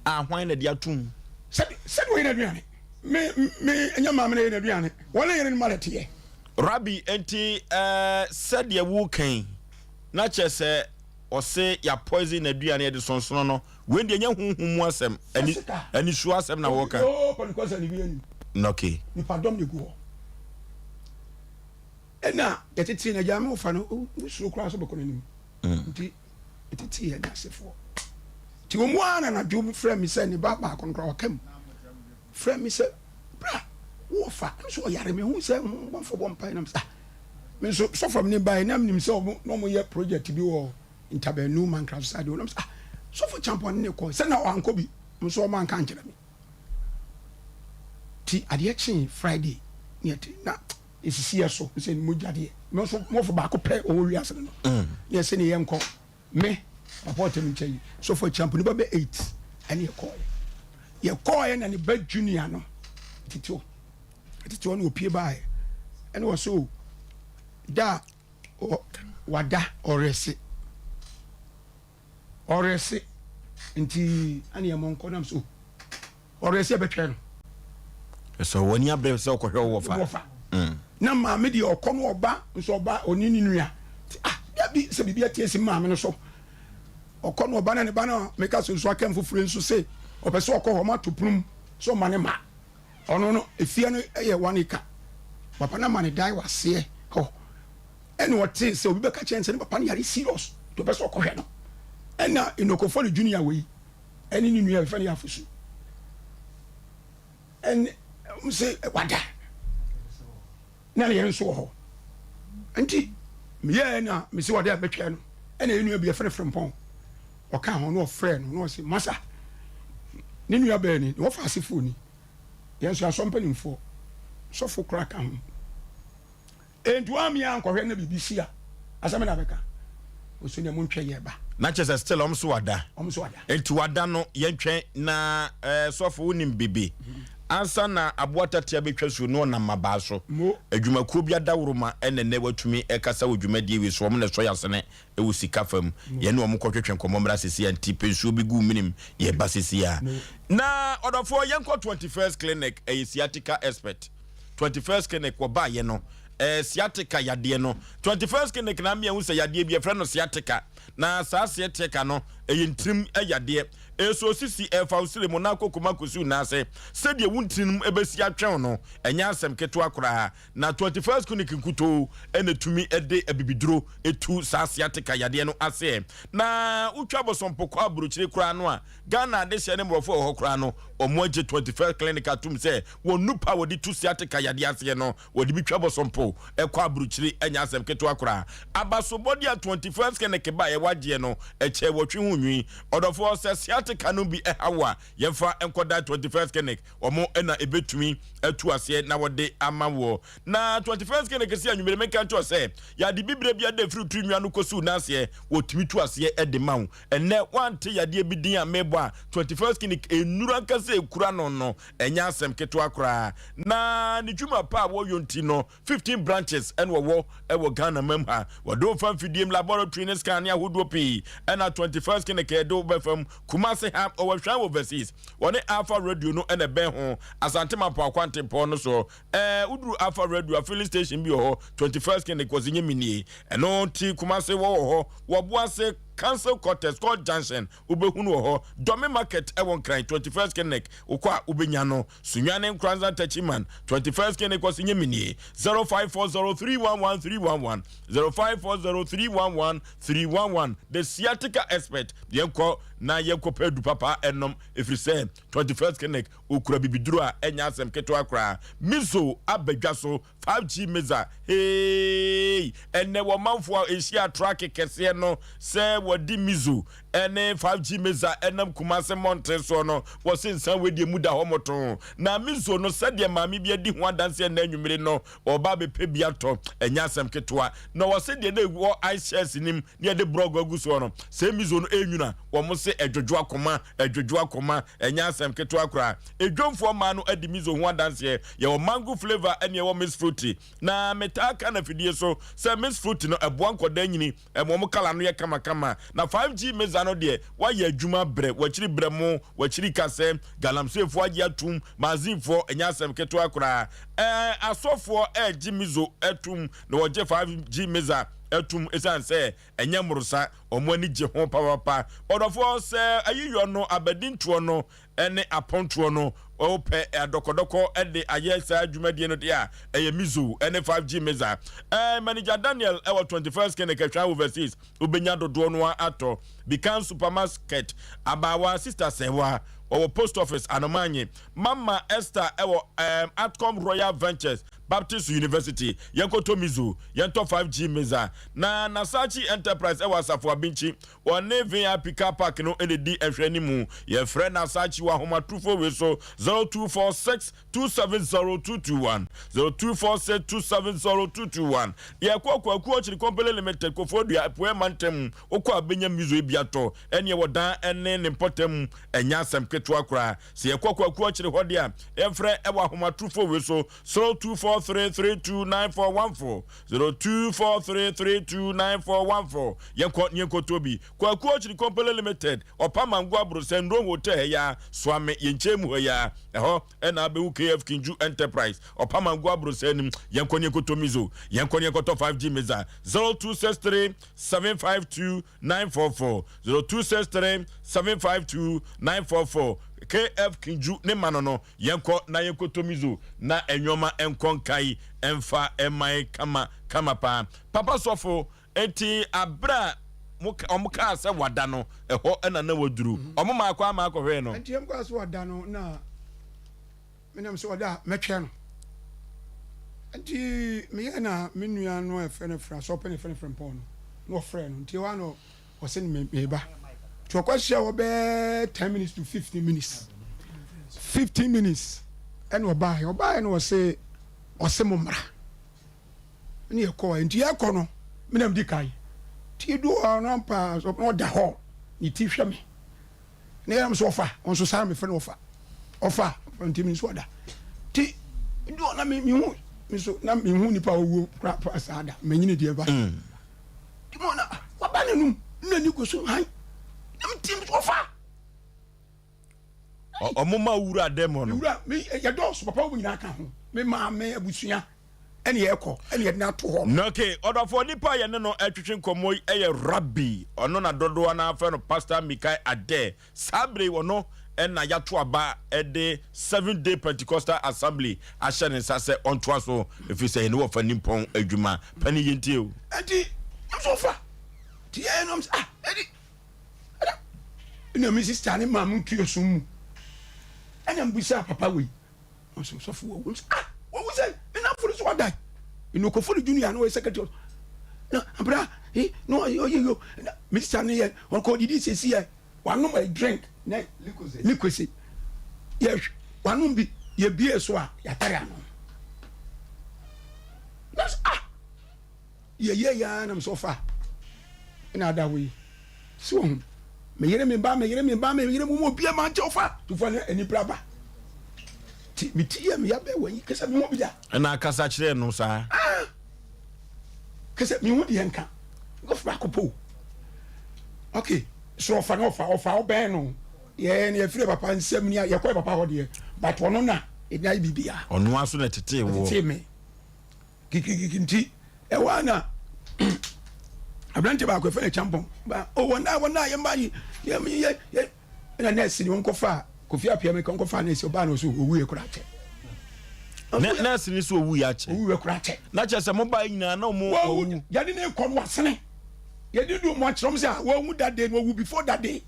A hwan na de atum? Sɛde sɛde wɔyɛ n'aduane. Me me ɛnyɛ maame na yɛ n'aduane. Wɔn na yɛn no ma teɛ. Rabbi nti ɛɛ sɛdeɛ wokan na kyerɛ sɛ. ɔse yɛ poison n'aduane yɛde sonsono no, wei deɛ ɛnyɛ honhom mu asɛm, ani anisuo asɛm na wɔka. Oo Pentecost ne bi anim. Okay. Nipadɔm na egu hɔ. Ɛna yɛtetee no agya me wofa no wosuro koraa sɛ bɛkɔ n'anim. Nti yɛtetee yɛn asefoɔ. Nti wɔn mu ara na anadwo frɛ me sɛ ne ba baako no koraa waka mu. Frɛ me sɛ bra wo wɔfa ɛm sɛ ɔyare me hu sɛ bɔfo bɔ mpae nam sɛ ah me nso sɔfo me ne bae na menim sɛ ɔmo na ɔmo yɛ project bi wɔ ntabanu mankra so side nam sɛ ah sɔfo champɔn ne kɔ sɛ na wankɔ bi mo nso ɔmo anka nkyerɛ me ti adeɛ kyee Friday ne ɛte na esisi yɛ so sɛ mogya deɛ me nso mɔfo baako pɛ ɔwɔ wiase no no ne ɛsɛ ne yɛnkɔ Me, papa ɔte me nkyɛn yi, sɔfo Acheampong, nipa bɛ 8 ɛne yɛkɔɔɛ. Yɛkɔɔɛ na ne ba junior no tete hɔ, tete hɔ na opie baeɛ. Ɛne wɔ so da a wada ɔrɛse, ɔrɛse nti ɛne yɛ mɔnkɔ nam so. Ɔrɛ sɛ ɛbɛtwɛn no. Sɛ wɔn ani abere sɛ ɔkɔhwɛ wo wɔfa. Wɔfa. Na maame deɛ ɔkɔ no ɔba nso ɔba ɔne ne nua. Ah dabi sɛ biribi ati asi maame no so. Ɔkɔ no ɔba na ne ba no meka sɛ nso aka mfofire nso se ɔpɛ sɛ ɔkɔ hɔ ma to pono mu sɛ ɔma ne ma. Ɔno no efie no yɛ one acre. Papa no ama ne dan wɔ aseɛ hɔ. Ɛna ɔtee sɛ obi bɛka kyerɛ no sɛ ne papa no yare serious nti ɔpɛ sɛ ɔkɔhwɛ no. Ɛna Enoch Ofori Junior wei ɛne ne nua yɛfrɛ no Yafosu ɛne wɔn sɛ wada na ne yɛn nso wɔ hɔ nti meyɛɛ na mesi wɔde a mɛtwɛn no ɛna yɛn nua bi yɛfrɛ no Frimpɔn ɔka ho na ɔfrɛ no na ɔse masa ne nua bɛɛ ni na wɔfa asefoɔ ni yɛn nso asɔ mpanimfoɔ sɔfo koraa ka ho. Enti wammea ankɔhwɛ na biribi si a, asɛm na bɛka. Ɔsɛ nea montwɛn yɛ ba. Na kyerɛ sɛ still ɔmo so wada. Ɔmo so wada. Enti wada no yɛntwɛn na eh, sɔfo wonim bibi. Ansa na aboa tatea bɛtwa suo no ɔnam mmabaa so. Mo. Adwumakuo bi adaworoma ɛna nnɛ watumi ɛkasa wɔ dwumadie wei so. Ɔmo na ɛsɔ yasene ɛwɔ sika fam. Yɛne ɔmo kɔtwetwe nkɔmmɔ mmra sisi a nti pɛ nsuo bi gu menim yɛba sisi a. Na ɔdɔfoɔ yɛnkɔ 21st clinic ɛyɛ sciatica expert. 21st clinic wɔbaeɛ no ɛɛ sciatica yadeɛ no 21st clinic na mmea hu sɛ yadeɛ bi yɛfrɛ no sciatica na saa sciatica no ɛyɛ ntirim yadeɛ ɛso osisi ɛfa osire mu na akokoma kɔsi wo nan ase sɛdeɛ wo ntirim ɛbɛsi atwɛn no ɛnyɛ asɛm ketewa koraa na 21st clinic nkutoo ɛna tumi ɛde abibiduro ɛtu saa sciatica yadeɛ no aseɛ na wotwa bosompo kɔ aburokyire koraa no a Ghana adehyeɛ ne mmorɔfo a ɛwɔ hɔ koraa no, wɔagye 21st Clinic atom sɛ wɔn nnupa a wɔde tu sciatica yadeɛ aseɛ no, wɔde bi twa bɔsɔmpo kɔ aburukyire, ɛnyɛ asɛm ketewa koraa. Abasobɔdeɛ a 21st Clinic baeɛ wɔagyeɛ no, ɛkyɛɛ wɔtwe ho nwi. Ɔdɔfoɔ, sɛ sciatica no bi ha wo a, yɛmfa nkɔda 21st Clinic, wɔn na ɛbɛtumi atu aseɛ na wɔde ama woɔ. Na 21st Clinic se anwummere menka nkyerɛ wo sɛ, yɛade bibire biara da ɛfiri wo tiri nwi ano kɔsi wo nan aseɛ, wɔtumi tu aseɛ de ma wo. Ɛnnɛ, woante yadeɛ bi din a merebɔ a, 21st Clinic nnuru ankasa a ɛkura no no, ɛnyɛ asɛm ketewa koraa. Na ne dwuma pa a wɔyɔ nti no, 15 branches ɛna wɔwɔ wɔ Ghana mam ha. Wɔde wo fa mfidie mu, laboratory ne scan ne ahodoɔ pii ɛna 21st Clinic yɛde wo bɛfa mu. Kumasi ha, ɔwɔ Hwan Overseas. Wɔne Alpha Radio no ɛna ɛbɛn ho, Asante Mampong akwantempɔn no so. Ɛɛ, woduru Alpha Radio a, filling station bi wɔ hɔ, 21st Clinic, wɔse nyɛ me nie. Ɛno nti Kumasi wɔwɔ hɔ, wɔ Boase, Council Quarters, Court Junction, wobɛhu no wɔ hɔ. Dɔme Market ɛwɔ Nkran, 21st Clinic, wokɔ a wobɛnya no. Sunyani Nkoranza Techiman, 21st Clinic, wɔse nyɛ me nie. 0540311311, 0540311311, The Sciatica Expert, yɛnkɔ na yɛnkɔpɛ adu papa ɛnom, ɛfiri sɛ 21st Clinic, Okura bibiduro a ɛnyɛ asɛm ketewa koraa. Mizo aba dwa so, 5G Miza, heeii! Ɛnnɛ wɔ manfoɔ a ɛhyia truck kɛseɛ no sɛ wɔde Mizo ne 5G Miza nam Kumase mmɔnten soɔ no, wɔse nsa wei deɛ mu da hɔ motoo. Na Mizo no sɛdeɛ maame bi adi ho adanseɛ nnɛ anwummere no, ɔreba abɛpɛ bi atɔ, ɛnyɛ asɛm ketewa. Na wɔse deɛ na ɛwɔ ice chest no mu na yɛde borɔgo agu soɔ no, sɛ Mizo no ɛnwunu a, wɔn se ɛdwodwo akoma, ɛdwodwo akoma. Ɛnyɛ asɛm ketewa koraa. Edwomfoɔ mmaa no adi miso ho adanseɛ. Yɛwɔ mango flavour ɛne yɛwɔ mixed fruity. Na metaa ka no afidie so sɛ mixed fruity no ɛboa nkwadaa nyini, ɛma wɔn colour no yɛ kamakama. Na 5G mixer no deɛ woayɛ adwuma brɛ, wakyiri brɛ mo, wakyiri kasɛ, galamseyfoɔ agye atum, mazinefoɔ, ɛnyɛ asɛm ketewa koraa. Ɛɛ asɔfoɔ ɛregye miso atum na wɔgye 5G mixer atum ɛsiane sɛ ɛnyɛ mmorosa. Wɔn ani gye ho papaapa. Ɔdɔfoɔ, sɛ ayiyɔ no, abadintoɔ no, ne apontoɔ no, wopɛ adɔkɔdɔkɔ de ayɛ saa dwumadie no deɛ a, ɛyɛ Mizo ne 5G Meza. Ɛɛ, Manager Daniel wɔ 21st Clinic, Atwaa Overseas, wobɛnya dodoɔ no ara atɔ. Bikan Supermarket, Abaawa Sister Sɛwa, ɔwɔ Post Office, Anomanye. Mama Esther wɔ ɛɛm, Atcom Royal Ventures, Baptist University, yɛnkɔtɔ Mizo, yɛntɔ 5G Meza. Na Nasachi Enterprise wɔ Asafo Abinkyi, wɔne VIP Car Park no na ɛdi nhwɛanimu. Yɛfrɛ Nasachi wɔ ahomatorofo wei so, 0246 270 221, 0246 270 221. Yɛkɔ Kwaku Ɔkyere Company Limited, Koforidua, Apueɛ Mantam. Wokɔ a wobɛnya Mizo yi bi atɔ. Ɛneɛ wɔ dan ne ne mpɔtam, ɛnyɛ asɛm ketewa koraa. Sɛ yɛkɔ Kwaku Ɔkyere hɔ deɛ a, yɛmfrɛ wɔ ahomatorofo wei so, 0243329414, 0243329414. Yɛnkɔ ne yɛnkɔtɔ bi. Kwaku Ɔkyere Company Limited, Ɔpamango Abrosɛn, Ndrom Hotel ha yi ara, Soame, yɛn nkyɛn mu ha yi ara. Ɛhɔ na abɛhu KF Kinju Enterprise, Ɔpamango Abrosɛn nim. Yɛnkɔ ne yɛnkɔtɔ Mizo. Yɛnkɔ ne yɛnkɔtɔ 5G Meza. 0263 752 944, 0263 752 944. KF Kinju ne ma no no. Yɛnkɔ na yɛnkɔtɔ mizo na nnoɔma nkɔ nkae mfa mman kama kama paa. Papa sɔfo, enti aberɛ a mo wɔn kaa sɛ wada no, ɛhɔ na na waduru? Wɔn maa kwan maa kɔhwɛɛ no? Enti wɔn kaa sɛ wada no na menam sɛ ɔda a mɛtwɛn no. Enti meyɛɛ na me nua no a yɛfrɛ no Fra, sɔpɛ na yɛfrɛ no Frempɔn no, na ɔfrɛɛ no. Nti ɛhɔ ara na Ɔse no meba. Nti ɔkɔ hyia hɔ bɛyɛ ten minutes to 15 minutes. 15 minutes ɛna ɔbaeɛ. Ɔbaeɛ no ɔse ɔse mo mmra. Ɛna yɛkɔɔ. Nti yɛkɔ no me na medi kan. Nti yɛdu hɔ no ampa na ɔda hɔ ne ti hwɛ me. Na yɛnam so ɔfa ɔnso saa mefrɛ no ɔfa ɔfa nti me nso ɔda. Nti du hɔ na mehu me nso na mehu nipa a ɔwuo koraa saa da manyini deɛ ba. Mm. Mo na waba n'anum na n'ani gu so hann. Na me tirim so ɔfa. Ɔmo ma wura dɛm hɔ no. Wura mi yɛdɔɔso papa wɔn nyinaa ka ho. Me maame abusua ɛne yɛkɔ ɛne yɛde no ato hɔ. Na okay, ɔdɔfoɔ nipa a yɛne no ɛtwetwe nkɔmmɔ yi ɛyɛ Rabbi, ɔno na dodoɔ no ara frɛ no Pastor Mikai Adair. Saa bere yi ɔno na yɛato aba de Seventh Day Pentecostal Assembly ahyɛ ne nsa sɛ ɔntoa so ɛfiri sɛ yɛne wɔfa nimpɔn adwuma. Panin yɛntie o. Ɛnti nam sɛ ɔfa nti yɛyɛ nom sɛ ah ɛdi ɛda ɛna me sista ne maame tu yɛ sum mu ɛna mbisa papa wei ɔsɛ ɔsɔfo wawu sɛ ah wawu sɛ me namfo no so wadae ɛna ɔkɔfo no junior na ɔyɛ secretary na abra eh na ɔyɛ yo na me sista ne yɛ ɔkɔ didi sɛsi yɛ wanom a drink na liquid yɛ wanom bi yɛ bie so a yɛatare ano na ah Yɛyɛɛ yɛ ara nam sɛ ɔfa na ada hɔ yi. So wahu? Me yere, me ba, me yere, me ba, me yere, mo mu obiara ma nkyɛ ɔfa. Tufoɔ ne anibere aba. Ti me ti yɛ me ya bɛɛ wɔ yi kɛsɛ me ho bi da. Ɛna akasa kyerɛ no saa. Ah! Kɛsɛ me ho deɛ nka. Nkɔfo baako po. Okay, so ɔfa na ɔfa ɔfa ɔbɛn no. Yɛ ne yɛfiri papa nsɛm ni a yɛkɔ papa hɔ deɛ. But ɔno na ɛdi ayɛ biribiara. Ɔno aso na ɛtetee woɔ. Ɛtetee me. Kikirikiki nti ɛhɔ ara na aberante baako ɛfɛ no kyampɔn ba o wɔn a wɔn a yɛn ba yi yɛn yɛ yɛ ɛna nɛɛse ni wɔn kɔfa kofi apia mi kɔn kɔfa nɛɛse ɔbaa na ɔso owu yɛ kora akyɛ. Nɛɛse ni so owu yɛ akyɛ. Owu yɛ kora akyɛ. Na kyerɛ sɛ mo ba nyinaa na ɔmo owu. Yɛde ne kɔ no wasene yɛde du ɔmo akyerɛ ɔmo sɛ wɔn wu that day na owu before that day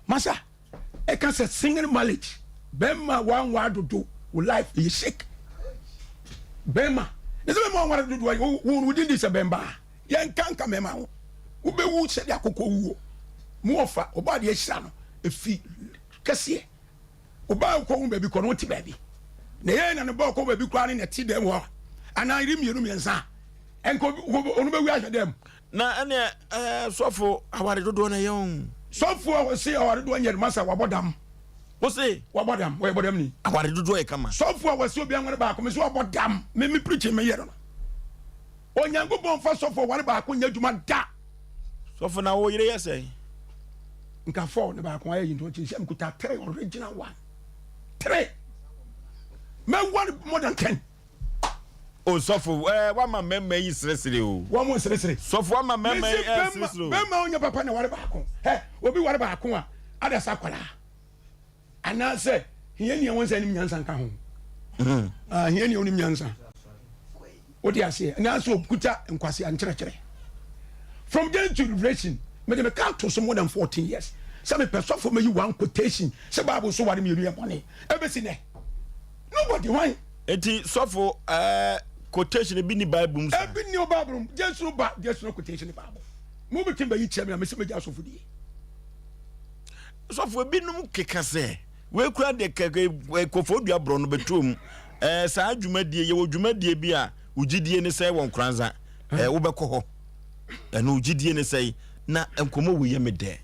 masa. Ɛka sɛ single marriage bɛrima wanware dodo wo life yɛ shake bɛrima ne sɛ bɛrima wanware dodo wo wo din di sɛ bɛrima yɛn nka nka mɛrima ho wobɛwu sɛdeɛ akokɔ wuo mu ɔfa ɔbɔ adeɛ ahyira no efi kɛseɛ ɔbaa kɔ ho baabi kɔ no wote baabi na yɛn na ne bɔɔ kɔ baabi koraa ne na ɛte dɛm hɔ anaa yere mmienu mmiɛnsa ɛnka ɔno bɛwu ahwɛ dɛm Na ɛneɛ ɛɛ sɔfo aware dodoɔ na ɛyɛ o. Sɔfo a ɔse aware dodoɔ nyɛ no masa wabɔ dam. Wose. Wabɔ dam wɔyɛ bɔdam ni. Aware dodoɔ yɛ kama. Sɔfo a wɔse obi anware baako me so wabɔ dam me me preaching me yɛ no no. Onyankopɔn nfa sɔfo aware baako nyɛ adwuma da. Sɔfo na wo yere yɛ sɛn? Nka four ne baako ayɛ yi nti ɔkyɛ sɛ mkuta three original one three mɛware more than ten. O sɔfo ɛɛ wama mmarima yi seresere o. Wɔn mo nseresere. Sɔfo wama mmarima yi ɛɛ seresere o. Bɛrima onyɛ papa na ware baako. Hɛ obi ware baako a adasa akwadaa. Anaasɛ hiani a wɔn sɛ anim nyansa nka ho. Mm. Ah, hiani a onim nyansa. Wode aseɛ anaasɛ okuta nkwasea nkyerɛkyerɛ. From Genesis to Revelation, mede me ka to so more than 14 years. Sɛ mepɛ sɔfo mayi one quotation sɛ Bible so ware mmienu yɛ bɔne. Ɛbɛsi nɛ. Nobody why? Eti sɔfo ɛɛ eh, quotation ebi ni Bible mu sa. Ebi ni o Bible mu. Jesu no ba Jesu no quotation ni Bible. Mo bi ti bɛ yi kyerɛ mi na mesi megya asɔfo die. Sɔfo ebinom keka sɛ wei kura deɛ kɛkɛ kɔfɔ dua borɔ no bɛtuo mu. Ɛɛ saa dwumadie yɛwɔ dwumadie bi a ogyidie ne sɛ wɔ nkoranza ɛɛ wobɛkɔ hɔ ɛno ogyidie ne sɛ na nkɔmɔ wei yɛ me dɛ.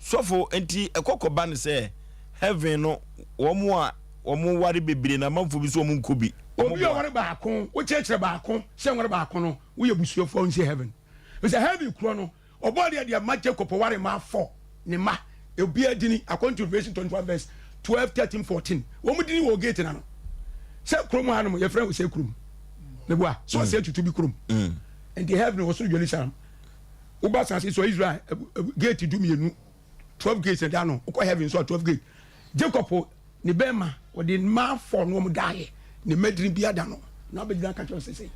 Sɔfo nti ɛkɔkɔ ba ne sɛ heaven no wɔn a wɔn ware bebree na amanfoɔ bi nso wɔn nkɔ bi. Obi a ɔware baako, wokyerɛkyerɛ baako sɛ nware baako no, woyɛ busuafoɔ a wonsi heaven. Efisɛ heaven korɔ no, ɔbɔɔ deɛ deɛ ma Jacob ɔware mmaa four, ne mma, obiara dini, according to Revelation 21 verse 12, 13, 14, wɔn dini wɔ gate no ano. Sɛ kurom ha nom, yɛfrɛ sɛ kurom. Meboa, sɛ ɔsɛ tutu bi kurom. Nti heaven wɔ soro Jerusalem. Woba asase so Israel, gate 12. 12 gates na ɛda ano wokɔ heaven nso a 12 gate Jacob ne bɛrima wɔde mmaa fɔ no wɔn daeɛ ne mmadini bi ada no na abɛgyina aka kyerɛ sese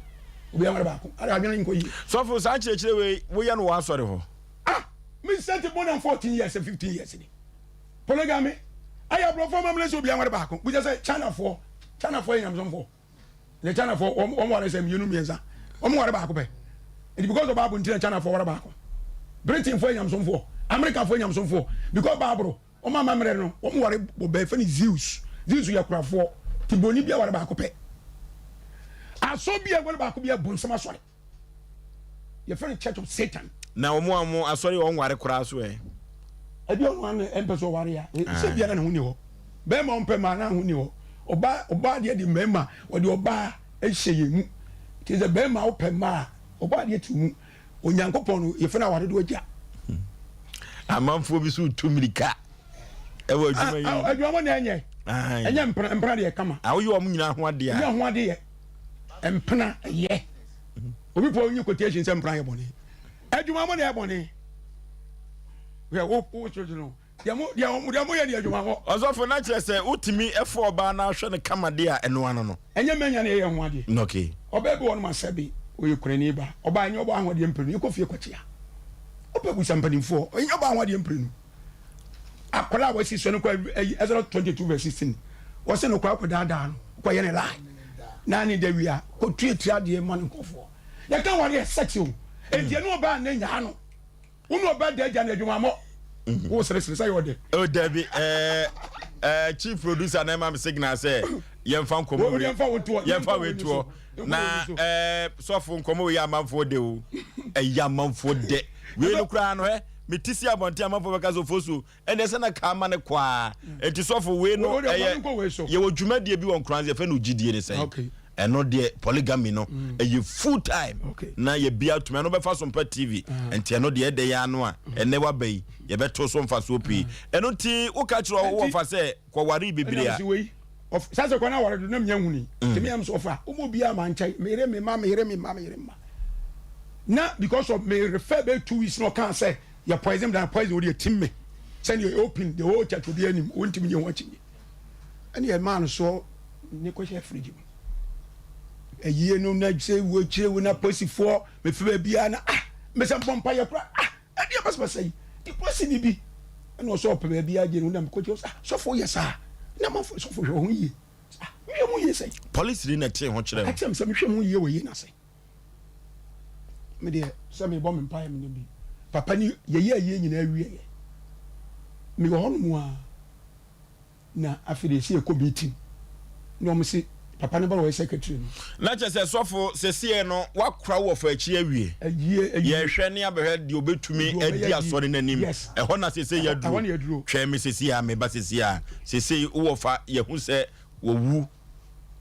obi aware baako ara adwene nkɔ yie. Sɔfo saa nkyerɛkyerɛ wei woyɛ no wɔ asɔre hɔ? Ah me sɛte more than 14 years 15 years ni polygamy ayɛ aborɔfo amammerɛ sɛ obi aware baako bisa sɛ Chinafoɔ Chinafoɔ yɛ nyamesomfoɔ Ne China fo wɔn wɔn ware sɛ mmienu mmiɛnsa wɔn ware baako pɛ nti because of bible nti na China fo ware baako Britain fo anyamsomfoɔ America fo anyamsomfoɔ because bible wɔn amammerɛ no wɔn ware bɔ bɛɛ fɛ ne Zeus Zeus yɛ korafoɔ ti boni bi aware baako pɛ asɔ bi a ware baako bi a bonsam asɔre. Yɛfrɛ no Church of Satan. Na wɔn a wɔn asɔre wɔn nware koraa so ɛ. Ebi ɔno ano ɛmpɛ sɛ ɔware a sɛ bia na ne ho ni hɔ. Bɛrima ɔmpɛ mmaa na ho ni hɔ. Ɔbaa ɔbaa deɛ de mmarima ɔde ɔbaa ɛhyɛ yɛn mu. Te sɛ bɛrima wopɛ mmaa a ɔbaa deɛ te mu. Onyankopɔn no yɛfrɛ no aware do agya. Amanfoɔ bi so tu mirika ɛwɔ adwuma yi mu. Adwuma mo na ɛnyɛ. Ɛnyɛ mpena mpena deɛ kama. Awoyɛ wɔn nyinaa ho adeɛ a. Nyɛ ho adeɛ. Mpena yɛ. Obi pɔ onyi quotation sɛ mpena yɛ bɔne. Adwuma mo na yɛ bɔne. Hwɛ wo wo so no. Deɛ mo deɛ mo deɛ mo yɛ deɛ adwuma hɔ. Ɔsɔfo na kyerɛ sɛ wotumi ɛfɔ ɔbaa na ahwɛ no kama de a ɛno ano no. Ɛnyɛ mɛnya na ɛyɛ ho adeɛ. Okay. Ɔbaa bi wɔ no ma sɛbe ɔyɛ kurani ba. Ɔbaa ɛnyɛ ɔbaa ho adeɛ mprenu. Yɛkɔ fie kɔkyea. Wopɛ busa mpanimfoɔ. Ɛnyɛ ɔbaa ho adeɛ mprenu. Akwadaa a wasi so no kɔ ɛyi Exodus 22 verse 16. Wɔsɛ no kɔ akɔdaadaa no kɔyɛ ne lie. Na ne da wia kɔtua tiri adeɛ ma ne nkurɔfoɔ. Yɛka ware yɛ sex o. Enti ɛne ɔbaa ne nyaa no. Wo ne ɔbaa da agya no adwumammɔ. Mhm. Wo seresere sɛ yɛ ɔdɛ. Oh Dabi ɛɛ ɛɛ chief producer na ɛma me signal sɛ yɛmfa nkɔmmɔ wei yɛmfa wei toɔ na ɛɛ sɔfo nkɔmmɔ wei yɛ amanfoɔ dɛ o ɛyɛ amanfoɔ dɛ wei no koraa no ɛ mete si abɔnten amanfoɔ bɛka sɛ ofosuo ɛnna ɛsɛ na kaa ma no kwaa eti sɔfo wei no ɛyɛ yɛwɔ dwumadie bi wɔ nkoranza yɛfɛ no gyidie ne sɛn ɛno deɛ polygamy no mm. ɛyɛ full time na yɛbia tumi ɛno bɛfa so mpa tv ah. nti ɛno deɛ ɛdɛ yɛ ano a mm. ɛnɛ waba yi yɛbɛto so mfasoɔ pii mm. ɛno nti woka kyerɛ wo wɔfa sɛ kɔware bebree a sase kwan aware do na menya huni nti meyam so ɔfa woma obiaa ma nkyɛn meyere me ma meyere me ma meyere ma na because of me refer bɛyɛ 2 weeks na ɔkaa sɛ yɛ poison dan poison wode atim me sɛdeɛ open the whole church obi anim wontimi nyɛ ho akyinnye ɛne ɛmaa no soɔ ne kɔhyɛ fridge mu ayie no na sɛ wo akyire wo na posifoɔ mefi baabiara na ah mesɛ mbɔ mpa yɛ kora ah ɛdeɛ basabasa yi nti posi ni bi ɛna ɔsɛ ɔpɛ baabi agye no na mekɔkyerɛ sɛ ah sɔfo yɛ saa na mafo sɔfo hwɛ ho yie ah mehwɛ mu yie sɛ polisi ni na ɛtee ho kyerɛ ɔka kyerɛ me sɛ mehwɛ mu yie wɔ yie n'ase me deɛ sɛ mebɔ me mpaeɛ me bi papa ni yɛyɛ ayie nyinaa wieɛ mewɔ hɔ nom a na afei deɛ ɛsɛ yɛkɔ meeting na wɔn se papa no ba wɔyɛ secretary no. Na kyerɛ sɛ sɔfo sɛsiɛ no wakora wo wɔfa akyi awie. Ayie awie. Yɛhwɛ ne abɛhwɛ deɛ obɛtumi adi asɔre no anim. Yes. Ɛhɔ na sɛsɛ Ɛhɔ na yɛaduro. yɛaduro. Twɛn me sɛsiɛ a meba sɛsiɛ a. Sɛsɛi wo wɔfa yɛhu sɛ wawu.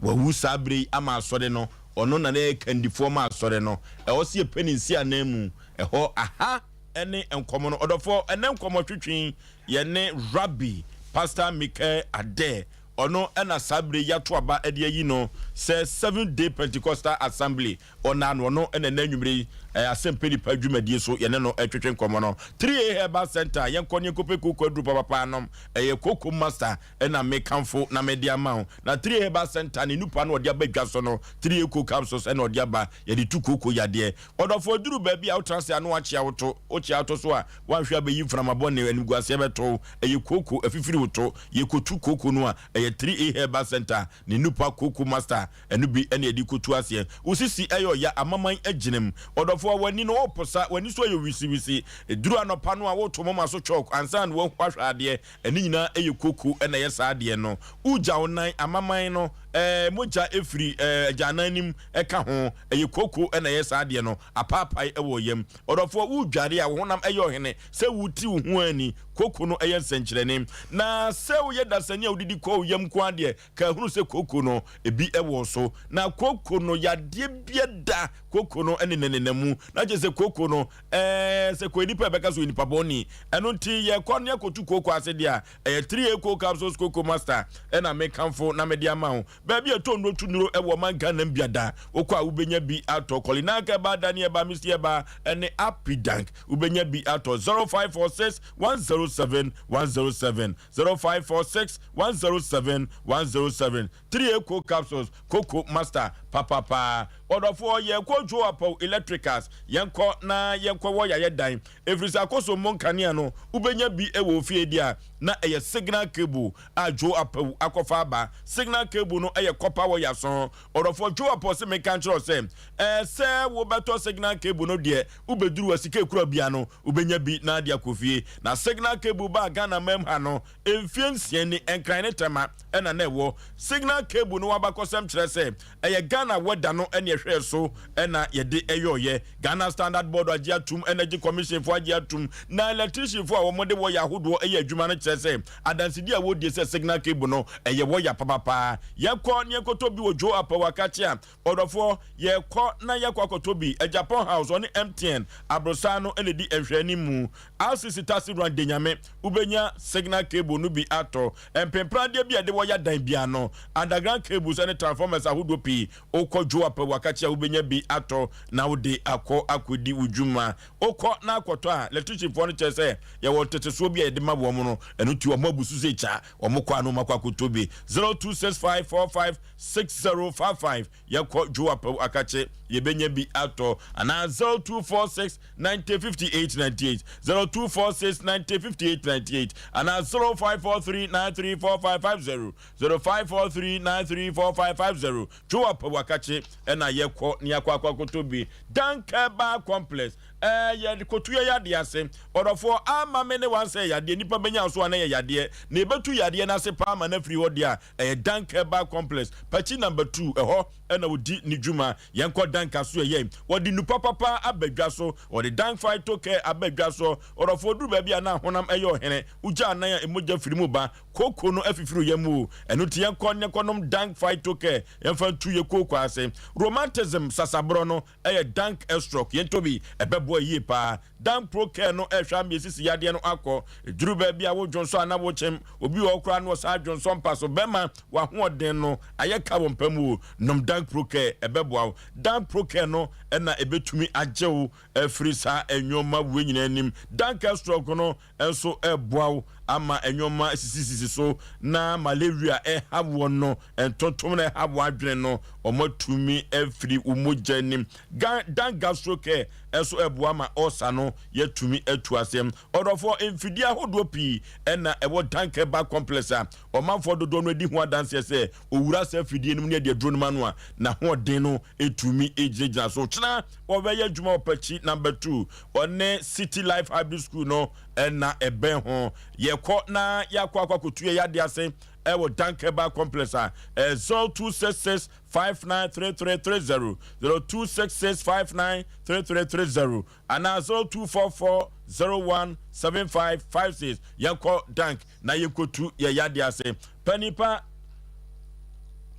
Wawu saa berɛ yi ama asɔre no. Ɔno na na ɛyɛ kandifoɔ ma asɔre no. Ɛwɔ sɛ yɛpɛ ne nsiananmu. Ɛhɔ aha ne nkɔmmɔ no. Ɔdɔfoɔ ɛnɛ nkɔmmɔ twetwe yi yɛne Rabbi Pastor Michael Adair. Ɔno na saa bere yi yɛato aba de ayi no sɛ Seventh Day Pentecostal Assembly ɔnaa no. Ɔno na ɛnnɛ anwummere yi Asɛmpɛ Nipa dwumadie so yɛne no retwetwe nkɔmmɔ no. 3A Herbal Center, yɛnkɔ ne yɛnkɔpɛ kooko aduru papapa anom. Ɛyɛ Kooko Master na mekamfo na mede ama wo. Na 3A Herbal Center ne nupa no ɔde aba dwa so no, 3A Cocoa Capsules na ɔde aba. Yɛde tu kooko yadeɛ. Ɔdɔfoɔ, duru baabi a wotena ase a na woakyea wo to. Wokyea wo to so a, woanhwɛ a bɛyi mframa bɔne, animguaseɛ bɛto wo. Ɛyɛ kooko, afifiri wo to. Yɛkɔtu kooko no a, ɛyɛ 3A Herbal Centre ne Nupa Kooko Master, ɛno bi na yɛde kɔtu aseɛ. Wo sisi yɛ ɔya, amaman agyinam. Ɔdɔfoɔ, w'ani no woreposa, w'ani so ayɛ wisiwisi. Ɛduru anɔpa no a, woreto moma so chalk ansa na woahwɛ adeɛ. Ɛno nyinaa yɛ kooko na ɛyɛ saa adeɛ no. Wogya wo nan, amaman no, ɛɛ, mogya firi ɛɛ, agyanan no mu ka ho. Ɛyɛ kooko na ɛyɛ saa adeɛ no. Apaapae wɔ wo yam. Ɔdɔfoɔ, woredware a, wo honam yɛ ɔhene. Sɛ woreti wo ho ani, kooko no yɛ nsɛnkyerɛnne. Na sɛ woyɛ dasani a wodidi kɔ wo yam nko ara deɛ, ka hunu sɛ kooko no, ebi wɔ wo so. Na kooko no, yadeɛ biara da kooko no ne ne nenam mu. Na kyerɛ sɛ kooko no, ɛɛ, sɛ kɔyɛ nipa a ɛbɛka sɛ ɔyɛ nipa bɔne. Ɛno nti, yɛkɔ na yɛkɔtu kooko ase deɛ a, ɛyɛ 3A Cocoa Capsules Cocoa Master na mekamfo na mede ama wo. Baabi a ɛtɔ nnuro tu nnuro wɔ ɔman Ghana mu biada, wokɔ a wobɛnya bi atɔ. Kɔlinak Herbal, Dani Herbal, Misty Herbal ne Apidank, wobɛnya bi atɔ. 0546 107 107, 0546 107 107. 3A Cocoa Capsules, Cocoa Master papapaa. Ɔdɔfoɔ, yɛrekɔ Joe Apaw Electricals, yɛnkɔ na yɛnkɔwɔ yayɛ dan. Ɛfiri sɛ akosombo nkanea no, wobɛnya bi wɔ wo fie deɛ a, na ɛyɛ signal cable a Joe Apawu akɔfa aba. Signal cable no yɛ copper wire so. Ɔdɔfoɔ Joe Apaw se menka nkyerɛ wo sɛ, ɛɛ sɛ wobɛtɔ signal cable no deɛ, wobɛduru a sika ekura bia no, wobɛnya bi na ade akɔ fie. Na signal cable baa Ghana mam ha no, mfeɛ nsia ni, Nkran ne Tema na na ɛwɔ. Signal cable no abakɔsɛm kyerɛ sɛ, Ɛyɛ Ghana wɛda no ne ɛhwɛɛ so na yɛde yɔɔyɛ. Ghana Standard Board agye atum, Energy Commission foɔ agye atum, na electrician foɔ a wɔde wɔya ahodoɔ yɛ adwuma no kyerɛ sɛ adansedi a wɔdie sɛ signal cable no ɛyɛ wɔya papapaa. Yɛkɔ na yɛkɔtɔ bi wɔ Joe Apawu Akakye a, ɔdɔfoɔ, yɛkɔ na yɛkɔ akɔtɔ bi. Agyapong House, ɔne MTN aborosan no na ɛdi nhwɛanimu. RCC Taxi Run Denyame, wobɛnya signal cable no bi atɔ. Mpempradeɛ bi a yɛde wɔya dan biara no, underground cables ne transformers ahodoɔ pii, wokɔ Joa pɛ wakakye a wobɛnya bi atɔ na wode akɔ akɔdi wo dwuma. Wokɔ na akɔtɔ a, electricianfoɔ no kyerɛ sɛ yɛwɔ ntetesoɔ bi a yɛde ma wɔn no, ɛno nti wɔn abu so sɛ kya, wɔn kɔ a na wɔn akɔ akɔtɔ bi. 0265456055 Yɛkɔ Joa pɛ wakakye, yɛbɛnya bi atɔ anaa 0246 90 58 98 0246 90 58 98 anaa 0543 93 4550 0543 93 4550 Joa pɛ wakakye ɛna yɛkɔ ne akɔ akɔ akɔtɔ bi. Dankɛba Complex ɛɛ yɛ kotu yɛ yadeɛ ase ɔdɔfoɔ ama me ne wansɛ yadeɛ nipa bɛnya so a na yɛ yadeɛ na yɛbɛtu yadeɛ no ase paa ma no afiri hɔ deɛ a ɛyɛ Dank Herbal Complex, Pakyi Number 2, ɛhɔ na ɔdi ne dwuma. Yɛnkɔ Dank asoɛeɛ. Wɔde nnupa papa aba dwa so. Wɔde Dank Phyto Care aba dwa so. Ɔdɔfoɔ, duru baabi a na honam yɛ ɔhene, wogya anan a mogya firi mu ba, kooko no afifiri wo yam o. Ɛno nti yɛnkɔ na yɛnkɔnom Dank Phyto Care, yɛmfa ntu yɛn kooko ase. Romantism sasaborɔ no yɛ Dank Estroc, yɛntɔ bi, ɛbɛboa yie paa. Dan Pro Care no rehwɛ ama esisi yadeɛ no akɔ. Ɛduru baabi a wo dwonsɔ anaa wo kyem, obi wɔ hɔ koraa na ɔsan dwonsɔ mpa so. Bɛma w'ahoɔden no ayɛ ka wɔ mpa mu o. Nom Dan Pro Care, ɛbɛboa wo. Dan Pro Care no na ɛbɛtumi agye wo afiri saa nnoɔma wei nyinaa anim. Dan Care Stroke no nso reboa wo ama nnoɔma asisisisi so na malaria ɛha woɔ no, ntontom na ɛha w'adwene no, wɔatumi afiri wo mogya anim. Dan Gastro Care nso reboa ma ulcer no yɛatumi atu aseɛ. Ɔdɔfoɔ, mfidie ahodoɔ pii na ɛwɔ Dan Herbal Complex a ɔmanfoɔ dodoɔ no adi ho adanseɛ sɛ owura saa afidie no mu ne ɛde aduro no ma no a, n'ahoɔden no tumi gyinagyina so. Kyena wɔbɛyɛ adwuma wɔ Pakyi Number 2, ɔne City Life Hybrid School no na ɛbɛn ho. Yɛkɔ na yɛakɔ akɔ akɔtu yɛn yadeɛ ase wɔ Dank Herbal Complex a ɛyɛ 0266 593330, 0266 593330 anaa 0244 017556. Yɛnkɔ Dank na yɛnkɔtu yɛn yadeɛ ase. Panipa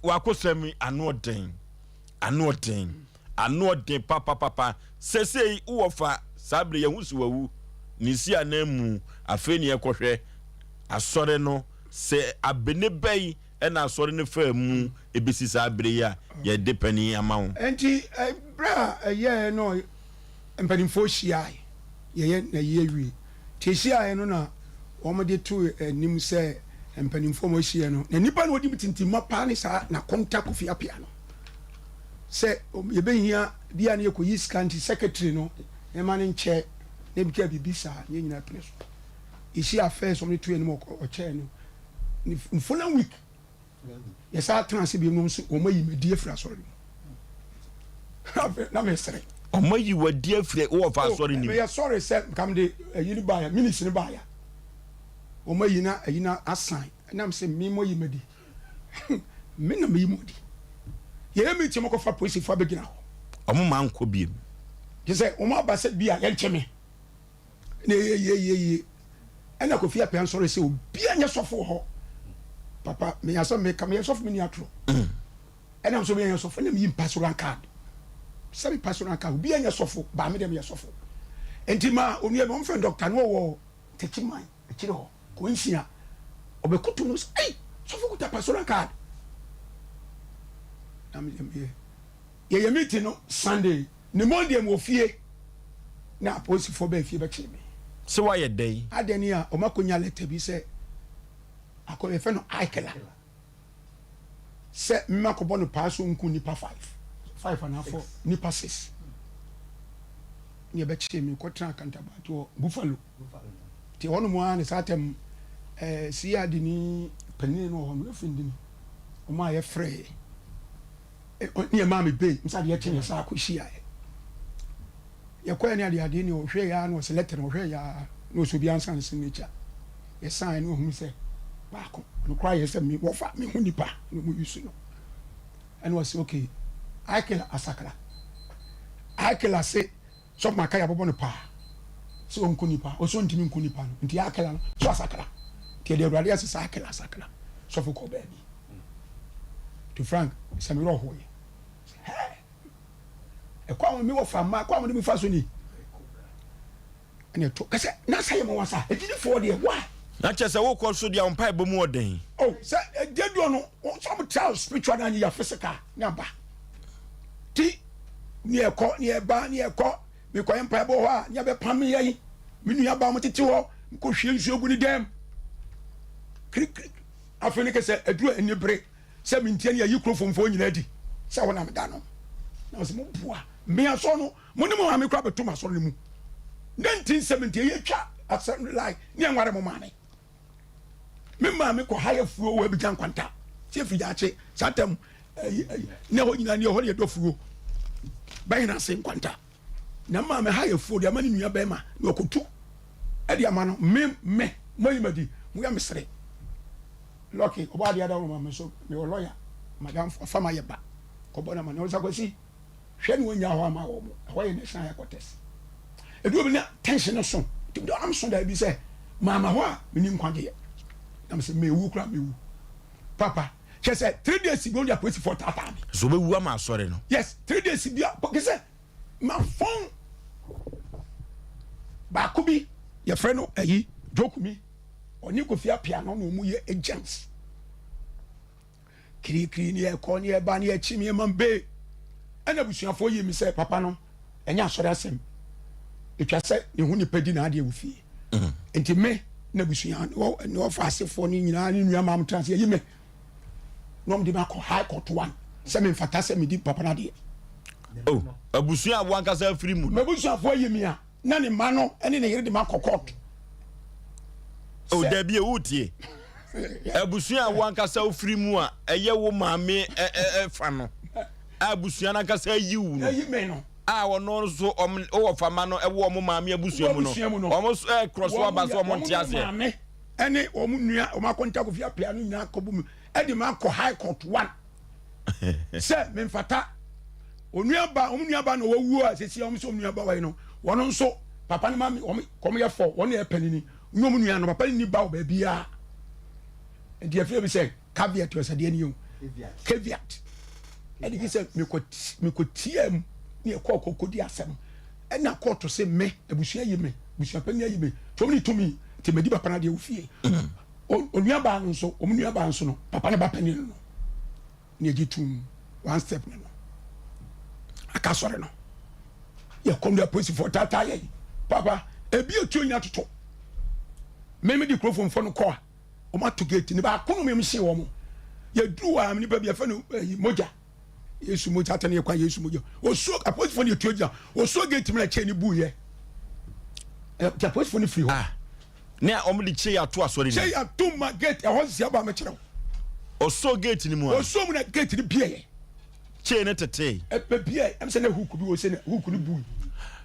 wakosɛm yi ano ɔden, ano ɔden. Ano ɔden papapapa. Sesei wowɔ fa saa bere yɛhu se wawu ne nsi anan mu afei ne yɛkɔhwɛ asɔre no sɛ abene bɛyi. na asɔre no faa mu besi saa bere yi a yɛde panin ama wo? Enti bere a ɛyɛɛ no mpanimfoɔ hyiae, yɛyɛ n'ayi awie. Nti ɛhyiaeɛ no na wɔde too anim sɛ mpanimfoɔ a wɔahyiae no, na nnipa na wɔdi mu tintimma paa ne saa Nakonta Kofi Appiah no, sɛ yɛbɛhia bi a na yɛkɔyi sika nti secretary no yɛma no nkyɛ na ebi ka biribi saa, na yɛn nyinaa pene so. Yɛhyia first wɔde too anim ɔkyɛɛ no, ne following week Yɛsan tena ase bio no nso, wɔayi me adi afiri asɔre no mu. Na mesere. Wɔayi wo adi afiri wɔfa oh, asɔre no mu. Meyɛ sɔre sɛ nka mede ayi no baeɛ, minutes no baeɛ. Wɔayi na ayi no asan. Ɛnam sɛ me mo ayi me adi. Me na meyi mo adi. Yɛyɛ meeting wɔkɔfa polisifoɔ abɛgyina hɔ. Wɔn ma nkɔ biem. Kyerɛ sɛ wɔn aba sɛ bi a yɛnkyɛ me. na ɛyɛ yie yie yie ɛna Kofi Appiah nsɔre sɛ obiara nyɛ sɔfo wɔ hɔ papa meyɛ asɛm meka meyɛ sɔfo menni atorɔ mm. ɛna nso meyɛ sɔfo ɛna meyi pastoral card sɛ me pastoral card obiara nyɛ sɔfo baa me deɛ meyɛ sɔfo nti ma onua bi wɔmfrɛ dɔkta no ɔwɔ Techiman akyire hɔ kɔnsia ɔbɛkoto no sɛ ei sɔfo kuta pastoral card na meyɛ Yɛyɛ meeting no Sunday ne Monday mewɔ fie na apolisifoɔ baa fie bɛkyee me. Sɛ woayɛ dɛn? Adɛn ni a wɔn akɔnya letter bi sɛ akɔ yɛfrɛ no Aikela sɛ mma kɔbɔ no paa so nku nipa five five anaa four nipa six ne yɛbɛkyee me kɔtena Kantabanti wɔ Buffalo nti ɛhɔ nom ara ne saa tɛm ɛɛ CID ni panin no wɔ hɔ no efiri ndini wɔn a yɛfrɛɛ ne ɛmaa me bail nsa adeɛ kye yɛ saa kɔ hyiaeɛ yɛkɔɛ ne adeɛ adeɛ ne ɔhwɛ yɛ na ɔsɛ lɛtɛ no ɔhwɛ yɛ na ɔsɛ obi ansa ne signature yɛsan ne ɔhunu sɛ baako ɔno koraa yɛ sɛ me wɔfa me ho nipa na ɔmo yusu no ɛna ɔsɛ okay Aikela asakra Aikela se Sɔfo Makaye abɔbɔ no paa sɛ ɔnku nipa, ɔsɛ ɔntumi nku nipa no, nti Akela no so asakra, nti yɛde Awurade ase sɛ Akela asakra. Sɔfo kɔɔ baabi. To Frank, sɛ me werɛ hoeɛ. Sɛ hɛɛ, ɛkwan a me wɔ fa mma, ɛkwan a wɔde me fa so ni. Ɛna ɛto, kɛsɛ, na sɛ yɛ mo wasa, agyidifoɔ deɛ, why? Na kyerɛ sɛ wokɔ so deɛ wo mpaebɔ mu ɔden. Oh, sɛ ɛdeɛ duo no, sɛ wɔn tra spiritual na yɛ physical, ne aba. Ti, ne ɛkɔ ne ɛba ne ɛkɔ mekɔyɛ mpaebɔ hɔ a ne abɛpam me yɛn me nua ba mo tete hɔ mekɔhwie nsuo gu ne dɛm kirikiri afei ne kɛsɛ aduru ani bere sɛ mentia ne ayi kuro fomfoɔ nyinaa di sɛ hɔ na meda no na ɔsɛ moboa me asɔ no mo ne mo maame kora bɛto m'asɔre no mu 1970 yɛtwa asɛm line ne ɛnware mo maame Me maame kɔ ha yɛ fuo wɔ Abidjan Kwanta sɛ firi daakye saa tam ne ɛhɔ nyinaa ne ɛhɔ ne yɛdɔ fuo bɛyɛ ase nkwanta na maame ha yɛ fuo de ama ne nua bɛrima na ɔkɔtu ɛde ama no me me mo ayi ma di mo yɛ mesere lɔki ɔbɔ adeɛ ada wɔn maame so mewɔ lɔya madam afa ma yɛ ba kɔbɔ na ma ne ɔsa kwasi Hwɛ na wɔnnya hɔ ama wɔn. Ɛhɔ yɛ national headquarters. Edu obi na tension no so. Nti mede ɔnam so daabi sɛ maama hɔ a menni nkwagyeɛ. Na mesɛ mewu koraa mewu. Papa, kyerɛ sɛ 3 days bi wɔn de apolisifoɔ taataa me. So wobɛwu ama asɔre no? Yes, 3 days bi a kɛ sɛ mafɔn baako bi yɛfrɛ no ayi Jokumi ɔne Kofi Appiah no na wɔn yɛ agents. Kirikiri ne yɛkɔ ne yɛba ne yɛkyi me ma mbe ɛna abusuafoɔ yi me sɛ papa no ɛnyɛ asɔre asɛm ɛtwa sɛ ne ho nipa di n'adeɛ wɔ fie mm. nti me na abusua ne ɔfa asefoɔ no nyinaa ne nua maam tena ase yɛyi me na ɔmde me akɔ high court one sɛ memfata sɛ medi papa no adeɛ oh, abusua a wankasa afiri mu no m'abusuafoɔ yi me a na ne mma no ne ne yere de ma kɔ court. O dabi ewu tie. Abusua a wankasa ofiri mu a ɛyɛ wo maame ɛfa no a abusua no ankasa ayi wo no a ɔno nso wɔ fama no ɛwɔ ɔmo maame abusua mu no ɔmo nso ɛkorɔ so aba so ɔmo nte aseɛ. Maame ɛne wɔn nua wɔn akɔnta kofi apia no nyinaa kɔ bu mu ɛde ma akɔ high court one sɛ memfata. Onua ba, wɔn nua ba na wɔwuo a sisi wɔn sɛ wɔn nua ba wɔyi no, wɔn nso papa no maame wɔn kɔm yɛ fɔ, wɔn yɛ panini, ne wɔn nua no papa no ni ba wɔ baabiara. Nti afei bi sɛ caveat wɔ sɛdeɛ ni o, caveat. Ɛde ki sɛ mekɔ mekɔ tia mu ne ɛkɔ kɔ kɔ di asɛm. Ɛna kɔɔto se me abusua yi me, abusua panyin ayi me, tɔm ne tumi, nti medi papa no adeɛ wɔ fie. Onuabaa no nso, wɔn nuabaa nso no, papa ne ba panin no ne yɛgye tum one step ne no aka sɔre no yɛkɔm de apolisifoɔ taataa yɛn papa ebi etuo nyina toto mmemme de kurofomfoɔ no kɔ a wɔn ato gate ne baako no mmemme hyee wɔn yɛduru hɔ a nipa bi yɛfɛ no ɛyi mogya yesu mogya atɛ ne yɛ kwan yesu mogya osuo apolisifoɔ no yɛtuo gyina osuo gate mu na kyɛn ne bu yɛ ɛɛ apolisifoɔ no firi hɔ. Ah. Ne a wɔn de kyei ato asɔre no mu. Kyei ato ma gate ɛhɔ sisi aba mɛkyerɛ wo. Ɔsɔ gate no mu a. Ɔsɔ mu na gate no bie yɛ. Kyei no tetee. Ɛbɛ bie ɛm sɛ na hook bi wɔ sɛ na hook no bui.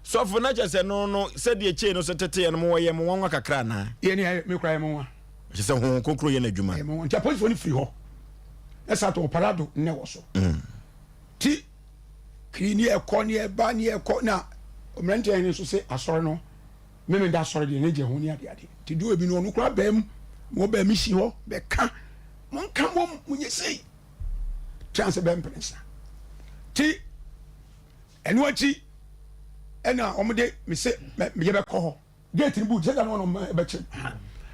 Sɔfo na kyerɛ sɛ no no sɛdeɛ kyei no so tetee no mo wɔyɛ mo nwanwa kakra anaa. Yɛ ne ayɛ me kora yɛ mo nwa. Kyerɛ sɛ honhom kronkron yɛ n'adwuma. Yɛ mo nwa nti apolisifoɔ no firi hɔ ɛsa to ɔparado nnɛ wɔ so. Mm. Ti kiri ne ɛkɔ ne ɛba ne ɛkɔ na mmeranteɛ no nso sɛ asɔre no. Memenda asɔre deɛ ne gye ho ne adeade nti deɛ ebi no ɔno koraa bɛn mu wɔ bɛn mi si hɔ bɛka monka mom monyɛ sei chance bɛn mpensa ti ɛno akyi ɛna wɔn de me se meyɛ bɛkɔ hɔ gate no bu sɛ da no ɔno ɛbɛkyɛ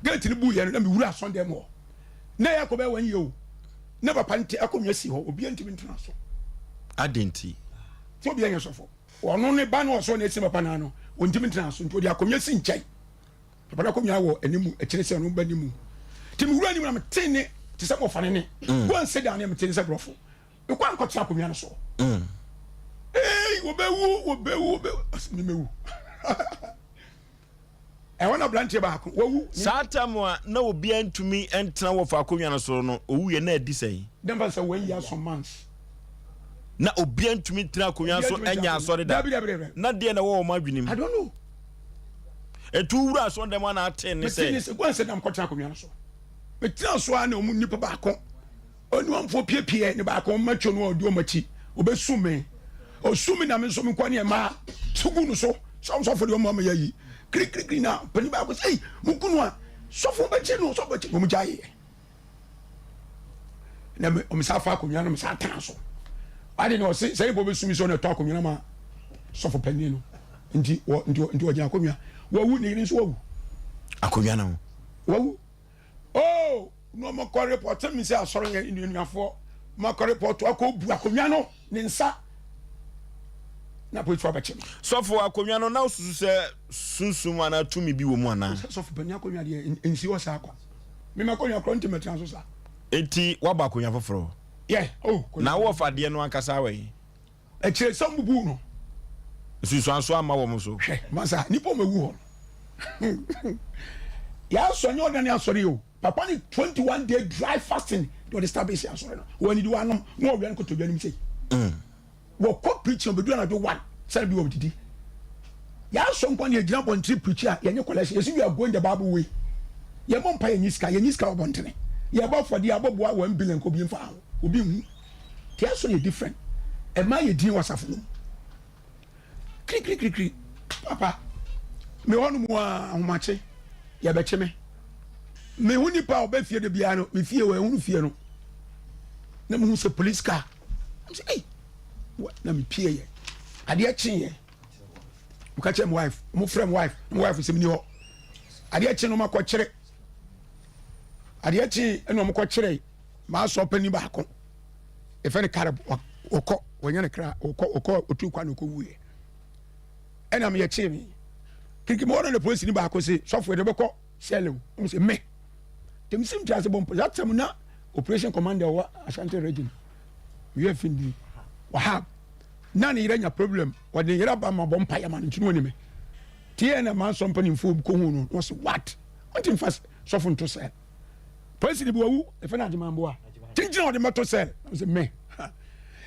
gate no bu yɛ no na mewura asɔn dɛm hɔ na yɛ akɔ bɛyɛ wɔn yie o na papa nti akonnwa si hɔ obiara ntumi ntena so adi nti sɛ obiara nyɛ sɔfo Ɔno ne ba no ɔsɔ na esi papa nan no, ontumi ntena so nti ɔde akonnwa si nkyɛn. Papa no akonnwa wɔ anim ɛkyerɛ sɛ ɔno ba ne mu. Nti mewura anim na mete ne te sɛ mmɔfa ne ne. Mm. Go and sit down ne mete ne sɛ borɔfo. Mekɔ ankɔtena akonnwa no so. Mm. Ee, wɔbɛwu, wɔbɛwu, wɔbɛwu. Ɔsɛ memewu. Ɛhɔ na aberanteɛ baako wawu. Saa tam a na obiara ntumi ntena wɔ fa akonnwa no so no, owuiɛ na adi sɛn? Dɛm fa sɛ one year some months. Na obiara ntumi ntena akonnwa so nyɛ asɔre da. Dabi dabi dabi. Na deɛ na ɛwɔ wɔn adwene mu. I don't know. Etu wura asɔre dɛm ana ate ne sɛ. Mete ne sɛ guan sɛ dam kɔtena akonnwa no so. Metena so a na wɔn nipa baako. Onuamfoɔ piapiaɛ ne baako mmatwo no a ɔdi wɔn akyi, ɔbɛsum me. Ɔsum me na me nso mekɔ ne ɛmaa so gu no so sɛ ɔsɔfo deɛ ɔmma meyɛ yi. Kirikirikiri na panin baako sɛ, ei, mo ku no a, sɔfo bɛkye no, sɔfo bɛkye no. Wɔn gyaeɛ. Na me, wɔn sa fa akonnwa no, me sa tena so. Ade na ɔse, sɛ nipa ɔbɛsum sɛ ɔna ɛtɔ akonnwa no ma sɔfo panin no. Nti, wɔ, nti, nti ɔgyina akonnwa. Wawu, ne yere nso wawu. Akonnwa no. Wawu. Oh! Na ɔmo kɔ repɔte me sɛ asɔre yɛ nnuanuafoɔ mo akɔ repɔto akɔ bu akonnwa no ne nsa na polisifoɔ abɛkye me. Sɔfo akonnwa no na wosusu sɛ sunsum anaa tumi bi wɔ mu anaa? Sɛ sɔfo panyin akonnwa deɛ nsi hɔ saa kwa. Me m'akonnwa korɔ nti mɛtena so saa. Enti woabɔ akonnwa foforɔ? Yeah, oh. Na wowɔ fa deɛ no ankasa wɔ he? Ɛkyerɛ sɛ wɔbubuu no. Nsunsuanso amma wɔn so. Hwɛ, masa, nnipa wɔn awu hɔ no. Yɛasɔ nyɛ ɔda ne asɔre o. Papa ne 21 day dry fasting de ɔde establish asɔre no. Wɔn anidi wɔanom na wɔwia no kotodwe anim sei. Mm. Wɔkɔ preaching obedu anadwo one sɛne bi wɔn didi. Yɛasɔ nkwa ne yɛgyina abɔntene preach a yɛnyɛ collection. Yɛsi we are going the Bible way. Yɛmmɔ mpa yɛnyi sika, yɛnyi sika wɔ abɔntene. Yɛbɔ afɔdeɛ abɔboa 1 billion kɔ obi mfa ho. Obi nhu. Te asɔre yɛ different. Ɛma yɛ din wɔ asafo no mu. Kirikirikirikiri. Papa, me hɔ no mu a ahomakye yɛbɛkye me. Me ho nipa a ɔbɛ fie de biara no, me fie wɔ ɛho fie no. Na me hu sɛ police car. I'm say, hey, na me pie yɛ. Adeɛ kye yɛ. Mo ka kyerɛ me wife, mo frɛ me wife, me wife sɛ me ni hɔ. Adeɛ kye no ma kɔ kyerɛ. Adeɛ kye ɛna ɔmo kɔ kyerɛ. M'asɔr panyin baako, yɛfrɛ no Caleb, ɔkɔ, wɔnyɛ no kra, ɔkɔ, ɔkɔ, otu kwan na ɔkɔ wuiɛ. Ɛna meyɛ kyee me. Kiriki mo hɔ no na polisini baako se, sɔfo yɛde bɛkɔ sɛlɛ o. Ɔmo se, me. Tɛm si mti ase bɔ mpo. That time na operation commander wɔ Ashanti region. Meyɛ findi. Wahab. Na ne yere anya problem. Wɔde ne yere aba ma bɔ mpa yɛ ma no nti no wɔne me. Tiɛ na m'asɔr mpanimfoɔ kɔhu no na ɔse, what? Ɔnti mfa sɔfo nto sɛl. Polisi bi wawu efe na adwuma kyinkyin a ɔde mɛto sɛl sɛ mɛ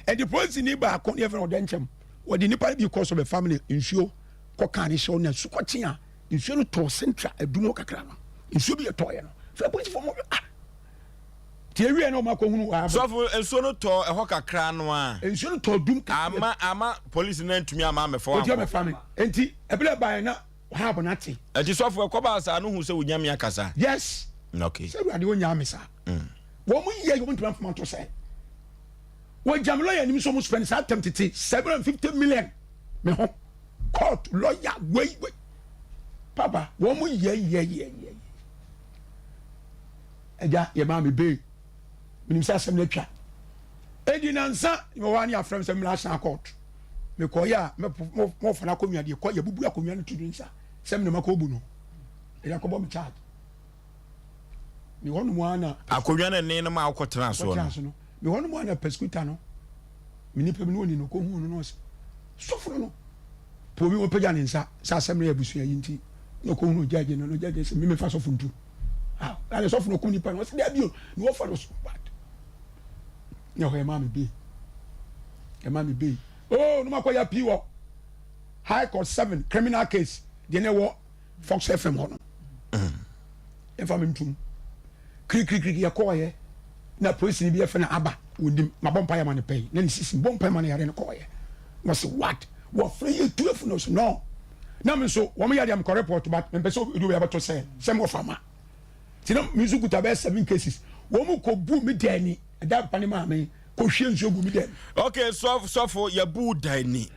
ɛdi polisi ni baako ne efe na ɔdɛ nkyɛm wɔde nipa bi kɔ so bɛ family nsuo kɔ kan ne hyɛw na sukɔkye a nsuo no tɔ central adum kakra no nsuo bi yɛ tɔ yɛ no fɛ polisi fɔ mo ah tie wie na ɔmo akɔ hunu wa. Sɔfo nsuo no tɔ ɛhɔ kakra no a. Nsuo no tɔ dum kakra. Ama ama polisi na ntumi ama amɛfɔ ankɔ. Ɔdi ɔmɛfa mi nti ebile ba yɛ na. Wahab no ate. Ɛnti sɔfo ɛkɔbaa saa no hu sɛ Onyame akasa? Yes. Okay. Sɛ Awurade onyaa me saa. Mm. Wɔn yɛ wɔn ntoma mfoma nto sɛ. Wɔgya me lawyer anim sɛ wɔn spend saa tɛm tete 750 million me ho. Court lawyer wei wei. Papa wɔn yɛ yɛ yɛ yɛ. Agya, yɛmaa me bail. Menim sɛ asɛm no atwa. Edi nansa mewɔ hɔ a ne yɛafrɛ me sɛ mmra asan court. Mekɔeɛ a mɔfa no akonnwa deɛ kɔ yɛbubu akonnwa no to ne nsa sɛ me na makɔbu no. Ɛde akɔbɔ me charge. Me hɔ nom ara na. Akonnwa no ne no ma wokɔtena soɔ no. Me hɔ nom ara na pɛsikuta no me nipa bi ne ɔni no kɔhuu no na ɔsɛ sɔfo no no. Po bi wɔpagya ne nsa sɛ asɛm no yɛ abusua yi nti na ɔkɔhunu gyagye no na gyagye sɛ memefa sɔfo ntu. Ah, na ne sɔfo no kum nipa no ɔsɛ daabi o na wɔfa no so bad. Na ɛhɔ ɛma me bei. Ɛma me bei. Oh, no makɔ ya pii wɔ High Court 7 criminal case deɛ na ɛwɔ Fox FM hɔ no. Ɛmfa me ntum. Kirikirikiri yɛkɔɔyɛ na polisi ni bi yɛfrɛ no aba wɔnim mabɔ mpaeɛ ma no pɛi na ne sisi bɔ mpaeɛ ma no yare no kɔɔyɛ. Wɔse what? Wɔfrɛ yɛ tu afu no so no. Na me nso wɔn yɛ deɛ mekɔ report but mempɛ sɛ obi abɛto sɛ sɛ mewɔ ma. Nti na me nso kuta bɛyɛ seven cases. Wɔn kɔ bu me dan ni ɛda mpa ne maame kɔ hwie nsuo gu me dan. Okay, sɔfo yɛbu dan ni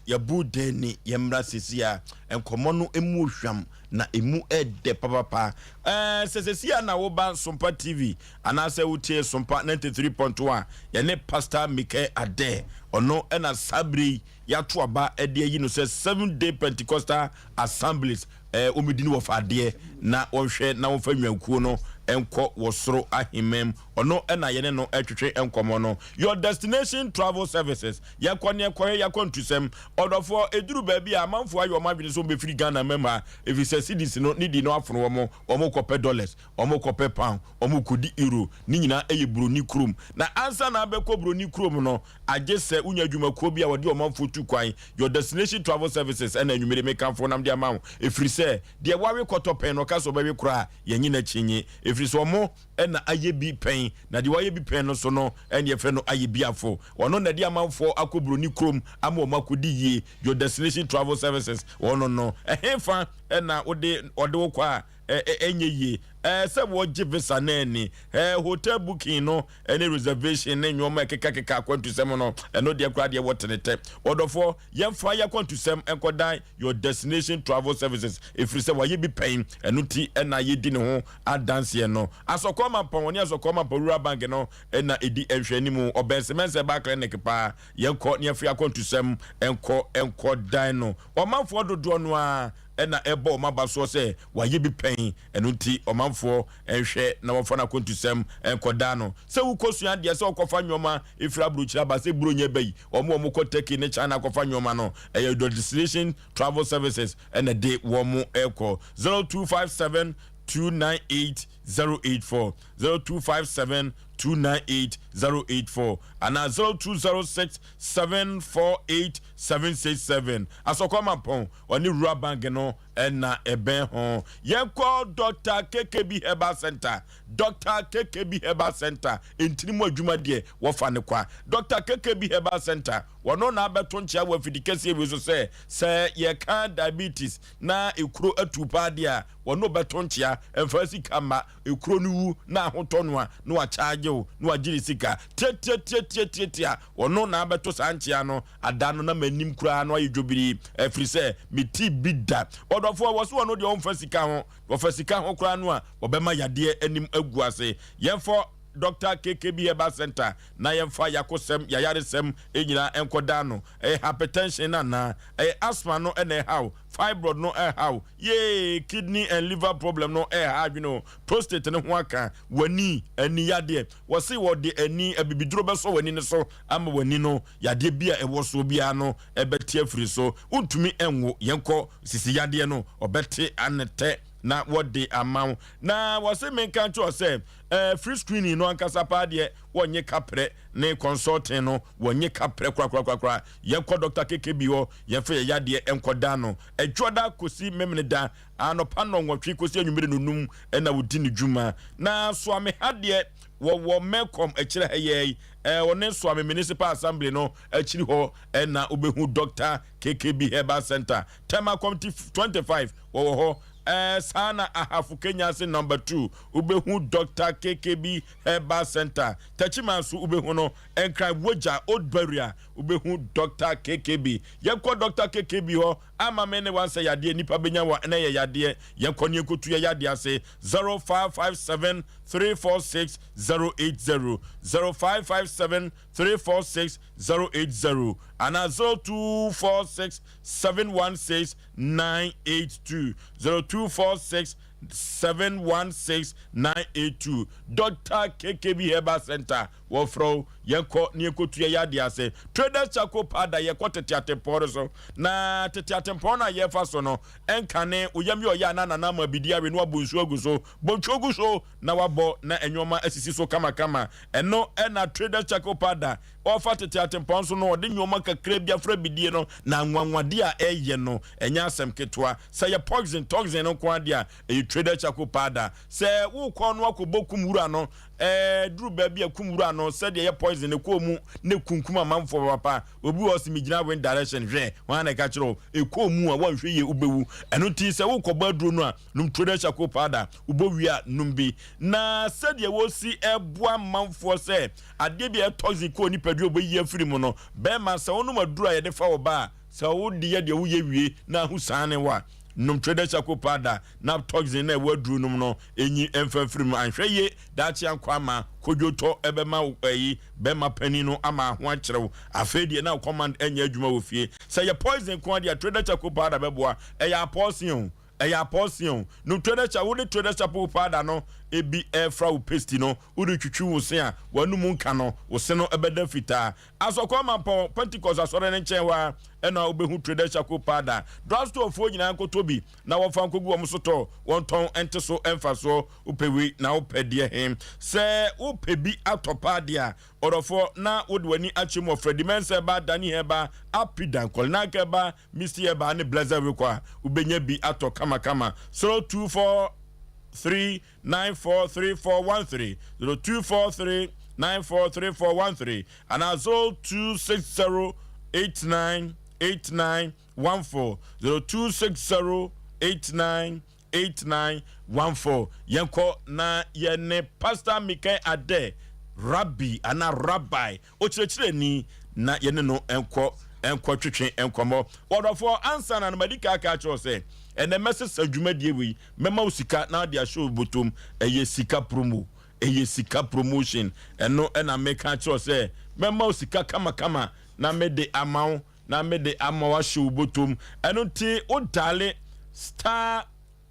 yɛbu dan ni yɛmmra sisi a nkɔmmɔ no emu hwam na emu ɛdɛ papapa. Ɛɛ sɛ sisi a na woba Sompa TV anaasɛ wotie Sompa 93.1 yɛne Pastor Mikael Adɛ ɔno ɛna saa bere yi yɛato aba de ayi no sɛ Seventh Day Pentecostal Assemblies eh, wɔmmɛdi no wɔfa adeɛ na wɔnhwɛ na wɔmfa nnwankuo no nkɔ wɔ soro ahemman mu. Ɔno na yɛne no retwetwe nkɔmmɔ no. Your Destination Travel Services, yɛkɔ ne yɛkɔhwɛ yɛakwantusɛm. Ɔdɔfoɔ, ɛduru baabi a amanfoɔ ayɛ wɔn adwene sɛ wɔbɛfiri Ghana mam ha, ɛfiri sɛ cedis no ne di no afono wɔn, wɔrekɔpɛ dollars, wɔrekɔpɛ pound, wɔrekɔdi euro, ne nyinaa yɛ buroni kurom. Na ansa na abɛkɔ buroni kurom no, Agye sɛ wonya adwumakuo bi a wɔde ɔmanfoɔ tu kwan, Your Destination Travel Services, ɛna anwummere mekamfo nam de ama wo, ɛfiri sɛ deɛ wawe kɔtɔ pɛn no ɔka sɛ ɔbɛwe koraa a, yɛnnye no akyinnye, ɛfiri sɛ ɔmo na ayɛ bi pɛn, na deɛ wayɛ bi pɛn no so no ɛne yɛfrɛ no ayɛbiafo. Ɔno na ɛde amanfoɔ akɔ buroni kurom ama wɔn akɔdi yie, Your Destination Travel Services, ɔno no. Ɛhefa na wode ɔde wo kɔ a ɛnyɛ yie? Ɛɛ sɛ wɔgye visa no ani, ɛɛ hotel booking no ne reservation ne nnoɔma ɛkekakeka akwantusɛm no, ɛno deɛ koraa deɛ wɔ tenetɛ. Ɔdɔfoɔ, yɛmfa y'akwantusɛm nkɔdan Your Destination Travel Services, ɛfiri sɛ wayɛ bi pɛn, ɛno nti na yɛdi ne ho adanseɛ no. Asɔkɔɔ Mampɔn, ɔne Asɔkɔɔ Mampɔn Rural Bank no na ɛdi nhwɛanimu. Ɔbɛn Semɛnsɛ Bar Clinic paa. Yɛnkɔ na yɛmfa y'akwantusɛm nkɔ nkɔdan no. Ɔmanfoɔ dodoɔ no ara na ɛbɔ wɔn aba soɔ sɛ wayɛ bi pɛn, ɛno nti ɔmanfoɔ nhwɛ na wɔmfa no akwantusɛm nkɔdaa no. Sɛ wokɔsua adeɛ, sɛ wokɔfa nnoɔma firi aburokyire aba, sɛ Buronya ba yi, wɔn a wɔkɔ Turkey ne China kɔfa nnoɔma no, ɛyɛ The Destination Travel Services na ɛde wɔn kɔ. 0257 298 084, 0257 298 084 anaa 0206 748 767. Asɔkɔ Mampɔn, ɔne Rural Bank no na ɛbɛn ho. Yɛnkɔ Dɔkta KKB Herbal Center. Dɔkta KKB Herbal Center, ntini mu adwuma deɛ wɔfa no kwa. Dɔkta KKB Herbal Center, wɔno na abɛto nkyea wɔ afidi kɛseɛ wei so sɛ, sɛ yɛka diabetes na ekuro atu paa deɛ a, wɔno bɛto nkyea, mfa sika mma, ekuro no wu na ahotɔ no a, na wakyagye wo, na wagye ne sika. Tiatiatiatiatiatia, wɔno na abɛto saa nkyea no. Ada no na m'anim koraa no ayɛ dwobirii, ɛfiri sɛ metee bi da. Ɔdɔfoɔ, wɔ so ɔno deɛ ɔmfa sika ho, wɔfa sika ho koraa no a, wɔbɛma yadeɛ anim agu ase. Yɛmfa Dɔkta KKB Herbal Centre na yɛmfa y'akosɛm, y'ayaresɛm nyinaa nkɔda ano. Ɛyɛ hypertension no anaa? Ɛyɛ asthma no na ɛha wo? Fibroid no ɛha wo? Yee, kidney and liver problem no ɛha adwene o. Prostate no ho aka, w'ani, ani yadeɛ. Wɔse wɔde ani, abibiduro bɛsɔ w'ani no so ama w'ani no yadeɛ bi a ɛwɔ soɔ biara no bɛte afiri so. Wontumi nwo, yɛnkɔ sisi yadeɛ no, ɔbɛte anetɛ na wɔde ama wo. Na wɔse menka nkyerɛ wo sɛ eh, free screening no ankasa paa deɛ wɔnnye kaprɛ ne consulting no wɔnnye kaprɛ korakorakorakora. Yɛnkɔ Dr. KKB hɔ, yɛmfa yɛ yadeɛ nkɔda no. Adwoada kɔsi Memeneda anɔpa nnɔnwɔtwe kɔsi anwummere nnɔnum na wɔdi ne dwuma. Na Soame ha deɛ wɔwɔ Melcom akyire ha yi ara yi, ɔne Suame Municipal Assembly no akyiri hɔ na wobɛhu Dɔkta KKB Herbal Center. Tema Committee 25 wɔwɔ hɔ. Ɛɛ saa na Ahafo Kenyase Number 2 wobɛhu Dr. KKB Herbal Center. Techiman nso wobɛhu no. Nkran Wogya Old Barrier wobɛhu Dr. KKB. Yɛnkɔ Dr. KKB hɔ ama me ne wansɛ yadeɛ nipa bɛnya wɔ ɛnɛ yɛ yadeɛ. Yɛnkɔ ne yɛnkɔtu yɛ yadeɛ ase. 0557 346 080 0557 346 080 anaa 0246 716 982 0246 716 982 Dr. KKB Herbal Center wɔfrɛ wo yɛnkɔ ne yɛnkɔtu yɛyɛ adeɛ ase. Traders Charcoal Powder yɛkɔ tete atempɔn no so na tete atempɔn no a yɛfa so no ɛnkane wo yam yɛ ɔyɛ a na nana ama bidi awe na wabɔ nsuo agu so bɔ gu so na wabɔ na nneɛma asisi so kamakama. Ɛno ɛna Traders Charcoal Powder ɔfa tete atempɔn so no ɔde nneɛma kakra bi afra bidie no na anwanwade a ɛyɛ no ɛnyɛ asɛm ketewa. Sɛ yɛ poison toxin no nko adeɛ a ɛyɛ Traders Charcoal Powder. Sɛ wokɔ no akɔbɔ kum wura no ɛɛ duru baabi a kum wura no sɛdeɛ ɛyɛ poison ɛkɔɔ mu ne kunkum amanfoɔ papa. Obi wɔ sɛ megyina wind direction hwɛ wɔn a na ɛka kyerɛ wo ɛkɔɔ mu a wɔnhwɛ yie wobɛwu. Ɛno nti sɛ wokɔbɔ aduro no a nom Traders Charcoal Powder wobɔ wie a nom bi. Na sɛdeɛ wɔsi ɛboa amanfoɔ sɛ adeɛ bi a ɛyɛ toxin kɔɔ nipadua wobɛyi afiri mu no bɛrima sɛ wonom aduro a yɛde fa wɔ ba a sɛ wode yɛ deɛ woyɛ wie na aho sane wa nom Traders Charcoal Powder na toxin na ɛwɔ aduro nom no ɛnyi ɛmfa mfiri mu. Anhwɛ yie daakye ankɔ ama kodwotɔ ɛbɛma ɛyi bɛrima panin no ama ho akyerɛw. Afei deɛ na command ɛnyɛ adwuma wɔ fie. Sɛ yɛ poison ko adeɛ Traders Charcoal Powder bɛboa. Ɛyɛ apɔɔsen o ɛyɛ apɔɔsen o no Traders Charcoal wode Traders Charcoal Powder no ebi ɛfra wo paste no wode twitwi wo se a wɔnum nka no wo se no ɛbɛda fitaa. Asɔkɔ Mampɔn Pentecost asɔre ne nkyɛn hɔ a ɛna wobɛhu Traders Charcoal Powder. Drugstore foɔ nyinaa nkɔtɔ bi na wɔfa nkɔgu wɔn so tɔ wɔn tɔn ɛnte so ɛmfa soɔ. Wopɛ wei na wopɛ deɛ he sɛ wopɛ bi atɔ paa deɛ a ɔdɔfoɔ na wode w'ani akyɛ mu wɔ Freddie Mensah ba Dani Heba Apidan Kɔlinak Heba Misty Heba ne Blazer Wekɔ a wobɛnya bi atɔ kamakama. 0243 943413 0243 943413 anaa 0260 89 89 14 0260 89 8914. Yɛnkɔ na yɛne Pastor Mikael Ade Rabbi anaa Rabbi ɔkyerɛkyerɛni na yɛne no nkɔ nkɔ twetwe nkɔmmɔ. Wɔdɔfoɔ ansa na no madi ka aka kyerɛw sɛ ɛnɛ mɛsesa dwumadie wei mɛma wo sika na ade ahyɛ wo bɔtɔm. Ɛyɛ sika promo ɛyɛ sika promotion. Ɛno ɛna meka kyerɛw sɛ mɛma wo sika kamakama na mede ama wo na mede ama wo ahyɛ wo bɔtɔm. Ɛno nti wo dial star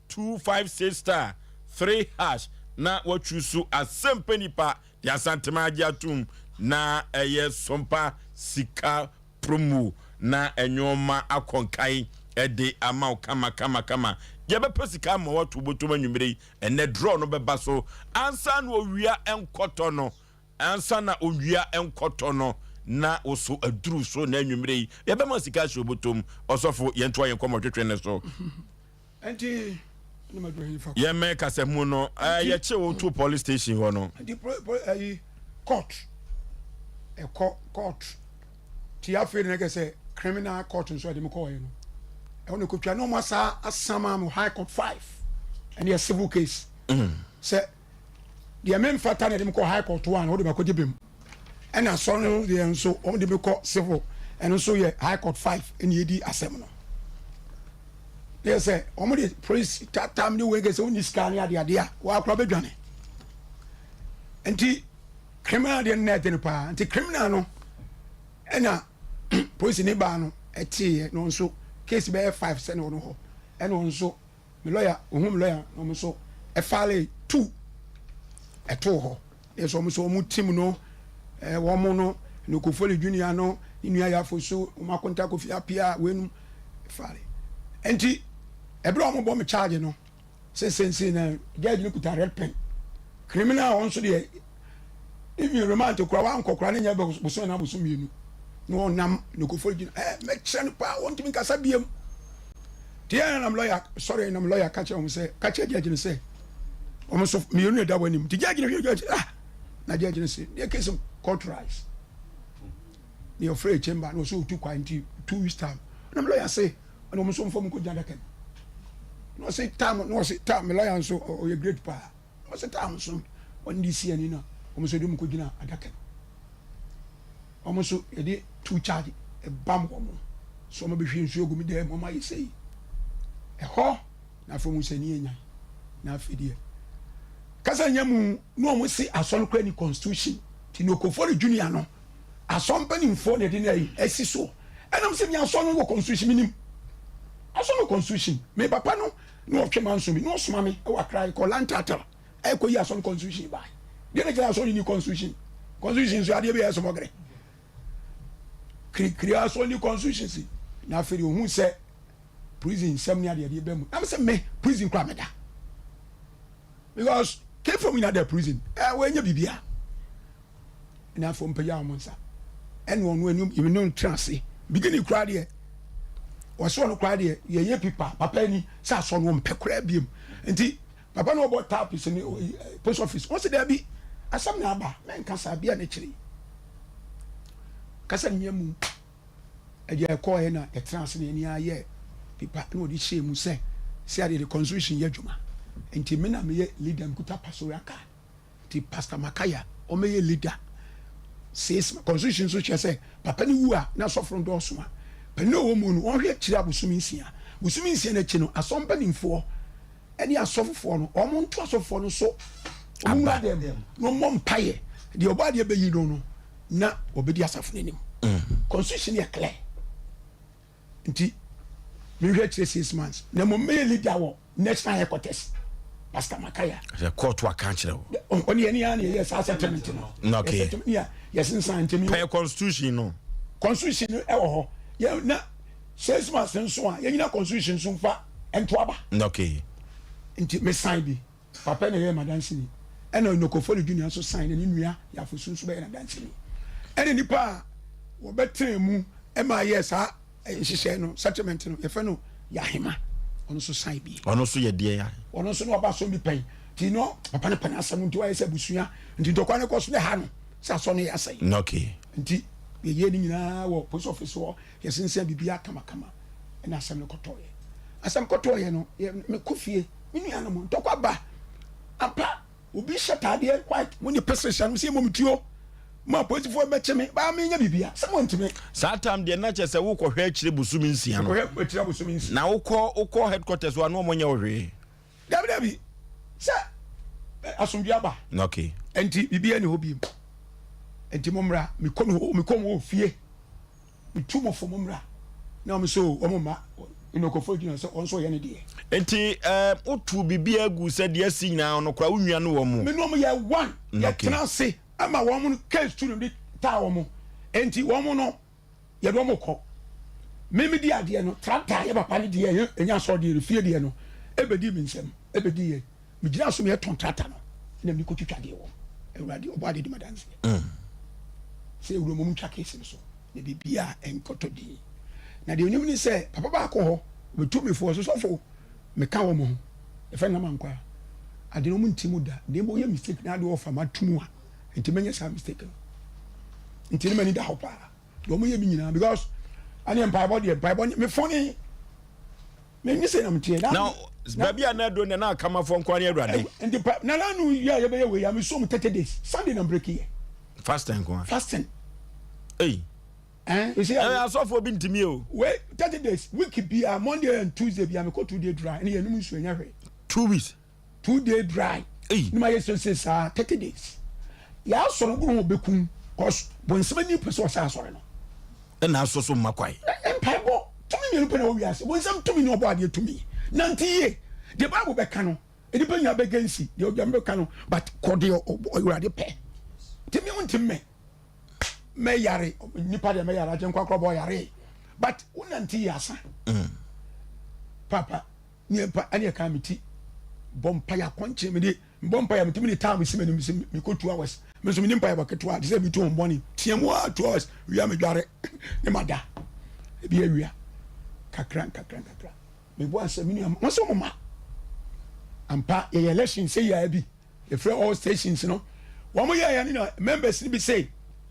256 star 3 hash na watwi so asɛmpa nipa de Asantema agye atom na ɛyɛ Sompa sika promo na ɛnwoma akɔnkae ɛde ama wo kama kama kama. Yɛbɛpɛ sika ama wato bɔtɔm anwummerɛ yi. Ɛnɛ draw no bɛba so ansa na owia nkɔtɔ no ansa na owia nkɔtɔ no na woso aduru so na anwummerɛ yi yɛbɛma sika ahyɛ bɔtɔm. Ɔsɔfo yɛntoa yɛn nkɔmmɔ twetwe ne so. Nti ne ma duro fa. Yɛmɛ kasamu no yɛkye wo to police station hɔ no. Nti ayi court ɛkɔ court ti afei ne kɛ sɛ criminal court nso ɛde mi kɔɔ yɛ no ɛwɔ ne kotwa ne ɔmo asa asama mo High Court 5 ɛne yɛ civil case sɛ deɛ me nfata na ɛde mi kɔ High Court 1 ɔde ma kɔ gye bem ɛna asɔre no deɛ nso ɔmo de mi kɔ civil ɛno nso yɛ High Court 5 ɛna yɛdi asɛm no yɛ sɛ ɔmo de police tatam ne wei kɛ sɛ ɔni sika ne adeade a wakora bɛdwane. Nti criminal deɛ no na ɛde no paa. Nti criminal no ɛna polisi ne baa no ɛteeɛ na ɔnso case bɛyɛ 5 sɛ na ɔno hɔ ɛna ɔnso me lawyer ohun me lawyer na ɔmo nso ɛfile 2 ɛtoo hɔ na ɛsɛ ɔmo nso ɔmo team no ɛɛ wɔn no Nokofoli Junior no ne nua Yafo so ɔmo akonta Kofi Apia wɛnum file. Nti ɛbɛrɛ ɔmo bɔ me charge no sɛsɛnsɛn na judge no kuta red pen. Criminal wɔn nso deɛ even remand kura wankɔ kura ne nyɛ bosom na bosom 2 na ɔnam Nokofoli gyina ɛɛ mɛkyerɛ no paa wɔntumi nkasa biem tiɛ nam lawyer sɔre nam lawyer kakyɛ wɔn sɛ kakyɛ judge no sɛ wɔn nso 2 na ɛda wɔn anim. Ti judge no hwɛ judge ah na judge no sɛ deɛ case court rise ne ɔfrɛ chamber na ɔsɛ otu kwan nti 2 weeks time nam lawyer sɛ ɛna wɔn nso nfɔm nkɔ gyina daka mu. Na ɔse time na ɔse time me lawyer nso ɔyɛ great paa. Na ɔse time nso ɔne de si ani na wɔn nso de wɔn kɔgyina adaka mu. Wɔn nso yɛde two charge ɛbam wɔn so wɔn bɛhwie nsuo gu me dan mu wɔn ayɛ sei. Ɛhɔ na afei wɔn sɛ ni yɛ nyan na afei deɛ kasa nyɛ mu na wɔn se asɔre kora ni constitution ti na okofo ne junior no asɔre mpanimfoɔ na ɛde no ayi asi soɔ ɛnam sɛ mi asɔre no wɔ constitution mi nim asɔre no constitution me papa no na ɔtwe manso mi na ɔsoma mi ɛwɔ akra ɛkɔ lantatal ɛkɔ yi asɔre constitution baa deɛ na kyerɛ asɔre ni constitution constitution nso adeɛ bi yɛ sɔmɔgere kirikiri asɔre ni constitution si na afei ohun sɛ prison nsɛm ne adeɛ adeɛ bɛ mu na sɛ me prison kora meda because kefo mu nyinaa da prison ɛ wɔnyɛ biribiara ɛna afɔ mpagya wɔn nsa ɛna ɔno anim yɛn no tena ase beginning koraa deɛ wɔsɛ ɔno koraa deɛ yɛyɛ pipa papa ni sɛ asɔ no ɔmpɛ koraa biem nti papa no ɔbɔ tap sɛ ne post office wɔn sɛ daabi asɛm na aba mɛnka saa bia n'akyiri kasa nyɛ mu ɛdeɛ ɛkɔɔɛ na yɛtena ase na yɛni ayɛ pipa na wɔde hyɛɛ mu sɛ sɛ adeɛ de constitution yɛ adwuma nti me na meyɛ leader mekuta pastoral card Nti Pastor Makaya ɔmɛyɛ leader sees constitution nso kyerɛ sɛ papa no wu a na asɔfo no dɔɔso a panin a ɔwɔ mu no wɔnhwɛ akyire abosome nsia. Bosome nsia no akyi no asɔr mpanimfoɔ ne asɔfofoɔ no wɔn nto asɔfofoɔ no so wɔn nwura dɛm na wɔmmɔ mpaeɛ deɛ ɔbɔ adeɛ bɛyi no no na wɔbɛdi asafo no anim. Constitution yɛ clear. Nti mehwɛ akyire 6 months na mmom mɛyɛ leader wɔ national headquarters Pastor Makaya. Sɛ kóòtù aka kyerɛ wo. Ɔne yɛn ni yɛ saa settlement no. Okay. Settlement ni a yɛsensan ntɛmi. Pɛɛ constitution no. Constitution no ɛwɔ hɔ yɛ na 6 months nso a yɛnyina constitution nso nfa nto aba. Okay. Nti me sign bi papa na yɛ madansini ɛna Onokofori Junior nso sign na ne nua Yafosu nso bɛyɛ nadansini ɛna nipa a wɔbɛtena mu ɛma yɛ saa nhyehyɛe no settlement no yɛfrɛ no Yahema ɔno nso sign bi. Ɔno nso yɛ deɛ ya. Ɔno nso na ɔba so bi pɛn nti no papa no pɛ n'asɛm nti wayɛ sɛ abusua nti ntɔkwa no kɔ so ne ha no sɛ asɔ no yɛ asɛe. Okay. Nti yɛyɛ ne nyinaa wɔ post office hɔ yɛsensɛn biribiara kamakama ɛna asɛm no kɔtɔɔyɛ asɛm kɔtɔɔyɛ no yɛ mekɔ fie me nuanom ntɔkwa ba ampa obi hyɛ taadeɛ white mo ne pɛsɛ hyɛ no sɛ mmom tuo mo apolisifoɔ bɛkye me baa menyɛ biribia sɛ montumi. Saa tam deɛ na kyerɛ sɛ wokɔhwɛ akyire bosome nsia no. Mekɔhwɛ akyire bosome nsia. Na wokɔ wokɔ headquarters hɔ a na wɔn nyɛ wo hwee. Dabi dabi sɛ asomdwe aba. Okay. Nti biribiara ni hɔ biem nti mo mmra mekɔ no mekɔ mo wɔ fie. Metu mo fo mo mmra. Na wɔn nso wɔn mma nnɔkɔfoɔ gyina sɛ wɔn nso yɛ ne deɛ. Nti ɛɛ wotu biribi agu sɛ deɛ asi nyinaa no koraa wo nua no wɔ mu. Me ne wɔn yɛ one. Yɛtena ase ama wɔn no case tu no de taa wɔn. Nti wɔn no yɛde wɔn kɔ. Me me di adeɛ no tractor yɛ papa ne deɛ ɛnyɛ asɔre deɛ no fie deɛ no ɛbɛdi me nsam ɛbɛdi yɛ. Me gyina so me yɛ tɔn tractor no ɛna me kɔ twitwa deɛ wɔ awurade ɔbɔ adeɛ di ma danseɛ. Sɛ ewura mu twa case no so. Na biribiara nkɔtɔ din. Na deɛ onim ne sɛ papa baako hɔ ɔbɛtu me foɔ so sɔfo meka wɔn ho yɛfrɛ no Namankwa ade no wɔn nti mu da na mmom ɔyɛ mistake na adeɛ ɔfa ma to mu a nti mɛnyɛ saa mistake no nti ne m'ani da hɔ paa deɛ wɔn yɛ mi nyinaa because ɛne mpaebɔ deɛ mpaebɔ me fɔne me nye sɛ na meteɛ na baabi a na aduro na na akamafoɔ nkoa ne awurade nti pa na na no yɛ a yɛbɛyɛ wei a mesom 30 days Sunday na break yɛ fasting nkoa fasting ei eh you see eh asɔfoɔ bi ntumi o wei 30 days week bia Monday and Tuesday bia mekɔ 2 day dry ɛne yɛnom nsuo ɛnyɛ hwee 2 weeks 2 day dry ei ne ma yɛ sese saa 30 days yɛasɔre goro ho bɛkum cause bonsɛm ani pɛ sɛ ɔsɛ asɔre no ɛna asɔ so mma kwae mpaebɔ tumi mmienu pɛ na ɛwɔ wiase bonsɛm tumi ne ɔbɔ adeɛ tumi nante yie deɛ bible bɛka no nnipa nyinaa bɛgɛ nsi deɛ ɔdwame bɛka no but kɔ deɛ awurade pɛ nti me wontim me mɛyare nipa deɛ mɛyare agye nkwa korɔ bɔ ɔyare but wonante yie asa papa ne mpa ɛne ɛka me ti bɔ mpa yɛ akɔnkye me de mbɔ mpa yɛ metumi de time si m'anim sɛ mekɔ 2 hours me nso mene mpa yɛ bɔ ketewa te sɛ metu ho bɔne teɛ mu a 2 hours wia medware ne mada ebi awia kakra nkakra nkakra mebɔ asɛ me nua wɔn sɛ wɔn ma ampa yɛyɛ election sɛ yɛ bi yɛfrɛ all stations no wɔn yɛ yɛ ne na members no bi sɛ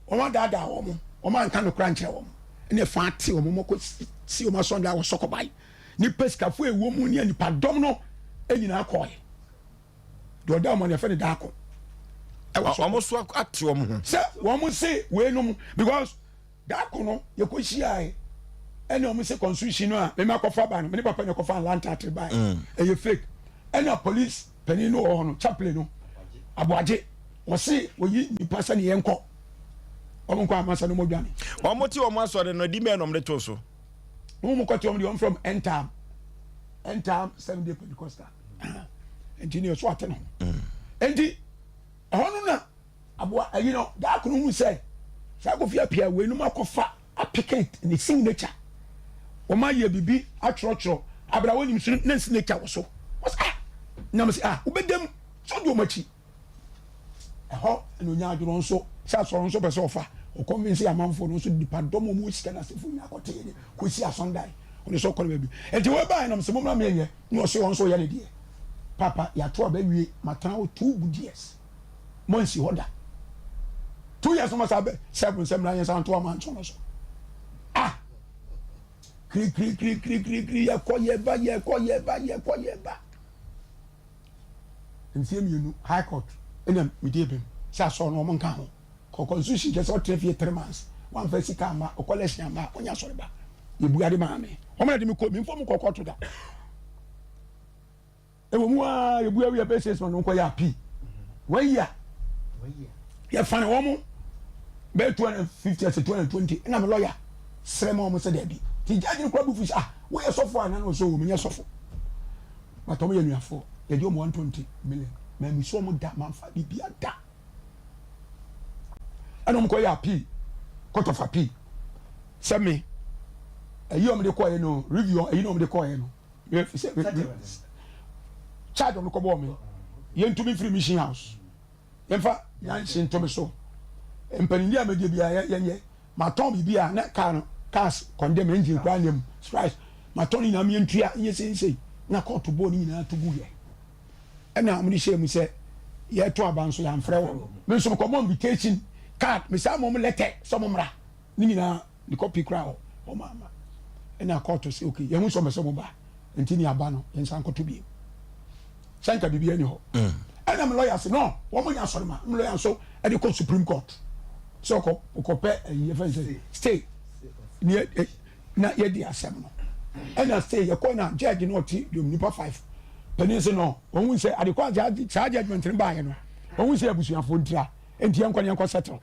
wɔn adaadaa wɔn wɔn anka no kora nkyerɛ wɔn ɛna ɛfa ate wɔn wɔn kɔ si wɔn asɔnda wɔ sɔkɔban. Nipa sikafo a ɛwɔ mu ne nipadɔm no nyinaa kɔɔe. Deɛ ɔda wɔn yɛfɛ ne daako. Ɛwɔ so. Wɔn so ate wɔn ho. Sɛ wɔn se weinom because daako no yɛkɔ hyiae ɛna wɔn se constitution no a mɛma kɔfa ba no mene papa na kɔfa Atlanta ate ba ɛyɛ fake ɛna police panin no wɔ hɔ no chaplain no aboagye wɔse wɔyi nipa sɛ ne yɛnkɔ wɔn nkɔ amasa no wɔn dwane. Wɔn te wɔn asɔre no di mɛn na wɔn de to so. Wɔn mu kɔte wɔn deɛ wɔn from Entam Entam Seven Day Pentecostal nti ne ɛso ate ne ho mm. nti ɛhɔ no na aboa ayi no daako no hu sɛ saa kofi apia wei no mu akɔfa apeke ne signature wɔn ayɛ biribi atwerɛtwerɛ abira wɔn nim so ne signature wɔ so wɔsɛ ah nam sɛ ah wobɛdam so di wɔn akyi. Ɛhɔ na onya adwene nso sɛ asɔre nso pɛ sɛ ɔfa ɔkɔnvinse amanfoɔ no nso nipa dɔm ɔmo sika no asefo nyinaa kɔtee ne kɔsi asɔndan ɔno nso ɔkɔ no baabi nti wɔbaeɛ nam sɛ mommra meyɛnyɛ ne ɔse ɔno nso ɔyɛ ne deɛ papa yɛato aba wie matena hɔ two good years moansi hɔ da two years no masa bɛ sɛ sɛ mmra yɛnsa nto ama nso no so ah kirikirikirikirikiri yɛkɔ yɛba yɛkɔ yɛba yɛkɔ yɛba Mfeɛ mienu high court ɛna medie bem sɛ asɔre no wɔn nka ho kɔ constitution kyerɛ sɛ ɔtena fie three months wanfa sika amma ɔkɔ election amma ɔnyɛ asɔre ba yɛbu ade maa me wɔn na de me kɔ me nfɔ mu kɔ kɔɔto da ɛwɔ mu aa yɛbu awie bɛyɛ six months nkɔ yɛ appeal one year yɛfa ne wɔn bɛyɛ 250 ɛsɛ 220 ɛna me lɔya srɛ ma wɔn sɛ daabi ti judge no kora bu fi sɛ ah woyɛ sɔfo a na na ɔsɛ wɔ menyɛ sɔfo But ɔmo yɛ anuafoɔ, yɛgye ɔmo 120 million, mammisu ɔmo da, mamfa biribiara da. Ɛna ɔmo kɔ yɛ appeal, court of appeal, sɛ me, ɛyi ɔmo de kɔɔ yɛ no, review ɛyi na ɔmo de kɔɔ yɛ no, charge ɔmo kɔ bɔɔ me, yɛntumi firi mission house. Yɛmfa nyanhye nto me so. Mpanimdi a mɛgye biara yɛnyɛ. Matɔn biribi a na kaa no cars condemn engine koraa nyɛ mu surprise. Matɔn ne nyinaa meɛntua nyɛ sei sei na kɔɔto bɔɔ ne nyinaa to gu yɛ. Ɛna wɔde hyɛɛ mu sɛ yɛto aba nso yɛamfrɛ wɔn. Me nso mekɔbɔ invitation card mesan ma wɔn letter sɛ wɔn mmra ne nyinaa ne copy koraa wɔ wɔn ama. Ɛna kɔɔto sɛ okay yɛhu sɛ wɔn sɛ wɔn ba nti ne aba no yɛnsan kɔto bio. Sɛ nka biribi ani hɔ. Ɛna me lawyer se no wɔn nyɛ asɔre ma me lawyer nso ɛde kɔ supreme court sɛ ɔkɔ ɔkɔpɛ ɛyi yɛfɛ sɛ stay ne na yɛdi asɛm no ɛna stay yɛkɔ na judge no ɔte dwom nipa five panin se no wɔn hu sɛ adekɔ saa judgement no baayɛ no wɔn hu sɛ abusuafoɔ ntira nti yɛnkɔ ne yɛnkɔ settle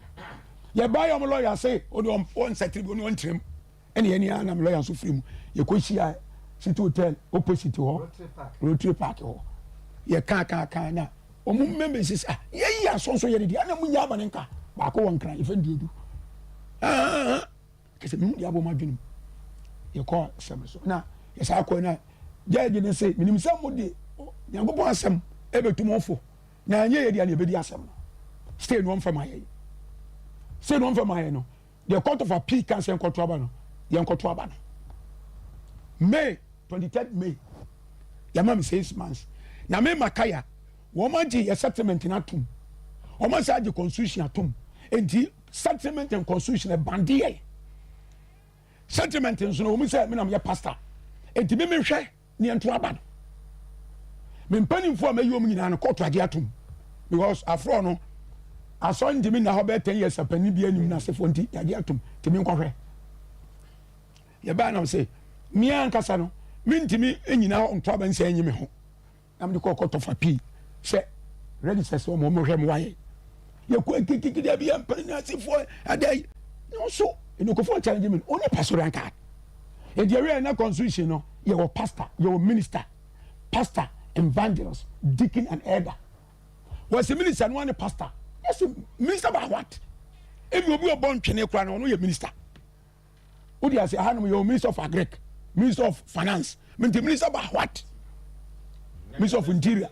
yɛbaayɛ wɔn lawyer se ɔde wɔn settle bi ɔne wɔn ntiram. Ɛna yɛne ara na me lɔya nso firi mu yɛkɔ hyia city hotel opposite hɔ rotary park hɔ yɛ kaa kaa kaa na wɔn members sɛ ah yɛyi asɔnsɔ yɛ ne deɛ ɛna mo nya aba ne nka baako wɔ nkran yɛfɛ nduodu ah kɛsɛ mehu deɛ abɔ mo adwene mu yɛkɔ asɛm so na yɛsaa kɔ na judge ne se menim sɛ mo de nyankopɔn asɛm ɛbɛtu mo fo na anyɛ yɛ deɛ na yɛbɛdi asɛm no stay no ɔmfa ma yɛ stay no ɔmfa ma yɛ no Deɛ court of appeal ka sɛ nkɔto aba no, yɛnkɔto aba no. May 23rd May, yɛama me six months. Na me Makaya, wɔn agye yɛ settlement no atom. Wɔn asa agye constitution atom. Nti settlement and constitution ɛbande yɛ. Settlement nso no, wɔn sɛ me na meyɛ pastor. Nti me mehwɛ. ne yɛnto aba no me mpanimfoɔ a mɛyi wɔn nyinaa no kóòtù agye atom because afrɔ no asɔre ntumi nna hɔ bɛyɛ ten years apanyin bi anim n'asefoɔ nti yɛagye atom tumi nkɔhwɛ yɛbaa nam sɛ mmea ankasa no mentumi nyina hɔ nto aba nsɛ nyi me ho na mede kɔ kɔtɔ fa pii sɛ register sɛ wɔn wɔhwɛ mo wayɛ yɛkɔ kikiki dɛ bi yɛn mpanin asefoɔ ɛdɛ yi na ɔso nkurɔfoɔ challenge mi ɔne pastoral card nti ɛwɛ na constitution no yɛwɔ pastor yɛwɔ minister pastor evangelist deacon and elder wɔsi minister no ane pastor yɛsi minister by what ebi obi ɔbɔ ntwene kora no ɔno yɛ minister wodi ase ahanom yɛwɔ minister of agric minister of finance nti minister by what minister of interior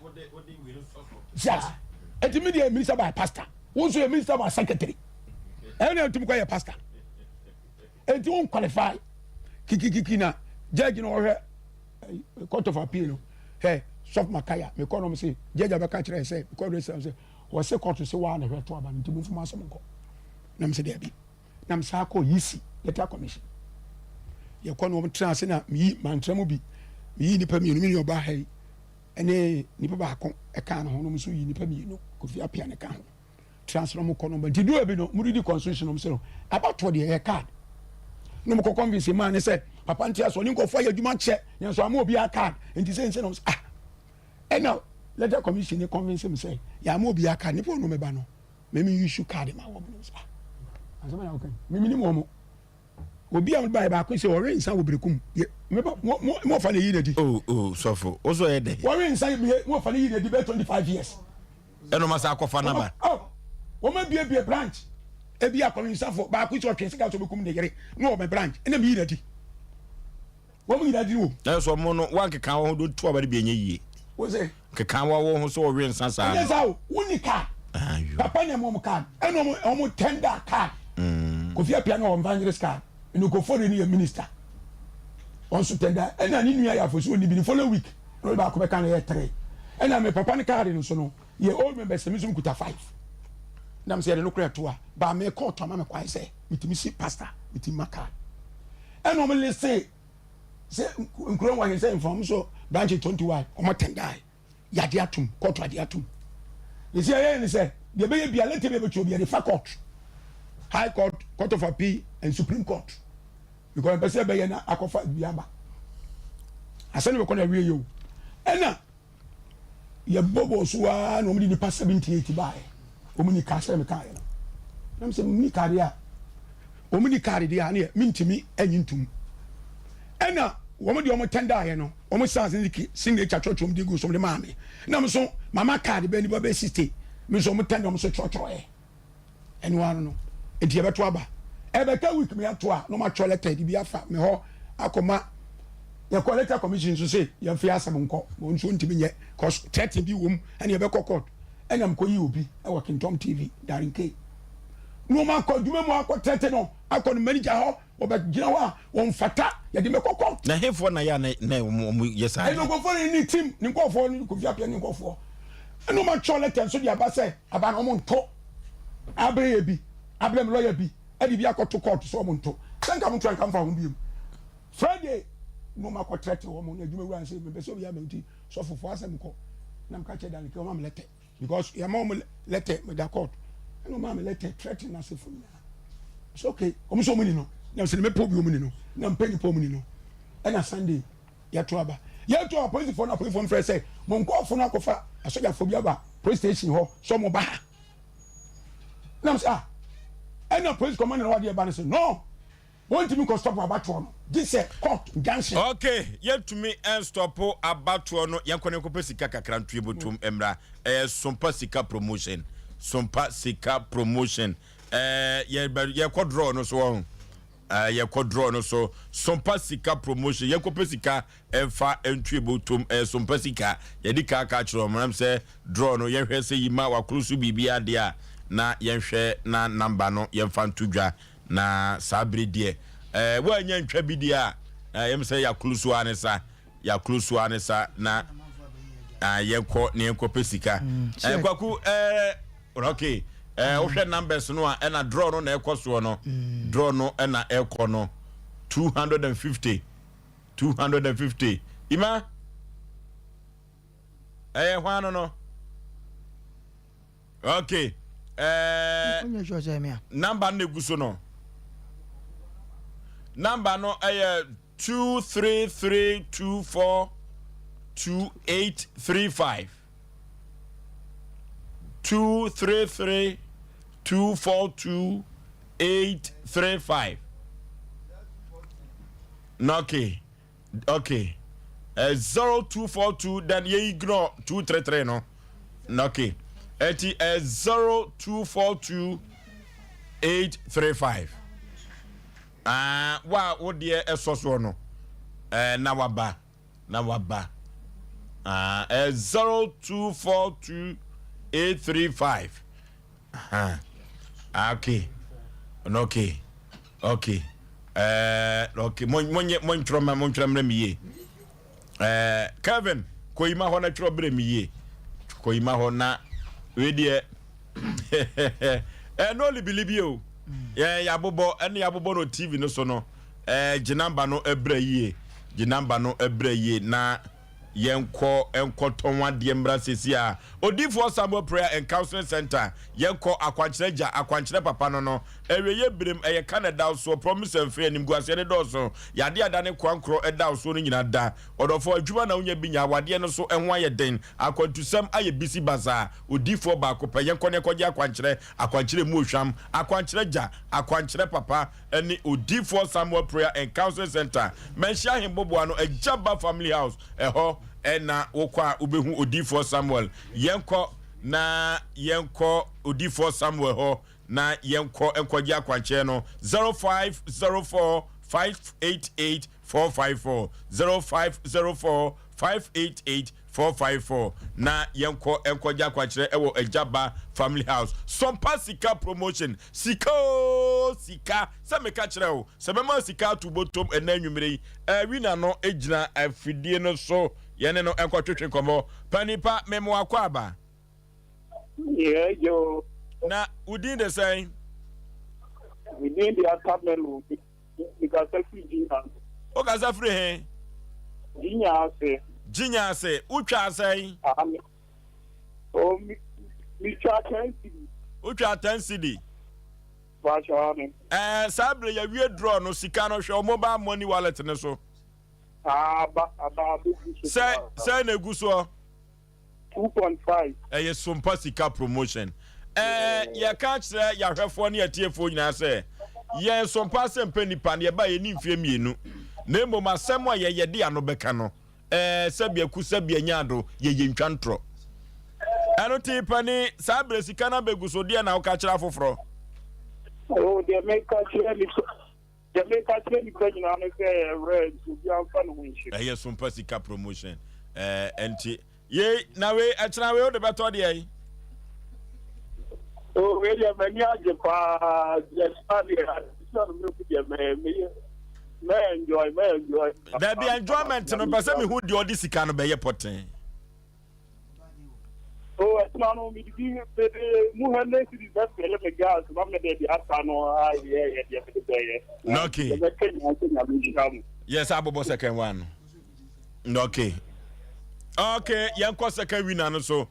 yes eti mi deɛ minister by pastor wọn nso yɛ minister by secretary ɛna etum kɔ yɛ pastor eti wọn qualify kikikiki na judge na ɔhwɛ eh, court of appeal no ɛ sɔf makaya mekɔ nom se judge abɛka kyerɛ sɛ mekɔ restaurant sɛ wɔse court se waa na hwɛ to aba no nti mo nfuma asɛm nkɔ na mo sɛ dɛbi. na mesan kɔɔ Yisi Electoral Commission. Yɛkɔ no wɔn tena ase na meyi mantra mu bi. Meyii nnipa mmienu, me nua ɔbaa ha yi ne nipa baako ɛkaa ne ho, na wɔn nso yii nnipa mmienu, Kofi Appiah ne ka ho. Trans na wɔn kɔ nɔmba nti dua bi no wɔn redi constitution wɔn sɛ no abatoɔ deɛ ɛyɛ card na wɔn kɔ convince maa ne sɛ papa nti aso ne nkurɔfoɔ ayɛ adwuma kyɛ yɛn nso ama obiara card nti sɛ nsɛ na wɔn sɛ ah ɛna letter commission ne convince mi sɛ yɛn ama obiara card nipa wɔn mɛba no mɛmi use card ma wɔn sɛ ah asɛm na wɔn kan mɛmi ni mu wɔn. Obi a ɔbae baako sɛ ɔwe nsa wɔ berekum. Yɛ meba mo mo mo ɔfa na eyi na di. Oh oh sɔfo wo so ɛyɛ dɛ. Wɔwe nsa yɛ mo ɔfa na eyi na di bɛyɛ 25 years. Ɛna ɔma sa akɔfa naba. Oh wɔn abiebie branch ebi akɔwe nsafo baako sɛ ɔtwe sika sɛ ɔbɛkum ne yere na ɔmɛ branch ɛna mi yi na di. Wɔn nyinaa di wom. Nanso ɔmo no wankeka wɔn ho do to aba no bi ɛnyɛ yie. Wose. Keka wɔn ho sɛ wɔwe nsa saa no. Ɛnyɛ saa o, wonni card. Papa na ɛma wɔn card, ɛna wɔn wɔn tender card. Mm. Kofi Appiah na wɔn evangelist card, ɛna Okofori no yɛ minister. Wɔn nso tender, ɛna ne nua yɛ afosu oni bi ne following week, ɛna ɔde baako bɛka no yɛ three. Ɛna me papa ne card no nso no, yɛ old members, me nso mekuta five. Nam sɛ yɛde no kora ɛto a, baa me kɔɔto ama me kwan sɛ metumi si pastor, metumi ma card. Ɛna wɔn liste sɛ nkuro wɔn sɛ nfa wɔn so branch 21 wɔn tɛndae yagye atum kɔɔto agye atum yɛsi ɛyɛ ne sɛ deɛ ɛbɛyɛ bia lɛtɛ bi ɛbɛtwerɛ bi yɛde fa court, high court, court of appeal and supreme court, because ɛpɛ sɛ ɛbɛyɛ na akɔfa bi aba asɛm no bɛkɔ na awie yɛ o. Ɛna yɛbɔ bɔɔ so ara na wɔde nipa 78 baeɛ. Wɔn ni kaa sɛ mekaeɛ no, nam sɛ ni kaa deɛ a wɔn ni kaa deɛ a neɛ mentumi anyi ntom. Ɛna wɔn deɛ wɔn tɛndaeɛ no, wɔn sans ne signature kyerɛkyerɛ wɔn de gu so de maa me. Nam so mama kaade bɛɛ nipa bɛɛ 60 me nso wɔn tɛnda wɔn so kyerɛkyerɛɛ. Ɛno ara no nti yɛbɛto aba. Ɛbɛka week me ato a na ɔmo atwerɛ letter de bi afa me hɔ akɔma yɛkɔ electoral commission nso se yɛmfa yɛ asɛm nkɔ wɔn nso ntumi nyɛ cause threatening bi wom ɛna yɛbɛkɔ court. Ɛna mekɔ yi obi ɛwɔ Kingdom TV Darren K na ɔmo akɔ adwuma mu akɔ threaten no akɔ no manager hɔ wɔbɛgyina hɔ a wɔmfata yɛde mɛkɔ court. Na hefoɔ na yɛ a na wɔn yɛ saa? Ɛna nkurɔfoɔ no ne team ne nkurɔfoɔ ne Kofi Appiah ne nkurɔfoɔ ɛna ɔmo atwerɛ letter nso de aba sɛ aba no ɔmo nto. Abrɛ yɛ bi, abrɛ me lɔya bi de bi akɔto kɔɔto sɛ wɔn nto. Sɛ nka mo nto a nka mfa ho biom. Friday na wɔn akɔtrɛte wɔn na adwuma wura no sɛ mepɛ sɛ obi aba nti sɔfo fo asɛm kɔ. Na meka kyerɛ Danike ɔma me lɛtɛ because yɛma wɔn lɛtɛ meda kɔɔto ɛna ɔma me lɛtɛ trɛte na asefo nyinaa. So okay, wɔn sɛ wɔn ni no na sɛ mepɛ obi wɔn ni no na mpɛ nipa wɔn ni no ɛna Sunday yɛto aba. Yɛto aba polisifoɔ no apolisifoɔ no frɛ sɛ mo nkɔɔfo no akɔfa asogyafoɔ bi aba police station hɔ sɛ wɔn ba ha. Nam sɛ ah ɛna police commander na wadeɛ ba no sɛ no wɔntumi nkɔ stop abatoɔ no gye sɛ court injunction. Ok yɛntumi nstɔpo abatoɔ no yɛnkɔ ne nkɔpɛ sika kakra nto yɛbɔtom mmra ɛyɛ sompa sika promotion sompa sika promotion ɛɛ yɛkɔ draw no so wɔn ɛɛ yɛkɔ draw no so sompa sika promotion yɛnkɔpɛ sika Ɛmfa nto ebotom ɛyɛ so mpa sika yɛde ka aka akyerɛ wɔn nam sɛ draw no yɛnhwɛ sɛ yi ma wakoro so biribi adeɛ a na yɛnhwɛ na number no yɛmfa nto dwa na saa bere deɛ ɛɛ woanya ntwa bi deɛ a ɛyɛ sɛ yakoro so ara ne sa yakoro so ara ne sa na yɛnkɔ na yɛnkɔ pɛ sika ɛɛ kwaku ɛɛ okay ɛɛ wohwɛ numbers no a ɛna draw no na ɛkɔ soɔ no draw no ɛna ɛkɔ no 250 250 Ima ɛyɛ hwan no no okay ɛɛ number no egu so no number no ɛyɛ 233242835 233242835 na okay okay uh, 0242 then yɛ ignore 233 no na okay ɛti uh, 0242 835 ah wa wo deɛ ɛsɔ soɔ no eh, na waba na waba ah eh, 0242 835 ah okay okay okay eh, okay monyɛ montwerɛ ma montwerɛ mmerɛ me yie eh, Kevin kɔyima hɔ na twerɛ berɛ me yie kɔyima hɔ na wei deɛ eh, no libilibi o yɛn yɛabobɔ ɛne yɛabobɔ no tv no so no eh, gye namba no brɛ yie. Gye number no brɛ yie na yɛnkɔ nkɔtɔn adeɛ mmra seesei a. Odiyifoɔ Samuel Prayer and Counseling Center, yɛnkɔ akwankyerɛ agya, akwankyerɛ papa no no. Awieeɛ berem, ɛyɛ ka na ɛda wo soɔ, promise and fail, animguaseɛ no dɔɔso, yadeɛ a ɛda ne koankorɔ ɛda wo soɔ no nyinaa da. Ɔdɔfoɔ, adwuma na wonya bi nya, awadeɛ no so ɛho ayɛ den, akwantusɛm ayɛ bisi basaa. Odiyifoɔ baako pɛ, yɛnkɔ na yɛnkɔgye akwankyerɛ, akwankyerɛ mu ohwam, akwankyerɛ agya, akwankyerɛ papa. ne Odiyifoɔ Samuel Prayer and Counseling Center, Manhyia Ahemboboa no, Agyaba Family House, ɛhɔ na wokɔ a wobɛhu Odiyifoɔ Samuel. Yɛnkɔ na yɛnkɔ Odiyifoɔ Samuel hɔ na yɛnkɔ nkɔgye akwankyerɛ no. 0504 588 454 0504 588 454 na yɛnkɔ nkɔgye akwankyerɛ wɔ Agya Ba Family House. Sɔmpa Sika Promotion, Sika oo sika, sɛ meka kyerɛ wo sɛ mɛma sika ato botom ɛnnɛ anwummere yi. Winner no gyina afidie no so, yɛne no nkɔtwetwe nkɔmmɔ. Panipa, mema wo akwaaba. Yeah, yo. Na wo din de sɛn? Me din de Atamelo. Mekasa firi Ginya ase. Wokasa firi he? Ginya ase. Ginya ase. Wotwa sɛn? Ame. Oh, me, metwa 10 cedi. Wotwa 10 cedi? Bakyɛ ame. Ɛɛ, saa bere yɛwie draw no, sika no hwɛ wo mobile money wallet no so. Aba, aba, abɛgu so. Sɛ, sɛ na egu soɔ? 2.5. Ɛyɛ Sompa Sika Promotion. Ɛɛ, yɛka kyerɛ yɛahwɛfoɔ ne atiefoɔ nyinaa sɛ, yɛn Sompa Asɛmpa nnipa no, yɛba yɛnni mfeɛ mmienu, na mmom asɛm a yɛn yɛde ano bɛka no, ɛɛ, sɛbi aku, sɛbi anya ado, yɛyɛ ntwa ntorɔ. Ɛno te panin, saa berɛ sika no abɛgu so, deɛ na woka kyerɛ afoforɔ? Oh, deɛ meka kyerɛ nipa Deɛ meka kyerɛ nnipa nyinaa ne sɛ ɛyɛ werɛ nti obiara mfa ne ho nhyɛ. Ɛyɛ sompa sika promotion ɛɛ nti yei na wei ɛkyena wei wode bɛtɔ deɛ yi. Oh wei deɛ m'ani agye paa deɛ ɛkyena deɛ adesua no mehu deɛ mɛ meyɛ mɛ enjoy mɛ enjoy. Dabi enjoyment no pɛ sɛ mehu deɛ ɔde sika no bɛyɛ pɔtee. Oh, ɛtena no mede bi mede mu hundred cedis bɛfɛle me gas na mede deɛ aka no ayɛ yɛ deɛ mede bɛyɛ. Okay. Deɛ mɛka nyinaa sɛ Nyame nhyira mo. Yes, abobɔ second one no. Okay. Okay, yɛnkɔ second winner no so.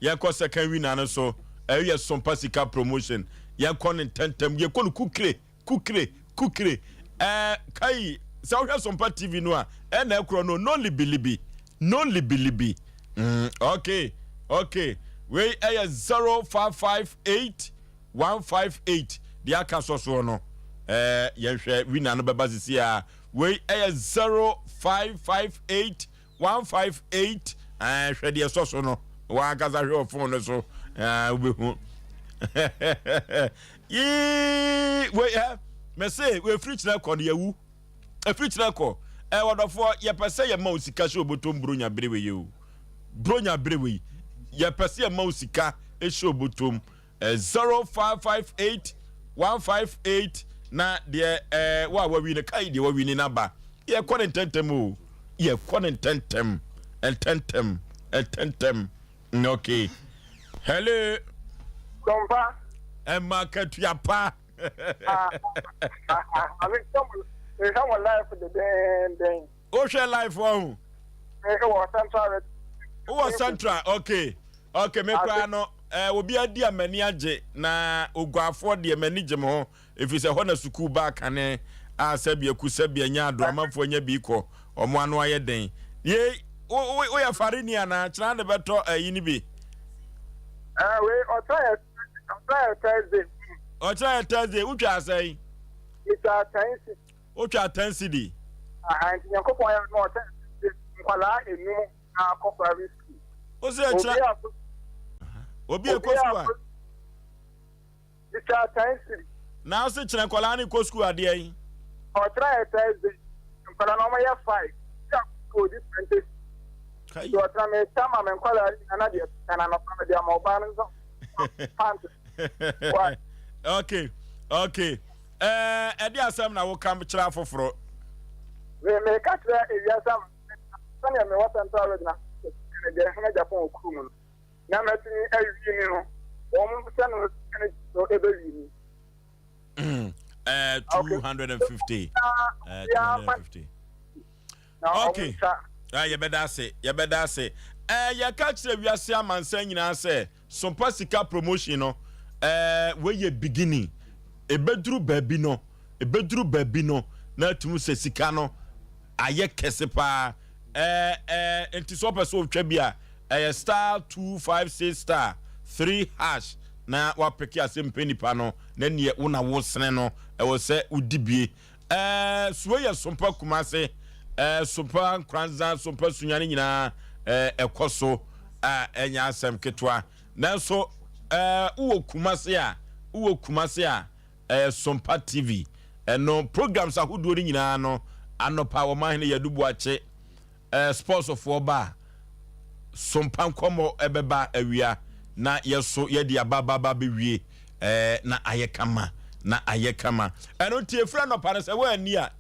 Yɛnkɔ second winner no so. Ɛyɛ Sompa Sika promotion. Yɛnkɔ ne ntɛntɛm. Yɛkɔ no kukire. Kukire kukire ɛɛ kai sɛ wohwɛ Sompa TV no a ɛna ɛkorɔ no no libilibi no libilibi mm, okay okay wei ɛyɛ 0558 158 deɛ aka sɔ soɔ no ɛɛ yɛnhwɛ wina no bɛba sisi a wei ɛyɛ 0558 158 ɛɛ hwɛ deɛ ɛsɔ so no wankasa hwɛ wɔ phone no so ɛɛ wobɛhu yii wei ɛ mɛse wefiri kyerɛ kɔ no yɛwu efiri kyerɛ kɔ ɛ wɔdɔfoɔ yɛpɛ sɛ yɛma wo sika hyɛ obotom buronya bere wei o buronya bere wei yɛpɛ sɛ yɛma wo sika hyɛ obotom 0558 158 na deɛ ɛɛ wo a wawi no kai deɛ wawi no naba yɛkɔ ne ntɛntɛm o yɛkɔ ne ntɛntɛm ntɛntɛm ntɛntɛm okay hello. Kɔmpa. Ɛma katua pa. Mehwɛ wɔ life dedenden. Wohwɛ life wɔ ho. Wɔ central. Wɔ central okay. Ok me koraa no eh, obi adi a m'ani agye na oguafoɔ deɛ m'ani gye me ho ɛfiri sɛ hɔ na sukuu baa kane a sɛbi aku sɛbi anya ado amanfoɔ anya bi kɔ ɔmo ano ayɛ den yei woyɛ farini anaa kyena de bɛtɔ ayi no bi eh, wei ɔkyerɛ yɛ ɔkyerɛ yɛ Thursday ɔkyerɛ yɛ Thursday wotwa asɛn metwa ten cedi wotwa ten cedi nti nyankopɔn yɛ no ɔkyerɛ nkwadaa enum akɔ private school. O sɛ ɛkyerɛ obi ekɔ sukuu a. Mr. Tansi. Na ɔsɛ kyerɛ nkɔlaa ne kɔ sukuu adeɛ yi. Ɔkyerɛ yɛ Thursday nkɔlaa na wɔn yɛ five. Bi a kɔ di 20. Nti ɔkyerɛ mi ta ma mi nkɔlaa yi nana deɛ kana nɔpa mi de ama ɔbaa no nso pant. Okay okay ɛɛ ɛde asɛm na woka kyerɛ afoforɔ. Meka kyerɛ ewiase ama. Sɛnea mewɔ Central Region no deɛ hene Japan wɔ kurom no na matumi awie ni no wɔn sɛ no hene no ɛbɛwie ni. 250. 250. Na ɔmo Okay. nsa. Ah, yɛbɛda ase, yɛbɛda ase. Ɛɛ, yɛka kyerɛ wiase amansan nyinaa sɛ Sompa Sika promotion no, ɛɛ, wei yɛ beginning. Ebeduru baabi no, ebeduru baabi no, na atumi sɛ sika no ayɛ kɛse paa. Ɛɛ, ɛɛ, nti sɛ ɔpɛ sɛ ɔtwa bi a, ɛyɛ star 256 star 3 hash na wapeke asɛm pɛ nipa no, na neɛ wo na wosene no, ɛwɔ sɛ wodi bie. Ɛɛ so wei yɛ Sompa Kumase, ɛɛ Sompa Nkoranza, Sompa Sunyani nyinaa ɛɛ ɛkɔ so a ɛnyɛ asɛm ketewa. Nanso ɛɛ wowɔ Kumase a, wowɔ Kumase a ɛyɛ Sompa TV. Ɛno programs ahodoɔ no nyinaa no anɔpa wɔn ahene Yadu Boakye Eh sports foɔ ba a, sompa nkɔmmɔ ɛbɛba awia na yɛso yɛde aba ba ba bɛwie eh, na ayɛ kama na ayɛ kama. Ɛno nti ɛfiri anɔpa no sɛ woanni a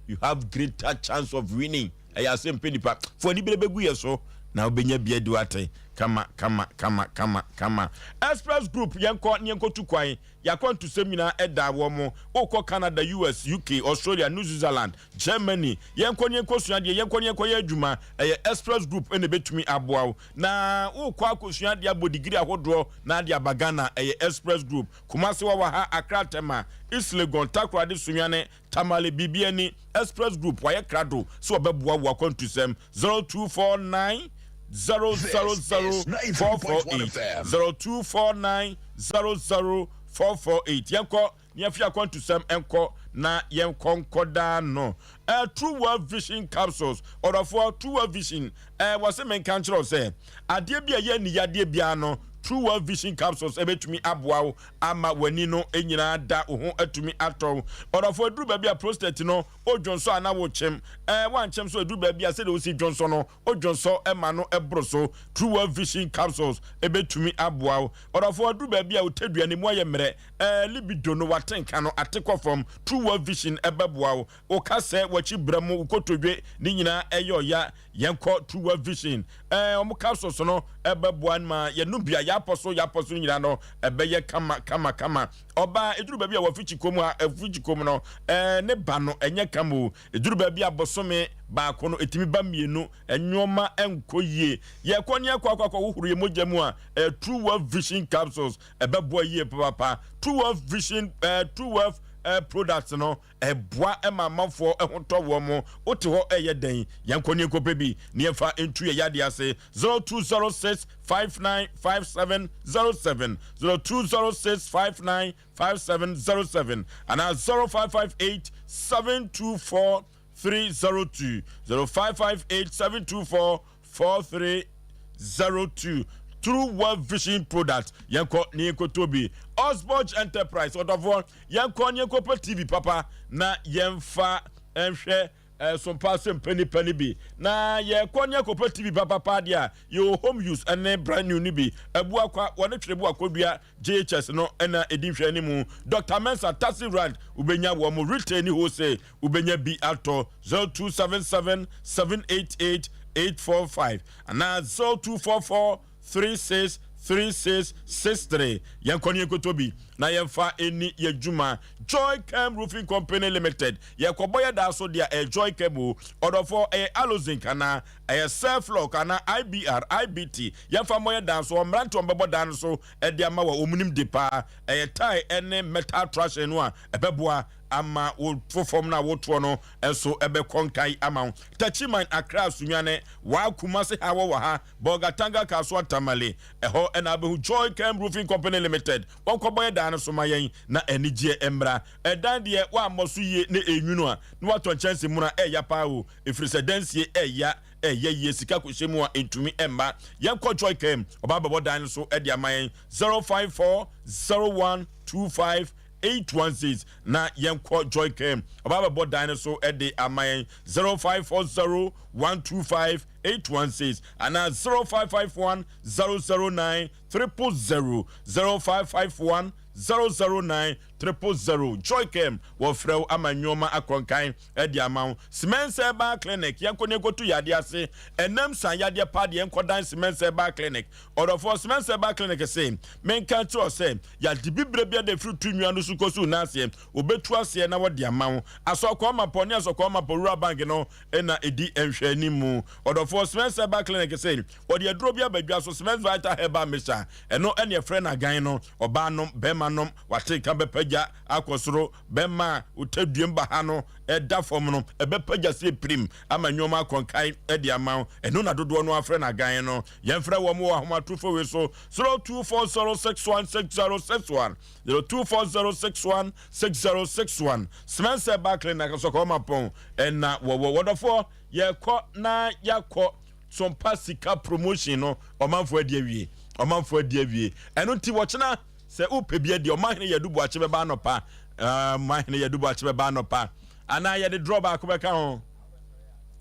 you have greater chance of winning. Ɛyɛ asɛm pɛ nipa fo ani bere bɛgu yɛ so na wobɛnya bi adi wate kama kama kama kama kama. Express Group yɛnkɔ ne yɛnkɔtu kwan Y'akwantusɛm nyinaa ɛda wɔn. Wokɔ Canada, US, UK, Australia, New Zealand, Germany, yɛnkɔ ne yɛnkɔsua adeɛ, yɛnkɔ ne yɛnkɔyɛ adwuma, ɛyɛ Express Group na ɛbɛtumi aboa wo. Na wokɔ akɔsua adeɛ abɔ degree ahodoɔ na ade aba Ghana, ɛyɛ Express Group. Kumasi wɔwɔ ha, Accra, Tema, East Legon, Takoradi, Sunyani, Tamale, Bibiani, Express Group wayɛ krado sɛ ɔbɛboa wo akwantusɛm. 0249 000 448 0249 00 448 Yɛnkɔ na yɛmfa yɛn akwantusɛm nkɔ na yɛnkɔ nkɔda no. Eh, True World Vision Capsules, ɔdɔfoɔ, True World Vision, eh, wɔse menka nkyerɛ wo sɛ, adeɛ bi a ɛyɛ aniyadeɛ biara no, True World Vision Capsules ɛbɛtumi aboa wo ama w'ani no nyinaa da wo ho atumi atɔ wo. Ɔdɔfoɔ, ɛduru baabi a prostate no, wodwonsɔ a na wokyem, eh, woankyem so ɛduru baabi a sɛdeɛ wosi dwonsɔ no, wodwonsɔ ma no boro so. True World Vision Capsules ɛbɛtumi aboa wo. Ɔdɔfoɔ, ɛduru baabi a wo tadua no mu ayɛ mmerɛ, eh, libido no, w'atenka no ate kɔ fam, True World Vision ɛbɛboa wo. Woka sɛ w'akyi brɛ mo, wo kotodwe, ne nyinaa ɛyɛ ɔya, Yɛnkɔ True World Vision. Ɛɛ, wɔn capsules no ɛbɛboa ma yɛnom bi a yɛapɔ so yɛapɔ so nyinaa no ɛbɛyɛ kama kama kama. Ɔbaa eduru baabi a wɔafikyi kɔm a afikyi kɔm no ɛɛ ne ba no ɛnyɛ kama o. Eduru baabi a bosome baako no etumi ba mmienu nneɛma ɛnkɔ yie. Yɛkɔ ne yɛkɔ akɔ akɔ hohoro yɛn mogya mu a ɛɛ True World Vision capsules ɛbɛboa yie papaapa. True World Vision ɛɛ True World ɛɛ products no Ɛboa ma amanfoɔ ho tɔ wɔn. Wote hɔ reyɛ dɛn? Yɛnkɔ ne yɛnkɔpɛ bi na yɛmfa ntu yɛn yadeɛ ase. 0206 59 5707, 0206 59 5707 anaa 0558 724 302, 0558 724 4302 True World Vision Product yɛnkɔ ne yɛnkɔtɔ bi. Osborge Enterprise ɔdɔfoɔ yɛnkɔ ne yɛnkɔpɛ TV papa na yɛmfa nhwɛ ɛsompa sɛ mpɛ nipa no bi na yɛkɔ ne yɛkɔpɛ TV papa paa deɛ a yɛwɔ home use ɛne brand new no bi. Abuakwa wɔne twerɛ bu akɔdua JHS no na ɛdi nhwɛanimu. Dr. Mensah Taxi Rank wobɛnya wɔ mo retail ne wholesale wobɛnya bi atɔ 0277 788 845 anaa 0244 36 36 63. Yɛnkɔ ne yɛnkɔtɔ bi na yɛmfa ɛni yɛ dwuma. Joy Chem Roofing Company Limited yɛkɔbɔ yɛ daa so deɛ ɛyɛ Joy Chem o. Ɔdɔfoɔ ɛyɛ Alozinc anaa ɛyɛ Selflock anaa IBR, IBT yɛmfa mmɔ yɛ dan so. Mmeranteɛ wɔn bɛbɔ dan no so de ama wɔ wɔn nim de paa. Ɛyɛ tie ne metal trashing no a ɛbɛboa ama wo fofam no a wotoɔ no nso ɛbɛkɔ nkan ama wo. Techiman, Accra, Sunyani, Waa, Kumasi ha wɔ wɔ ha, Bolgatanga, Kasoa, Tamale, ɛhɔ na abɛhu Joy Chem Roofing Company Limited. Wɔnkɔbɔ yɛ dan no so ma yɛn na anigyeɛ mmra. Ɛdan deɛ woammɔ so yie na ɛnwunu a na woatɔ nkyɛnse muna ɛya paa o, ɛfiri sɛ dansie ɛya. Ɛyɛ yie sika kɔhyɛ mu a ɛntumi mma. Yɛnkɔ Joy Kem ɔba bɛbɔ dan no so de ama yɛn 054 01 25 816 na yɛnkɔ Joy Kem ɔba bɛbɔ dan no so de ama yɛn 0540 125 816 anaa 0551 009 000 0551 009. 000. Joycam wɔfrɛ wo ama nnoɔma akɔ nkan de ama wo. Cement Herbal Clinic, yɛnkɔ na yɛnkɔtu yadeɛ ase. Ɛnam san yadeɛ pa deɛ yɛnkɔdan Cement Herbal Clinic. Ɔdɔfoɔ, Cement Herbal Clinic se menka nkyerɛ wo sɛ yade bibire biara de firi to nnua no so kɔsi wo nan aseɛ, wɔbɛtu aseɛ na wɔde ama wo. Asɔkɔɔ Mapɔ ne Asɔkɔɔ Mapɔ Rural Bank no na ɛdi nhwɛanimu. Ɔdɔfoɔ, Cement Herbal Clinic se wɔde aduro bi aba dwa so, Cement Vital Herbal Mixture, ɛno ne yɛfrɛ no agan no. Ɔbaa nom, bɛrima nom, wate nka bɛpagya akɔ soro. Bɛrima a ɔtaduam ba ha no da fam no, ɛbɛpagya sɛ pirim ama nneɛma akɔ nkae de ama wo. Ɛno na dodoɔ no afrɛ no agan no. Yɛmfrɛ wɔn wɔ ahomatorofo wei so, 0240616061, 0240616061. Spencer Barkley na Kasɔkɔɔ Mapɔn ɛna wɔwɔ. Wɔdɔfoɔ, yɛkɔ na yɛakɔ. Sompa sika promotion no ɔmanfoɔ adi awie ɔmanfoɔ adi awie ɛno nti wɔkyena sɛ wopɛ bi adi ɔmanhene yɛ adubu akye bɛba anɔpa ɔmanhene yɛ adubu akye bɛba anɔpa anaa yɛde draw baako bɛka ho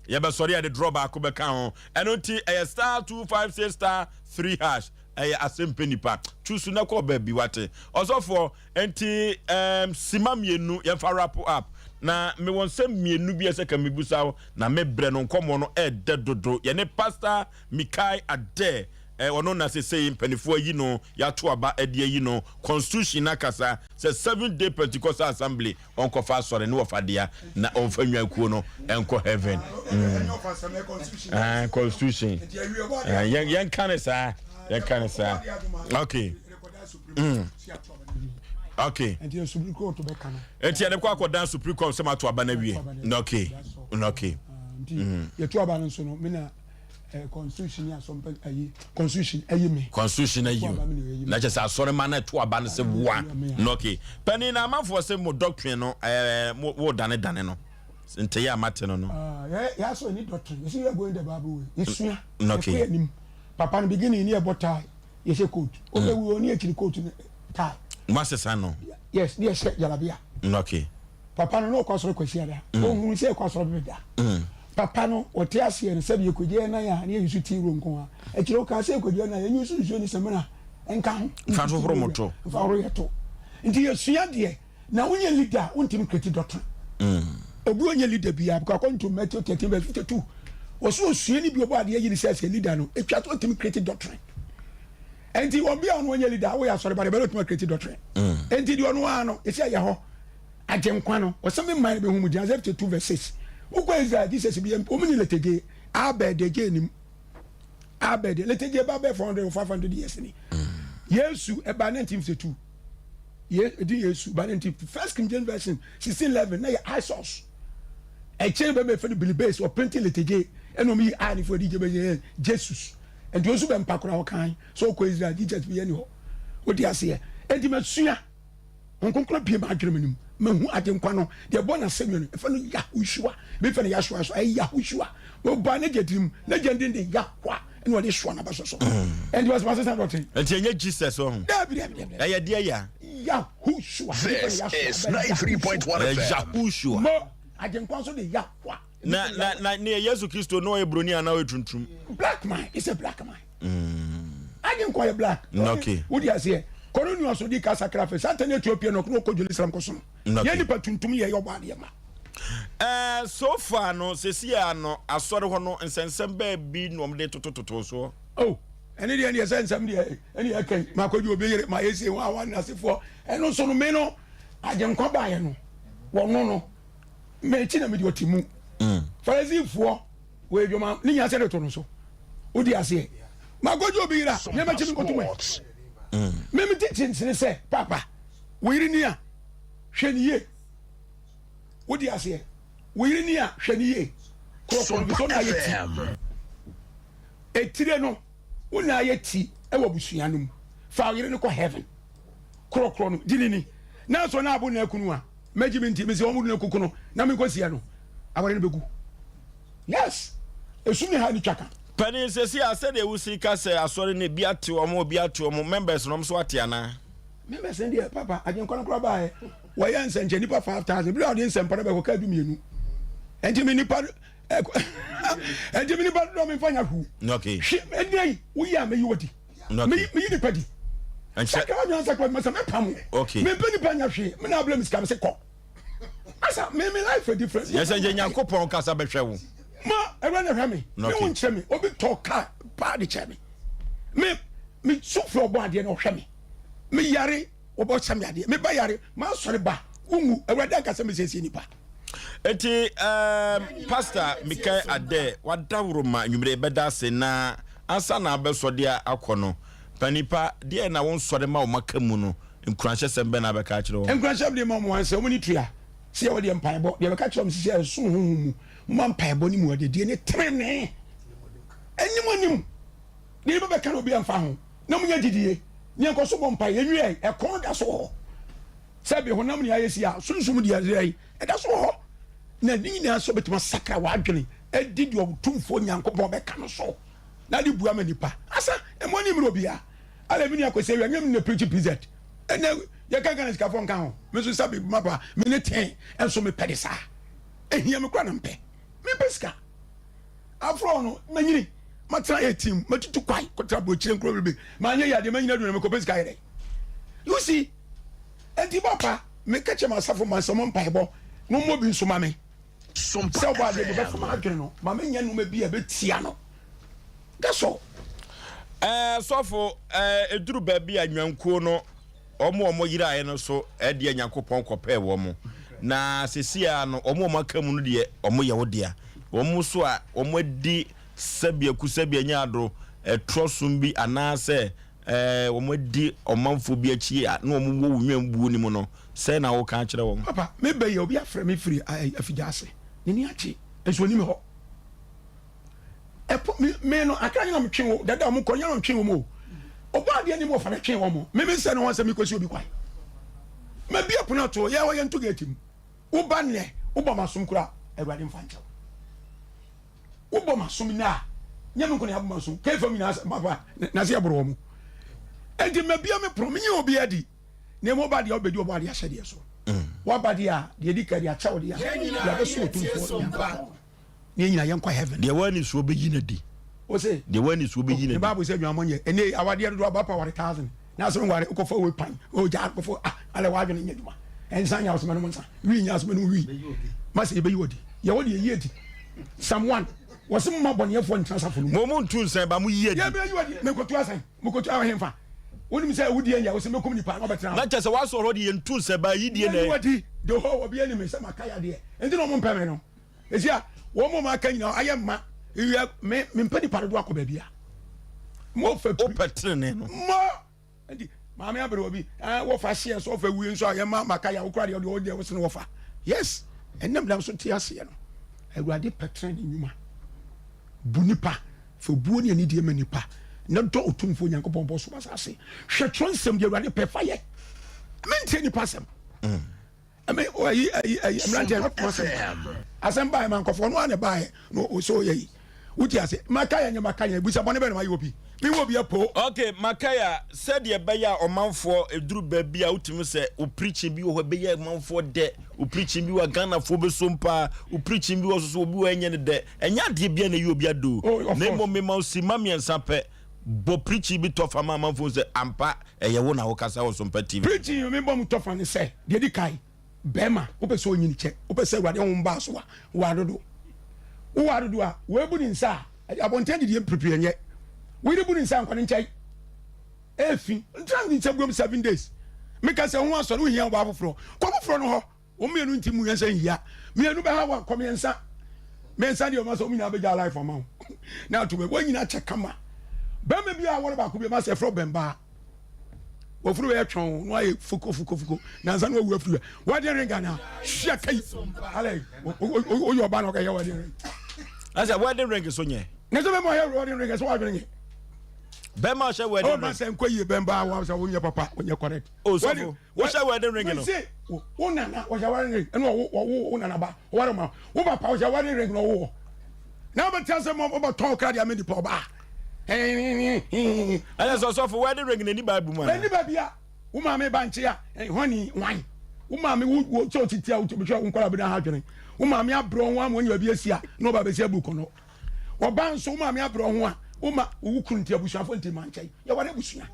yɛbɛsɔre yɛde draw baako bɛka ho ɛno nti ɛyɛ star 256 star 3 hash ɛyɛ asɛmpɛ nipa tusu na kɔ baabi wate ɔsɔfoɔ Enti um, sima mmienu yɛmfa wrap up na mewɔ nsɛm mmienu bi ɛsɛ ka mebusa wo na me brɛ no nkɔmmɔ no ɛɛdɛ dodo. Yɛne Pastor Mikai Adair eh, ɔno na sesei mpanimfoɔ ayi no, yɛato aba de ayi no, constitution no akasa sɛ Seventh Day Pentecostal Assembly ɔnkɔfa asɔre ne wɔfa dea na ɔmfa nnwankuo no nkɔ heaven. Mm. Ah, constitution. Ah, yɛnka ne saa, yɛnka ne saa. Okay. Mm. Okay. Nti Supreme Court bɛka no. Nti yɛde kɔ akɔdan Supreme Court sɛ mato aba no awie. Okay. Okay. Nti mm. yɛto aba no nso no me na eh, constitution ni asɔmpa ayi constitution ayi me. Constitution ayi o. Na kyɛ sɛ asɔre ma na ɛto aba no sɛ woa. Okay. Panin na amanfoɔ sɛ mo doctrine no ɛɛ eh, mo wo dane dane no. Nte yɛ amate no no. Ah, yɛ yɛ asɔ ni doctrine. Yɛsɛ yɛ going the Bible way. Yɛsua. Okay. Yɛkɔ yɛ nim. Papa no beginning ni ɛbɔ tie. Yɛhyɛ coat. Wobɛwu ɔne akyiri coat no tie. Mo asesa no. Yes, ne yɛhyɛ jalabia. Okay. Papa no na ɔkɔ asɔre Kwasiada. Ɔhunu sɛ ɛkɔ asɔre bebeda. Papa no ɔte aseɛ no sɛbi yɛkɔgya yɛn nan a ne yɛyi so tea room nko a. Akyire ɔkaa sɛ yɛkɔgya yɛn nan yɛnyi so nsuo ne samina nka ho. Mfa nso horo mo to. Mfa horo yɛ to. Nti yɛsua deɛ na wonyɛ leader a wontumi create doctrine. Obi ɔnyɛ leader biara because according to Matthew 13 verse 52 wɔsɛ osuani bi ɔbɔ adeɛ yi ne sɛ sɛ leader no etwa so ɔtumi create doctrine. Nti obi a ɔno ɔnyɛ leader woyɛ asɔre ba de bɛrɛ ɔtumi create doctrine. Nti deɛ ɔno ara no esi ayɛ hɔ agyenkwa no wɔsɛ me man bɛhu mu gyina Isaiah 52 verse 6 wokɔ Israel Jesus bi wɔn ni letegye abɛ degye nim abɛ de letegye ba bɛ 400 or 500 years ni Yesu ɛba 1952 Ye edin Yesu ba ne nti First King James Version 1611 na yɛ Isos. Ɛkyɛn bɛ bɛ fɛ no Billy Bass ɔprinting letegye ɛna ɔmo yi I ne fo ɛdi gye bɛ yɛ Jesus. Nti osu bɛ mpa koraa ɔkan sɛ ɔkɔ Israel Jesus bi yɛ ni hɔ. Wodi aseɛ. Nti masua nkonkron abie m'adwene mu nim mahu agyenkwa no deɛ ɛbɔ n'asɛnnua no ɛfɛ no Yahushua ebi fɛ no Yahshua so ɛyɛ Yahushua ɔba n'agya tirim n'agya ndin de Yahwa ɛna ɔde soa n'aba so so ɛnti wɔsɛ wɔsesa dɔte. Nti ɛnyɛ Jesus ɔho. Dabi dabi dabi. Ɛyɛ deɛ ya. Yahushua. This is 93.1 FM. Yahushua. Mo agyenkwa nso de Yahwa. Na na na ne Yesu Kristo no ɔyɛ broni anaa ɔyɛ tuntum. Black man is a black man. Mm. Agyenkwa yɛ black. Okay. Wodi aseɛ. Kɔnɔ ni ɔsɔ di kasa kra fɛ. Satan Ethiopia no ɔkɔ Jerusalem kɔ so no. Yɛn nipa tuntum yɛ yɛ ɔbɔ adeɛ ma. Eh, so far no, sɛsi a no, asɔre hɔ no, nsɛnsɛm bɛɛ bi na wɔde totototo soɔ. Oh, ɛne deɛ ɛne sɛ nsɛm deɛ ɛne ɛkɛn makɔgye obi yere ma yɛsie wɔn a wɔn asefoɔ ɛno nso no me no agyenkwa baeɛ no wɔno no mekyi na mede ɔte mu mm. farisifoɔ wɔ adwuma ne nyinaa sɛ de to no so wodi aseɛ makɔgye obi yere a mɛmɛkyi me nkɔto mɛ mɛmɛ titi nsene sɛ papa wo yere ni a hwɛ ne yie Wodi aseɛ? Wo yere ni a, hwɛ no yie. Korɔkorɔ no, so na ayɛ ti. Etire no, wo na ayɛ ti wɔ abusua no mu. Fa wo yere no kɔ heaven. Korɔkorɔ no, di ne ni. Nanso na abo na akunu a, mɛgye me nti, mese wɔn no kuku no, na menkɔ sia no. Aware no bɛgu. Yes! Esum ne ha ne twaka. Panin, sɛsi a sɛdeɛ wosi ka sɛ asɔre no ebi ate wɔn, ebi ate wɔn, members no wɔn nso ate anaa? Members no deɛ papa, agyenkwa no koraa baeɛ. Wɔyɛ nsɛnkyɛ nipa 5000 bere a ɔde nsɛmpa no bɛkɔ kaa 12 ɛnti me nipa ɛnti me nipa dodoɔ memfa nya hwee. Okay. Hwe ɛnɛ yi woyɛ a mɛyi wadi. Meyi nipa di. Sakra w'adwene ansakra w'adwene masa mɛpam wo. Okay. Mempɛ nipa nya hwee. Me na abrɛ me sika me se kɔ. Asa me me life a different. Yɛ sɛ yɛ Nyankopɔn kasa bɛhwɛ wo. Ma ɛwura na hwɛ me. Me wo nkyerɛ me. Obi tɔ car paa de kyɛ me. Me me su frɛ ɔbɔ adeɛ na ɔhwɛ me. Me yare ɔbɔ hyɛ me adeɛ. Me ba yare ma asɔre ba. Wonwu awurade ankasa me siesie nipa. Eti um, Pastor Mikael Adɛ wadaworo ma nwumire bɛda ase na ansa na abɛsɔ de akɔ no. Panipa, deɛn na wo nsɔre ma wɔn aka mu no, nkuranhyɛsɛm bɛn na wobɛka akyerɛ wɔn? Nkuranhyɛ mede ma wɔn ara sɛ wɔn ani tua sɛ yɛwɔ deɛ mpaebɔ, deɛ bɛka kyerɛ wɔn sɛ ɛsom honhom mu, momma mpaebɔ ne muadadie ne tenenee anim anim, deɛ nipa bɛka no obi ɛmfa ho, na monya gyidie, ne yɛnkɔ so bɔ mpae, yɛnwiɛ, ɛko no da so wɔ hɔ, sɛ bi honam ne ayɛ si a, sunsum deɛ ɛyɛ ɛda so wɔ hɔ, na ne nyinaa sɛ wobɛtumi asakra w'adwene adi deɛ Ɔtumfoɔ Nyankopɔn bɛka no so. na de bua ma nipa asa ɛmɔ ni mmerɛ obia ala mi nua kwesi awia nyɛ mi na preach pz ɛnɛ yɛ ka Ghana sikafo nka ho me nso sabi mapa me ne ten ɛnso me pɛ de saa ehia me kora na mpɛ me pɛ sika afro no manyini matena yɛ team matutu kwai kɔtra burokyire nkuro bebe manyɛ yɛ adeɛ manyina dunu na mekɔpɛ sika yɛ dɛ you see ɛnti papa meka kyɛ ma asafo ma nsɛmɔ mpaebɔ mo mmɔ bi nso ma me Sɛ ɔbɔ adeɛ bi ɔbɛfa m'adwene no ma menyɛ nneɛma bi a ɛbɛtia no. That's all. Ɛɛ sɔfo ɛɛ eduru baabi a nnwankuo no wɔn a wɔn yeraeɛ no so ɛdeɛ Nyankopɔn kɔpɛɛ wɔn na sɛsi ara no wɔn a wɔn aka mu no deɛ wɔn yɛ wo dea wɔn nso a wɔn adi sɛbi aku sɛbi anya ado ɛtorɔ som bi anaasɛ ɛɛ wɔn adi ɔmanfoɔ bi akyi a na wɔn wɔ wo nnwambuo no mu no Sɛn na woka akyerɛ wɔn? Papa, me ba yi, obi afrɛ me firi afigya ase. N'ani agye, nso ɔnni me hɔ. Ɛpo, me, me no, akra nyina metwe wo, dada wɔn kɔ, nyina metwe wɔn o. Ɔbɔ adeɛ anim wɔfa metwe wɔn. Me me nsɛ ne ho sɛ mekɔsi obi kwan. Mabie pono ato, yɛ hɔ yɛnto gate mu. Woba nnɛ, wobɔ m'asom koraa, Awurade mfa nkyɛ wo. Wobɔ m'asom nnɛ a, nyɛ me nko na yɛabɔ m'asom. Kefam nyinaa, papa, na se yɛboro wɔn. Enti mabie me pono, menye obi adi. Na mmom ɔba deɛ ɔbɛdi ɔbɔ adeɛ ahyɛdeɛ so. Waba deɛ a, deɛ ɛdi kan deɛ akyɛ wo deɛ a, deɛ abɛso Otumfoɔ Nyankopɔn. Ne yɛn nyinaa yɛnkɔ heaven. Deɛ w'ani soɔ bɛyi no adi. Ose. Deɛ w'ani soɔ bɛyi no adi. Ne Bible sɛ adwamammɔ nyɛ. Ɛnɛ yi awadeɛ dodoɔ aba pa ware thousand. Na asɛm nware wokɔfa wei pan. O gyaa kɔfo ah alɛ w'adwene nyɛ adwuma. Nsa nyɛ asoma nom nsa. Wii nyɛ asoma nom wii. Masa yɛbɛyi wɔ di. Yɛwɔ deɛ yɛyi adi. Psalm 1. Wɔse momma bɔneyɛfoɔ ntena asafo no mu. Mo mo ntu nsan ba mo yi adi. Yɛbɛyi wɔ di. Menkɔtu asan. Mokotu ahemfa. Wonim sɛ awudie nyɛ wo sɛ mɛkum nipa na ɔbɛtena hɔ. Na kyerɛ sɛ w'asɔre hɔ deɛ yɛntu nsɛ ba ayidie na. Yɛyi wadi the whole obi anim sɛ maka yadeɛ nti na wɔn mpɛ me no. Esi a wɔn mu aka nyinaa ayɛ mma ewia me me mpɛ nipa dodo akɔ baabi a. Mo fɛ piri. Wopɛ tenene no. Mo nti maame abere obi ɛɛ wɔfa hyeɛ so wɔfa wie nso a yɛ ma maka yɛ awokora deɛ ɔdeɛ ɔdeɛ wɔsene wɔfa yes ɛnam nam so te aseɛ no awurade pɛ tenene nnwuma bu nipa. Fa obuo ne anidie ma nnipa, na dɔ Otumfoɔ Nyankopɔn bɔ soro asase. Hwɛ twerɛ nsɛm deɛ Awurade pɛ fa yɛ. Mentie nnipa asɛm. Ɛmɛ ayi ayi ayi mmeranteɛ no kɔn asɛm. Asɛm baeɛ ma nkɔfoɔ no ara na ɛbaeɛ na ɔsɛ ɔyɛ yi. Wote ase? Maka yɛ nyɛ maka yɛ busa bɔne bɛn na mayɛ obi. Me wɔ obi apo. Ok Makaya sɛdeɛ ɛbɛyɛ a ɔmanfoɔ ɛduru baabi a wotumi sɛ wo preaching bi wɔ hɔ ɛbɛyɛ ɔmanfoɔ dɛ, wo preaching bi wɔ a Ghanafoɔ bɛsom paa, wo preaching bi wɔ so so obi wɔ hɔ ɛnyɛ no dɛ, Ɛnyɛ adeɛ biara na ɛyɛ obi ade o, Oh, of na course. mmom mema wo simma mmiɛnsa pɛ, bɔ preaching bi tɔ fa ma amanfoɔ hu sɛ ampa ɛyɛ wo na wokasa wɔ Sompa TV. Preaching a mebɔ mu tɔfa ne sɛ, deɛ ɛdi kan, barima, wopɛ sɛ onyini kyɛ, wopɛ sɛ Awurade honhom ba so a, ware dodo. Woware dodo a, wei bu ne nsa a, abɔnten adidie mprepre ɛnyɛ. Wo yere bu ne nsa a, nkɔ ne nkyɛn. Ɛfi, ntra ne nsa buom 7 days. Meka sɛ ho asɔre, wohia ɔbaa foforɔ, kɔ foforɔ no hɔ. Wɔn mmienu nti mu yɛnsa nhia. Mmienu bɛha wa kɔ mmiɛnsa. Mmiɛnsa deɛ wɔn asɛ wɔn nyinaa bɛgya life ama wo. Na ato bɛ wɔn nyinaa kyɛ kama. Bɛrima bi a wɔre baako bi ma sɛ ɛfrɛ bɛmbaa. Wɔfuru bɛyɛ twɔn na wɔayɛ fuko fuko fuko. Nansa na wɔawu afiri hɔ. Wedding ring anaa? Hyia kai. Alɛ oyɛ ɔbaa na ɔkɛyɛ wedding ring. Ɛsɛ wedding ring so nyɛ. Ne sɛ bɛma ɔyɛ wedding ring ɛsɛ wɔadwene nyɛ. Bɛrima ɔhyɛ wedding ring. Ɔma sɛ nkɔ yie bɛmbaa wɔn sɛ wonyɛ papa wonyɛ correct. O sɔfo. Wohyɛ wedding ring no. Mese wo nana wɔhyɛ wedding ring ɛna ɔwo ɔwo wo nana ba ɔware ma wo papa ɔhyɛ wedding ring na ɔwo wɔ. Na wobɛte asɛm ma wobɛtɔn kra de ama nipa ɔbaa. Ɛyɛ sɛ ɔsɔfo wedding ring na ɛni Bible mu ana? Ɛni baabi a wo maame ba nkye a hɔni wan wo maame wo wo sɛ ɔtiti a wotumi wo nkɔla bi na ha adwene wo maame abrɛ ho ama wɔnyɛ baabi asi a na ɔba bɛsi abu kɔnɔ ɔba nso wo maame abrɛ ho a wo ma wo kunu nti abusuafo nti ma nkyɛn yɛware abusua.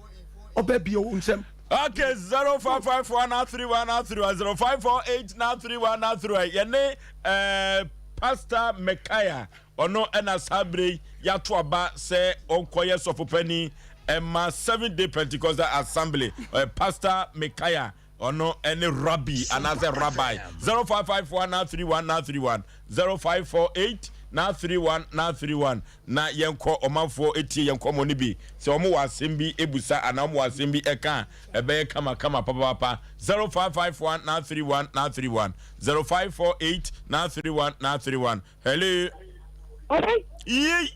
Ɔbɛ bie wo nsam. Okay, 0554 931 931 0548 931 931 yɛne eh, Pastor Micaiah ɔno ɛna saa bere yi yɛato aba sɛ ɔnkɔyɛ sɔfo panin ɛma Seventh Day Pentecostal Assembly eh, Pastor Micaiah Ɔno ne Rabbi anaasɛ Rabbi. 0554 931 931 0548 931 931 na yɛnkɔ ɔmanfoɔ etie yɛn nkɔmmɔ no bi. Sɛ wɔn wɔ asɛm bi ebusa anaa wɔn wɔ asɛm bi ɛka a, ɛbɛyɛ kama kama papaapa. 0554 931 931 0548 931 931 Hello. Yei.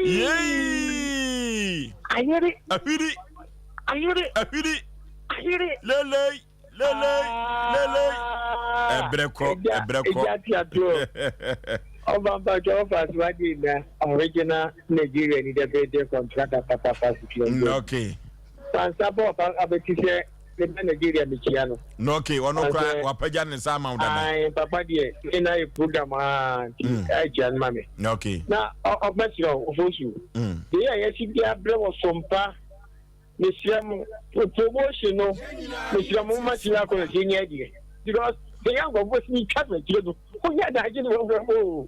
Yei. Ayere. Ahwiri. Ayere. Ahwiri. Ayere. Lelei. Lelei. Lelei. Ɛbrɛ kɔ. Ɛbrɛ kɔ. Ẹja ti a to. Ọba mpatsọ ọfa asiwadi na original Nigeria ni dɛbɛ de contractor papapa sikiri. Okay. Pansa bɔ ɔba abɛti sɛ ne ba Nigeria mekyia no. Na okay, ɔno kora wapagya ne nsa ama wo dada. Ae, papa deɛ ne na yɛ program aa nti mm. akyia no ma me. Okay. Na ɔbɛkyerɛ wo ofosu. Mm. Deɛ a yɛsi bi abrɛ wɔ sompa mesrɛ mo promotion no mesrɛ mo ma si akɔ na si nyɛ deɛ because deɛ yɛ nkɔfoɔ si twa no akyire no wonya adagye ne wɔbrɛ mo o.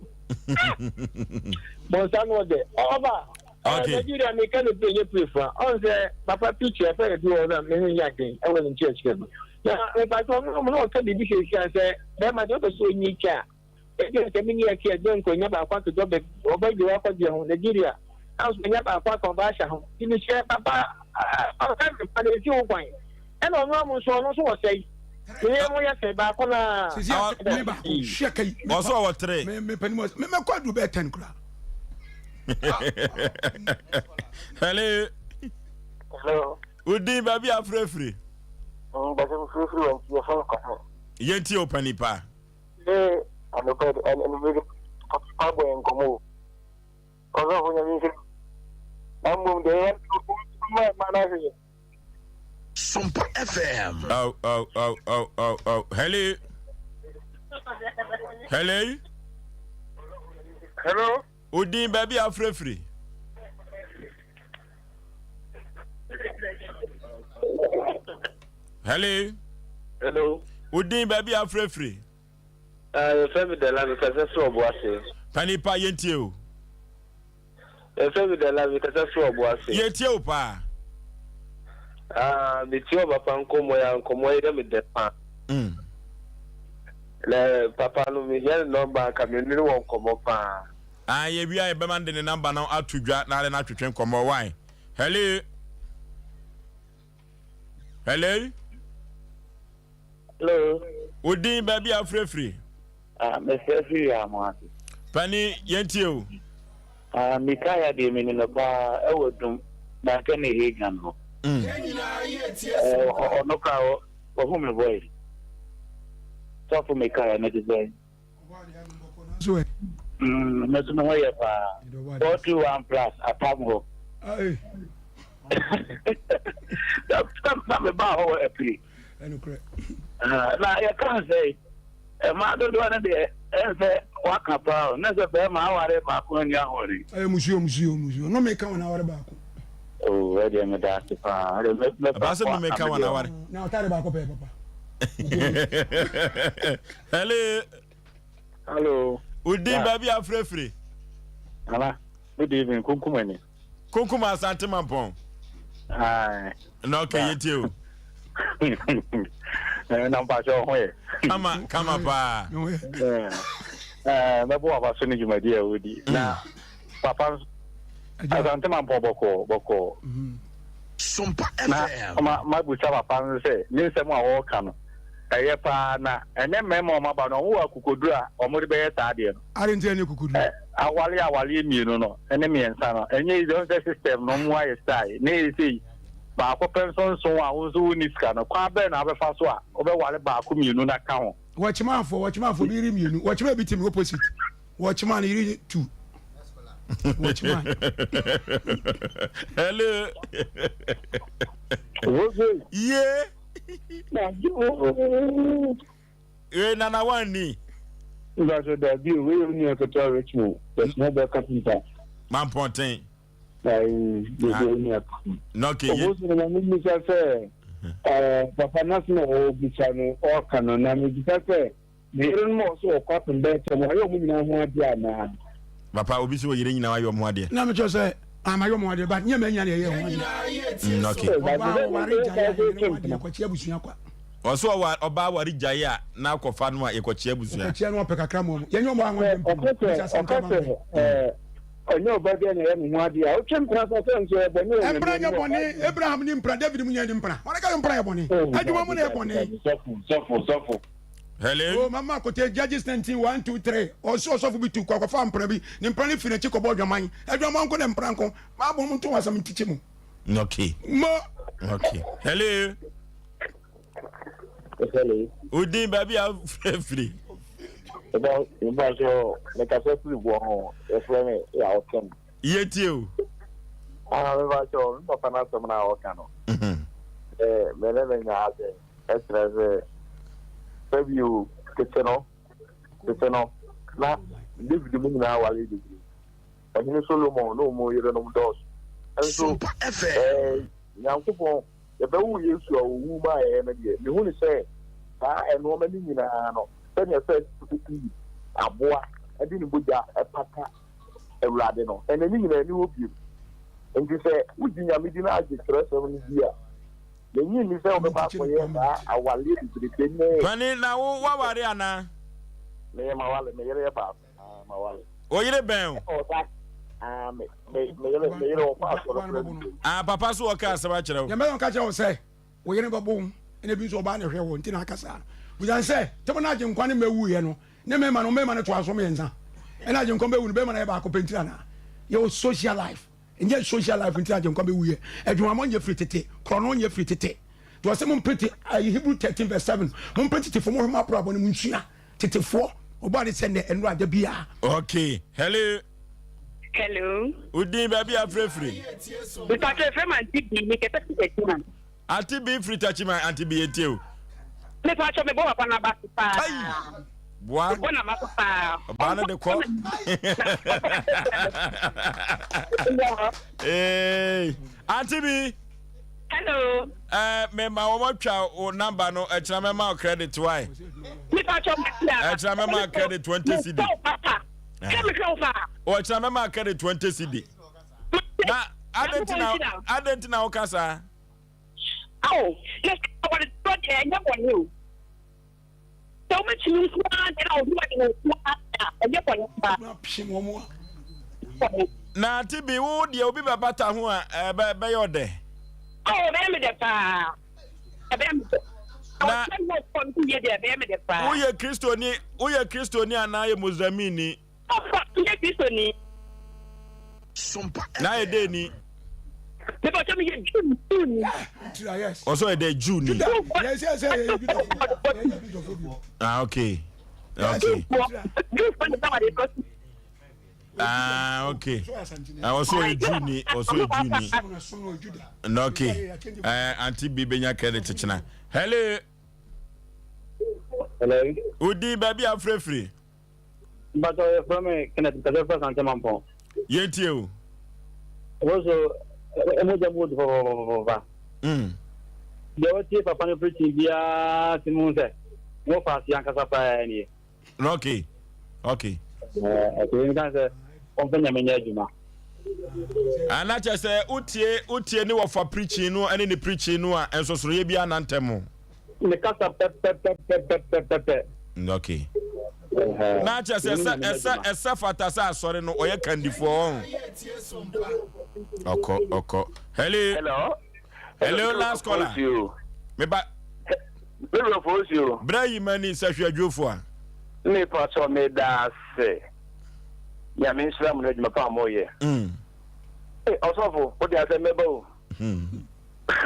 Bɔnsa no ɔdɛ ɔba. Okay. Nigeria mi ka ne pray nye pray fa. Ɔn sɛ papa preacher fɛ bi wɔ na me ho yɛ aden ɛwɔ ne nkyerɛkyerɛ mu. Na mepatɔ ɔno ɔmo na ɔka biribi sɛsi a sɛ bɛrima deɛ ɔpɛ sɛ ɔnyi kyɛ a ebi sɛ me ni akyi ɛdeɛ nkɔnya baako ato dɔ bɛ ɔbɛ gye wakɔ deɛ ho Nigeria na nso ɔnya baako aka ɔba ahyɛ ho. Nti mehyɛ papa ɔka me pa na esi ho kwan. Ɛna ɔno amu nso ɔno nso wɔ sɛe. Ne yɛ mo yɛ sɛ baako na. Sisi a me baako hwɛ kai. Ɔsɔ ɔwɔ tere. Me me panimu me mɛkɔ adu bɛɛ tɛn kura. Hello. Hello. Udin baabi afirafiri. Bàtɛ mi firifiri wɔ nti yɛfrɛ mi kwame. Yɛn ti o pani pa. Ee anɔpɛ de ɛnumere de papa bɔ yɛn nkɔmɔ o. Ɔsɔfo nyame nhyira. Na mmom deɛ yɛ ma ma no ahwɛ. Sompa FM. Oh, oh, oh, oh, oh, oh. Hello. Hello. Hello. Odin baabi afirafiri. Hello. Hello. Odin baabi afirafiri. Ah, yɛfrɛ me Dela, mekasa firi Ɔboase. Panipa yɛntie o. Yɛfrɛ me Dela, mekasa firi Ɔboase. Yɛtie o paa. Ah, metie ɔpapa nkɔmmɔ yi a, nkɔmmɔ yi yɛ me dɛ paa. Mm. Na papa no, mehia ne nɔmba anka me ne no wɔ nkɔmmɔ paa. Ah, yɛwie a yɛbɛma no de ne nɔmba no ato dwa na ade no atwetwe nkɔmmɔ. Why? Hello? Hello? Hello. Wo din baabi a wofirafiri? Ah, mefrɛ firi Amoase. Pani, yɛntie o. Ah, Mikaya deɛ menim no paa ɛwɔ Dum, Dankɛ ne Hagan hɔ. Mm. Eh, ɔno koraa wahu me voice. Sɔfo Mikaya, mete sɛn? Mm, me nso me ho yɛ paa. 421 plus apam hɔ. Na me baa hɔ wɔ apiri. Na yɛka sɛ mmaa dodoɔ no deɛ ɛnsɛ waka paa o ne sɛ bɛrima aware baako ani ahoɔden. Ɛyɛ musuo musuo musuo nnome ka wɔn aware baako. Oo ɛdeɛ meda ase paa ɛdeɛ mɛ mɛ Ɛbaa sɛ nnome ka wɔn aware. Na ɔtare baako pɛɛ papa. Hello. Hello. Udin baabi afirafiri. Nana, good evening, kunkum ani. Kunkum Asante Mampɔn. Aye. Na ɔkɛ yɛ tie o. Na mpakyɛ ɔho yɛ. Kama kama paa. Ɛɛ mɛbɔ waba so ne dwumadi a wodi. Na papa Asante Mampɔn bɔkɔɔ bɔkɔɔ. Sompa Na FM. ma mabusa papa no sɛ ne nsɛm a ɔreka no ɛyɛ paa na ɛnɛ mmarima a wɔaba no wɔwɔ akokoduru a wɔde bɛyɛ saa adeɛ no. Ade nti ɛne kokoduru. Ɛ awale awaleɛ mmienu no ne mmiɛnsa no ɛnyɛ easy ɔn sɛ system no mu ayɛ style na ɛsei baako pɛ nso nso a wo nso wonni sika no kwan bɛn na wobɛfa so a wobɛwale baako mmienu no aka ho. Wɔkyemafoɔ wɔkyemafoɔ bi yere mmienu wɔkyema bi te me opposite. Watchman yiri tu. Watchman. Hello. Yeah. Ee nana wan ni. Nbaso dabi o, wei yɛ onua ketewa Richmond, the small boy carpenter. Mampɔnten. Ayi, yɛde ni akɔ. Na okay. Obosu no ma mebisa sɛ ɛɛ papa n'asɛm a ɔrebisa no ɔreka no na mebisa sɛ ne yerenom a ɔsɛ ɔkɔ apem bɛyɛ sɛ wɔayɛ wɔn nyinaa ho adeɛ anaa? Papa obi sɛ ɔyere nyinaa wayɛ wɔn ho adeɛ. Na mekyerɛ sɛ amayɛ wɔn adeɛ but nyɛ manya na ɛyɛ ho adeɛ. Okay. Ɔbaa ɔware gyae a yɛne ho adeɛ kɔkye abusua kwa. Ɔsɛ ɔwa ɔbaa ware gyae a na akɔfa no a yɛkɔkye abusua. Ɔkɔkyia no ɔpɛ kakra ma ɔmo. Yɛnyɛ ɔmo ho adeɛ mpo. Ɔka sɛ ɔnyɛ ɔba bi a na ɛyɛ ne ho adeɛ a wotwe mpena sɛ sɛ nso ɛyɛ bɔne wɔ Mpena nyɛ bɔne. Abraham ni mpena, David mu nyɛ ni mpena. Wɔn ka sɛ mpena yɛ bɔne. Adwuma mu na ɛyɛ bɔne. Sɔfo sɔfo sɔfo. Hello. Oh, mama kote Judges 19 1 2 3. Ɔsɛ ɔsɔfo bi tu kɔ akɔfa mpena bi. Ne mpena no firi n'akyi kɔbɔ adwaman. Adwaman nko na mpena nko. Maa bɔ mo nto asɛm ntikyi mu. Okay. Mo. Okay. Hello. Hello. Udin baabi a firi. Meba so mekasa firi boɔ ho yɛfrɛ me yɛ ɔtɛm. Yɛtie o. Ah, meba so me papa no asɛm no a ɔka no. Eh, me ne no nya adwen ɛkyerɛ sɛ sɛbio tete no tete no na David mu nyinaa ware bebree. Ɔhene Solomon ne ɔmo yerenom dɔɔso. Nso eh, Nyankopɔn Yɛbɛwoo Yesu a ɔwu maa yɛn no deɛ, mehu no sɛ saa nnoɔma no nyinaa no, sɛdeɛ sɛ Eve aboa de ne mogya pata Awurade no, ɛnnɛ ne nyinaa nni hɔ bio. Nti sɛ wogye Nyame di na agye twerɛsɛm no di a, mennye nni sɛ wobɛkɔ akɔyɛ saa awareɛ bebrebe ne. Panin, na wo woaware anaa? Me maware, me yere yɛ baako. Ah, maware. Wo yere bɛn o? Ah, me me me yere me yere ɔkɔ asɔre kura bi. Ah, papa so ɔka asɛm akyerɛ wo. Yɛn bɛyɛ ɔka kyerɛ wo sɛ wo yere bɛbɔ wo ɛna ebi nso ɔbaa na ɛhwɛ wo nti na aka saa no. Busan sɛ tɛm na agye nkwa ne mma wuiɛ no ne mmarima no mmarima no to aso mmiɛnsa ɛna agye nkwa bɛwu no bɛrima no yɛ baako pɛ ntira na yɛwɔ social life nyɛ social life nti agye nkwa bɛwuiɛ adwumamɔ nyɛ firi tete korɔno nyɛ firi tete nti ɔsɛ mo mpete ayi Hebrew 13 verse 7 mo mpete tetefo mo hwɛ mo abrabɔ no mo nsua tetefoɔ ɔbɔ ade sɛ nnɛ ɛnora da biara. Okay, hello. Hello. Udin baabi afirefiri. Mpatwa efirɛ ma Auntie B, mi kɛsɛ fi Techiman. Auntie B firi Techiman, Auntie B etie o. Mepatwa me bɔ papa n'aba so paa. Boa. Bɔ n'aba so paa. Ɔbaa no de kɔ. Ee, Auntie B. Hello. Eh, me ma wɔn atwa o number no ɛkyerɛ mɛ ma o credit why. Nipa twɛ mo ti a. Ɛkyerɛ mɛ ma credit 20 cedi. Mo papa. Kɛ mi hwɛ wo paa. O ɛkyerɛ mɛ ma credit 20 cedi. Na adanti na adanti na ɔka saa. Awo, na wɔde tɔ deɛ ɛnyɛ bɔne o. Sɛ wobɛtumi nko ara deɛ na obi ade wo nko ara a, ɛnyɛ bɔne koraa. Na ante bi wo deɛ obi bɛbata ho a ɛbɛ bɛyɛ ɔdɛ. Oh, ɛbɛyɛ me dɛ paa. Ɛbɛyɛ me dɛ. Na ɔkyɛ ne ɔkɔ no yie deɛ ɛbɛyɛ me dɛ paa. Woyɛ Kristoni, woyɛ Kristoni anaa yɛ Muslimini? Papa, meyɛ Kristoni. Na yɛ dɛ ni? Mepatwa meyɛ Jew, Jew ni. Ɔsɔ yɛ dɛ Jew ni. Ah, okay. Okay. Ah, okay. Ah, ɔsɔ yɛ Jew ni, ɔsɔ yɛ Jew ni. Na okay. Eh, auntie bi benya credit kyena. Hello. Hello. Udi baabi afrɛfrɛ. Mpatsɔ yɛfrɛ me Kenneth mekasa firi Asante Mampɔn. Yɛntie o. Wo so mogya mu odu papapapapa. Mm. Deɛ ɔtie papa no preaching biara tumi hu sɛ mo fa ase ankasa paa nie. Okay. Okay. Ɛɛ nka sɛ ɔmfa nyame nyɛ adwuma. Ana kyɛ sɛ wotie wotie ne wɔfa preaching no ne ne preaching no a nsosoroyɛ biara na ntɛm. Ne kasa pɛpɛpɛpɛpɛpɛ. Okay. Na kyerɛ sɛ ɛsɛ ɛsɛ ɛsɛ fata sɛ asɔre no ɔyɛ kandifoɔ ɔn. Ɔkɔ ɔkɔ. Hello. Hello. Hello last caller. Meba. Bɛbrɛ fo Brɛ yi mani sɛ hwɛ adwofo a. Me pastor me da ase. Nyame nhyira mo no adwuma pa a moyɛ. Mm. Hey, ɔsɔfo, wode asɛm bɛba o.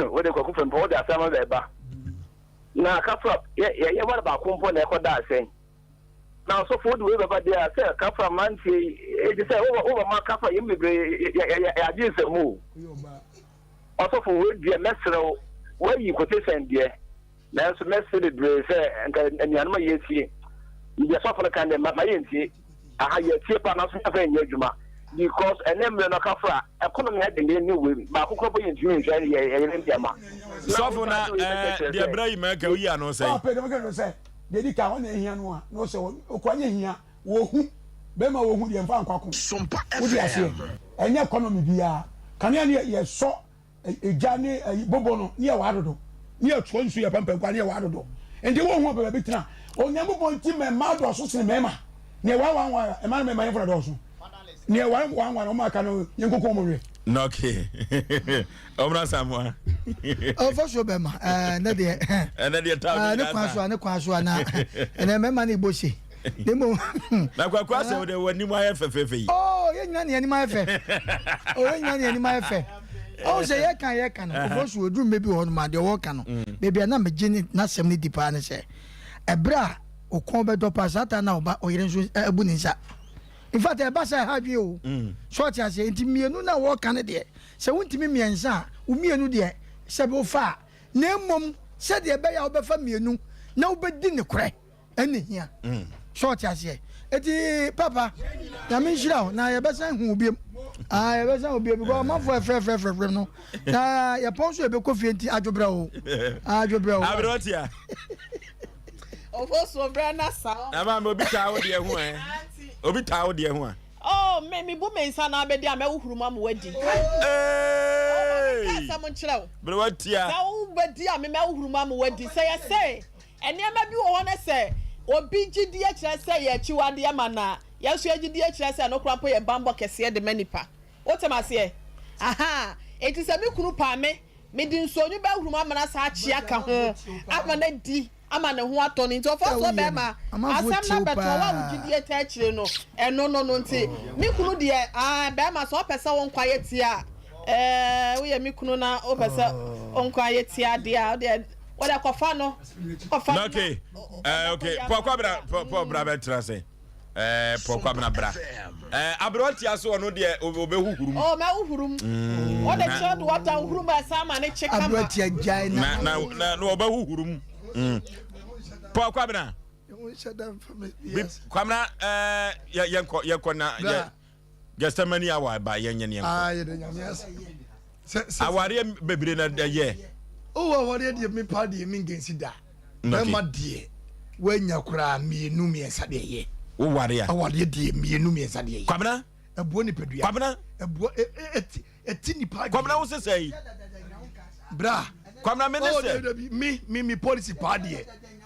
Wode kwaku fɛmpɔ wode asɛm bɛba. Na kafra yɛ yɛ ware baako mpo na ɛkɔda asɛn. Na ɔsɔfo wode wei bɛba deɛ a sɛ kafra mmeranteɛ yi eti sɛ wobɛ wobɛma kafra yɛn bebree yɛ yɛ yɛ agye nsɛm o. Ɔsɔfo wei deɛ mɛsrɛ wo woayi quotation deɛ nanso mɛsrɛ bebree sɛ nka anuanom a yɛtie deɛ sɔfo no kan deɛ ma yɛntie aha yɛtie pa nanso yɛmfa nyɛ adwuma. Because ɛnɛ mmerɛ no kafra economy ayɛ denden ne wei baako koraa mpo yɛntumi nhwɛ yɛ yɛyere nneɛma. Na Sɔfo wo na saa de wei bɛkyerɛkyerɛ ɛɛ deɛ sɛ. brɛ yi mɛka woyi ano sɛn. Paapa deɛ mɛka no sɛ deɛ di kan ɔna ehia no a na ɔsɛ ɔkɔ anyɛ hia wɔhu bɛrima wɔhu deɛ nfa nkɔ ako wode aseɛ ɛnyɛ economy biara kanea ne yɛ sɔ Egya ne ayi bobo no ne yɛ w'adodo ne yɛ toa nsu yɛ pampankwa ne yɛ w'adodo nti wo ho baabi tena Onyankopɔn nti mɛ mmaa dɔɔso sene mmarima ne yɛ wanwanwa mmaa no mmarima yɛn fo na dɔɔso ne yɛ wanwanwa na wɔn aka no yɛn koko wɔn we. Okay. Ɔmra Samoa. Ɔfɔ so bɛma ɛɛ ne deɛ. Ɛnɛ deɛ taa ne kwan so a ne kwan so a na ɛnɛ mɛma ne bɔ se. Ne mo. Na kwaku asɛ wo de w'anim ayɛ fɛfɛɛfɛ yi. Oh yɛn nyina ne anim ayɛ fɛ. Oh yɛn nyina ne anim ayɛ fɛ. Ɔn sɛ yɛka yɛka no kɔfɔ so oduru mmebi wɔ hɔ nom a deɛ ɔwɔ ka no. Mm. Baabi a na megye ne n'asɛm no di paa ne sɛ ɛberɛ a okɔn bɛdɔ paa saa ta na ɔba ɔyere nso abu ne nsa. In fact ɛba sɛ ɛha adwene o. Mm. So ɔte aseɛ nti mmienu na wɔka no deɛ sɛ wontumi mmiɛnsa a wo mmienu deɛ sɛ wofa a na mmom sɛdeɛ ɛbɛyɛ a wobɛfa mmienu na wobɛdi ne korɛ. Ɛna hia. So ɔte aseɛ? Eti papa, nyame nhyira wo na yɛbɛsan hu wo biom. Ah, yɛbɛsan hu biom because ɔmanfoɔ ɛfrɛfrɛfrɛfrɛ no. Na yɛpɔn so yɛbɛkɔ fie nti adwobrɛ o. Adwobrɛ o. Abrɛ ɔte a. Ofosuo brɛ na sa. Na maame obi taa wo deɛ ho ɛ. Obi taa wo deɛ ho a. Oh, me me bu me nsa na abɛdi a mɛhohoro mu ama wadi. Hey! Oh, ma me nka asɛm nkyerɛ wo. Brɛ watia. Sɛ wobɛdi a me mɛhohoro mu ama wadi. Sɛ yɛsɛ Nneɛma bi wɔ hɔ na sɛ obi gyidie kyerɛ sɛ ɛyɛ akyiwadeɛ ma no a, yɛn nso yɛn gyidie kyerɛ sɛ ɛno koraa mpo yɛ bammɔ kɛseɛ de ma nnipa. Wote me aseɛ? Ahaa. Enti sɛ me kunu paa me, mede nsuonwunu bɛhuru mu ama no asan akye aka ho ama no adi ama ne ho atɔ no. Nti ɔfɔsoɔ bɛrima, asɛm no abɛto wo a wo gyidie taa akyire no, ɛno no no nti, me kunu deɛ, aah, bɛrima sɛ ɔpɛ sɛ wo nkwa yɛ tia a, ɛɛ, woyɛ me kunu na wopɛ sɛ wo nkwa yɛ tia deɛ a, wo deɛ, Wɔde kɔfa no. Kɔfa no. Okay. Uh, okay. Paul Kwabena, Paul, Paul bra bɛ tena se. Eh, Paul Kwabena bra. Eh, aberanteɛ ase ɔno deɛ ɔbɛhuhuru mu. Oh, mɛhuhuru mu. Ɔde kyerɛ de wɔta huhuru mu ɛsan ma ne kye kama. Aberanteɛ gyae na. Na na na ɔbɛhuhuru mu. Mm. Paul Kwabena. Kwabena eh yɛnkɔ yɛnkɔ na yɛ Gethsemane awa ba yɛnyɛ ne yɛnkɔ. Ah, yɛda Nyame ase. Sɛ sɛ Awareɛ bebree na ɛyɛ. Oh, awareɛ deɛ me paa deɛ me ngensi da. Bɛrima deɛ woanya koraa mmienu mmiɛnsa deɛ ɛyɛ. Wo ware a. Awareɛ deɛ mmienu mmiɛnsa deɛ ɛyɛ. Kwabena. Ɛboa nipadua. Kwabena. Ɛboa ɛ ɛ ɛti ɛti nipa adwene. Kwabena wo sesɛ yi. Bra. Kwabena me ne Oh, sɛ. dabi dabi me me me policy paa deɛ.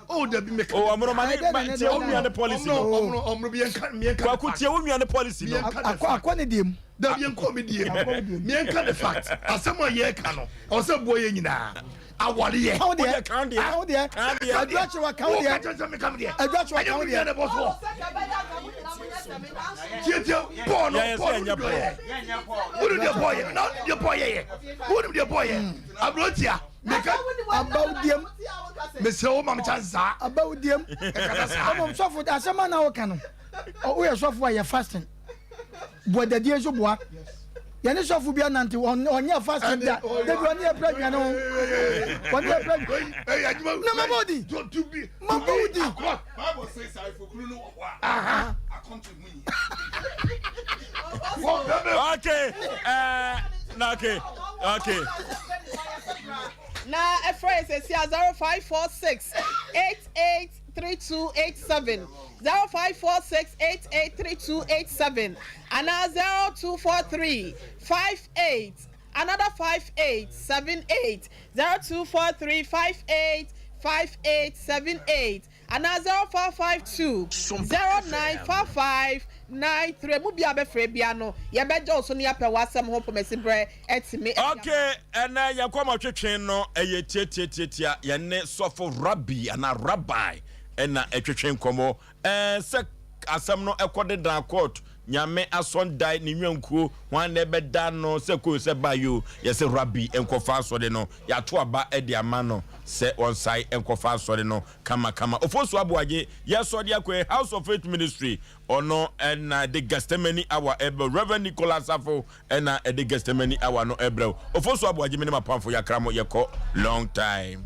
Oh dabi me ka. Oh ɔmono ma ne ma tie wo nua ne policy no. Ɔmono ɔmono bi yɛn ka mi yɛn ka. Kwaku tie wo nua ne policy no. Akɔ akɔ ne deɛ mu. Dabi yɛn kɔ mi deɛ mu. Mi yɛn ka the fact. Asɛm a yɛ ka no ɔsɛ boɔ yɛ nyinaa. Awareɛ. Kaw deɛ. Kaw deɛ. Kaw deɛ. Kaw deɛ. Adwa kyewa kaw deɛ. Wo ka kyerɛ sɛ mi ka mi deɛ. Adwa kyewa kaw deɛ. Ɛnyɛ mi nua ne bɔ soɔ. Tie tie bɔɔl no bɔɔl no deɛ yɛ. Wonu deɛ bɔɔl yɛ na wonu deɛ bɔɔl yɛ yɛ. Wonu deɛ bɔɔl yɛ. Aburotia. Meka. Abawudiem. Mesrɛ wo ma me chance saa. Abawudiem. Ɛkasa saa. Ɔmom sɔfo asɛm a na woka no. Woyɛ sɔfo a yɛ fasting. Boadadie nso boa. Yɛne sɔfo bi anante ɔnyɛ fasting da. Dabi ɔne yɛ pɛ aduane ho. Ɔne yɛ pɛ aduane. Na mabɔ odi. Mabɔ odi. Bible says ayefokunu no wɔ hɔ a akɔmto mu nyia. Okay. Uh, na okay. Okay. Na ɛfrɛ yɛ sɛsi a 0546 883287 0546 883287 anaa 0243 58 another 5878 0243 58 5878 anaa 0452 0955 93 mu bia bɛfrɛ bia no yɛbɛgye wo so ne yɛapɛ w'asɛm ho pomasi berɛ atumi Okay, ɛnɛ yɛn kɔmɔ twetwe no ɛyɛ tiatiatiatia yɛne sɔfo rabbi anaa rabbi ɛna ɛtwetwe nkɔmɔ ɛɛ sɛ asɛm no ɛkɔ dedan court nyame asɔndae ne nwankuo hwan na ɛbɛda no sɛ koo sɛ ba yo yɛsɛ rabbi nkɔfa asɔre no yɛato aba ɛde ama no sɛ ɔnsae nkɔfa asɔre no kamakama ofosu aboagye yɛsɔ de akɔ house of faith ministry ɔno ɛna de Gethsemane hour ɛbɛ Reverend Nicholas Safo ɛna ɛde Gethsemane hour no ɛbrɛ wo. Ofosu Aboagye me ne m'apamfo yɛakra mo yɛkɔ long time.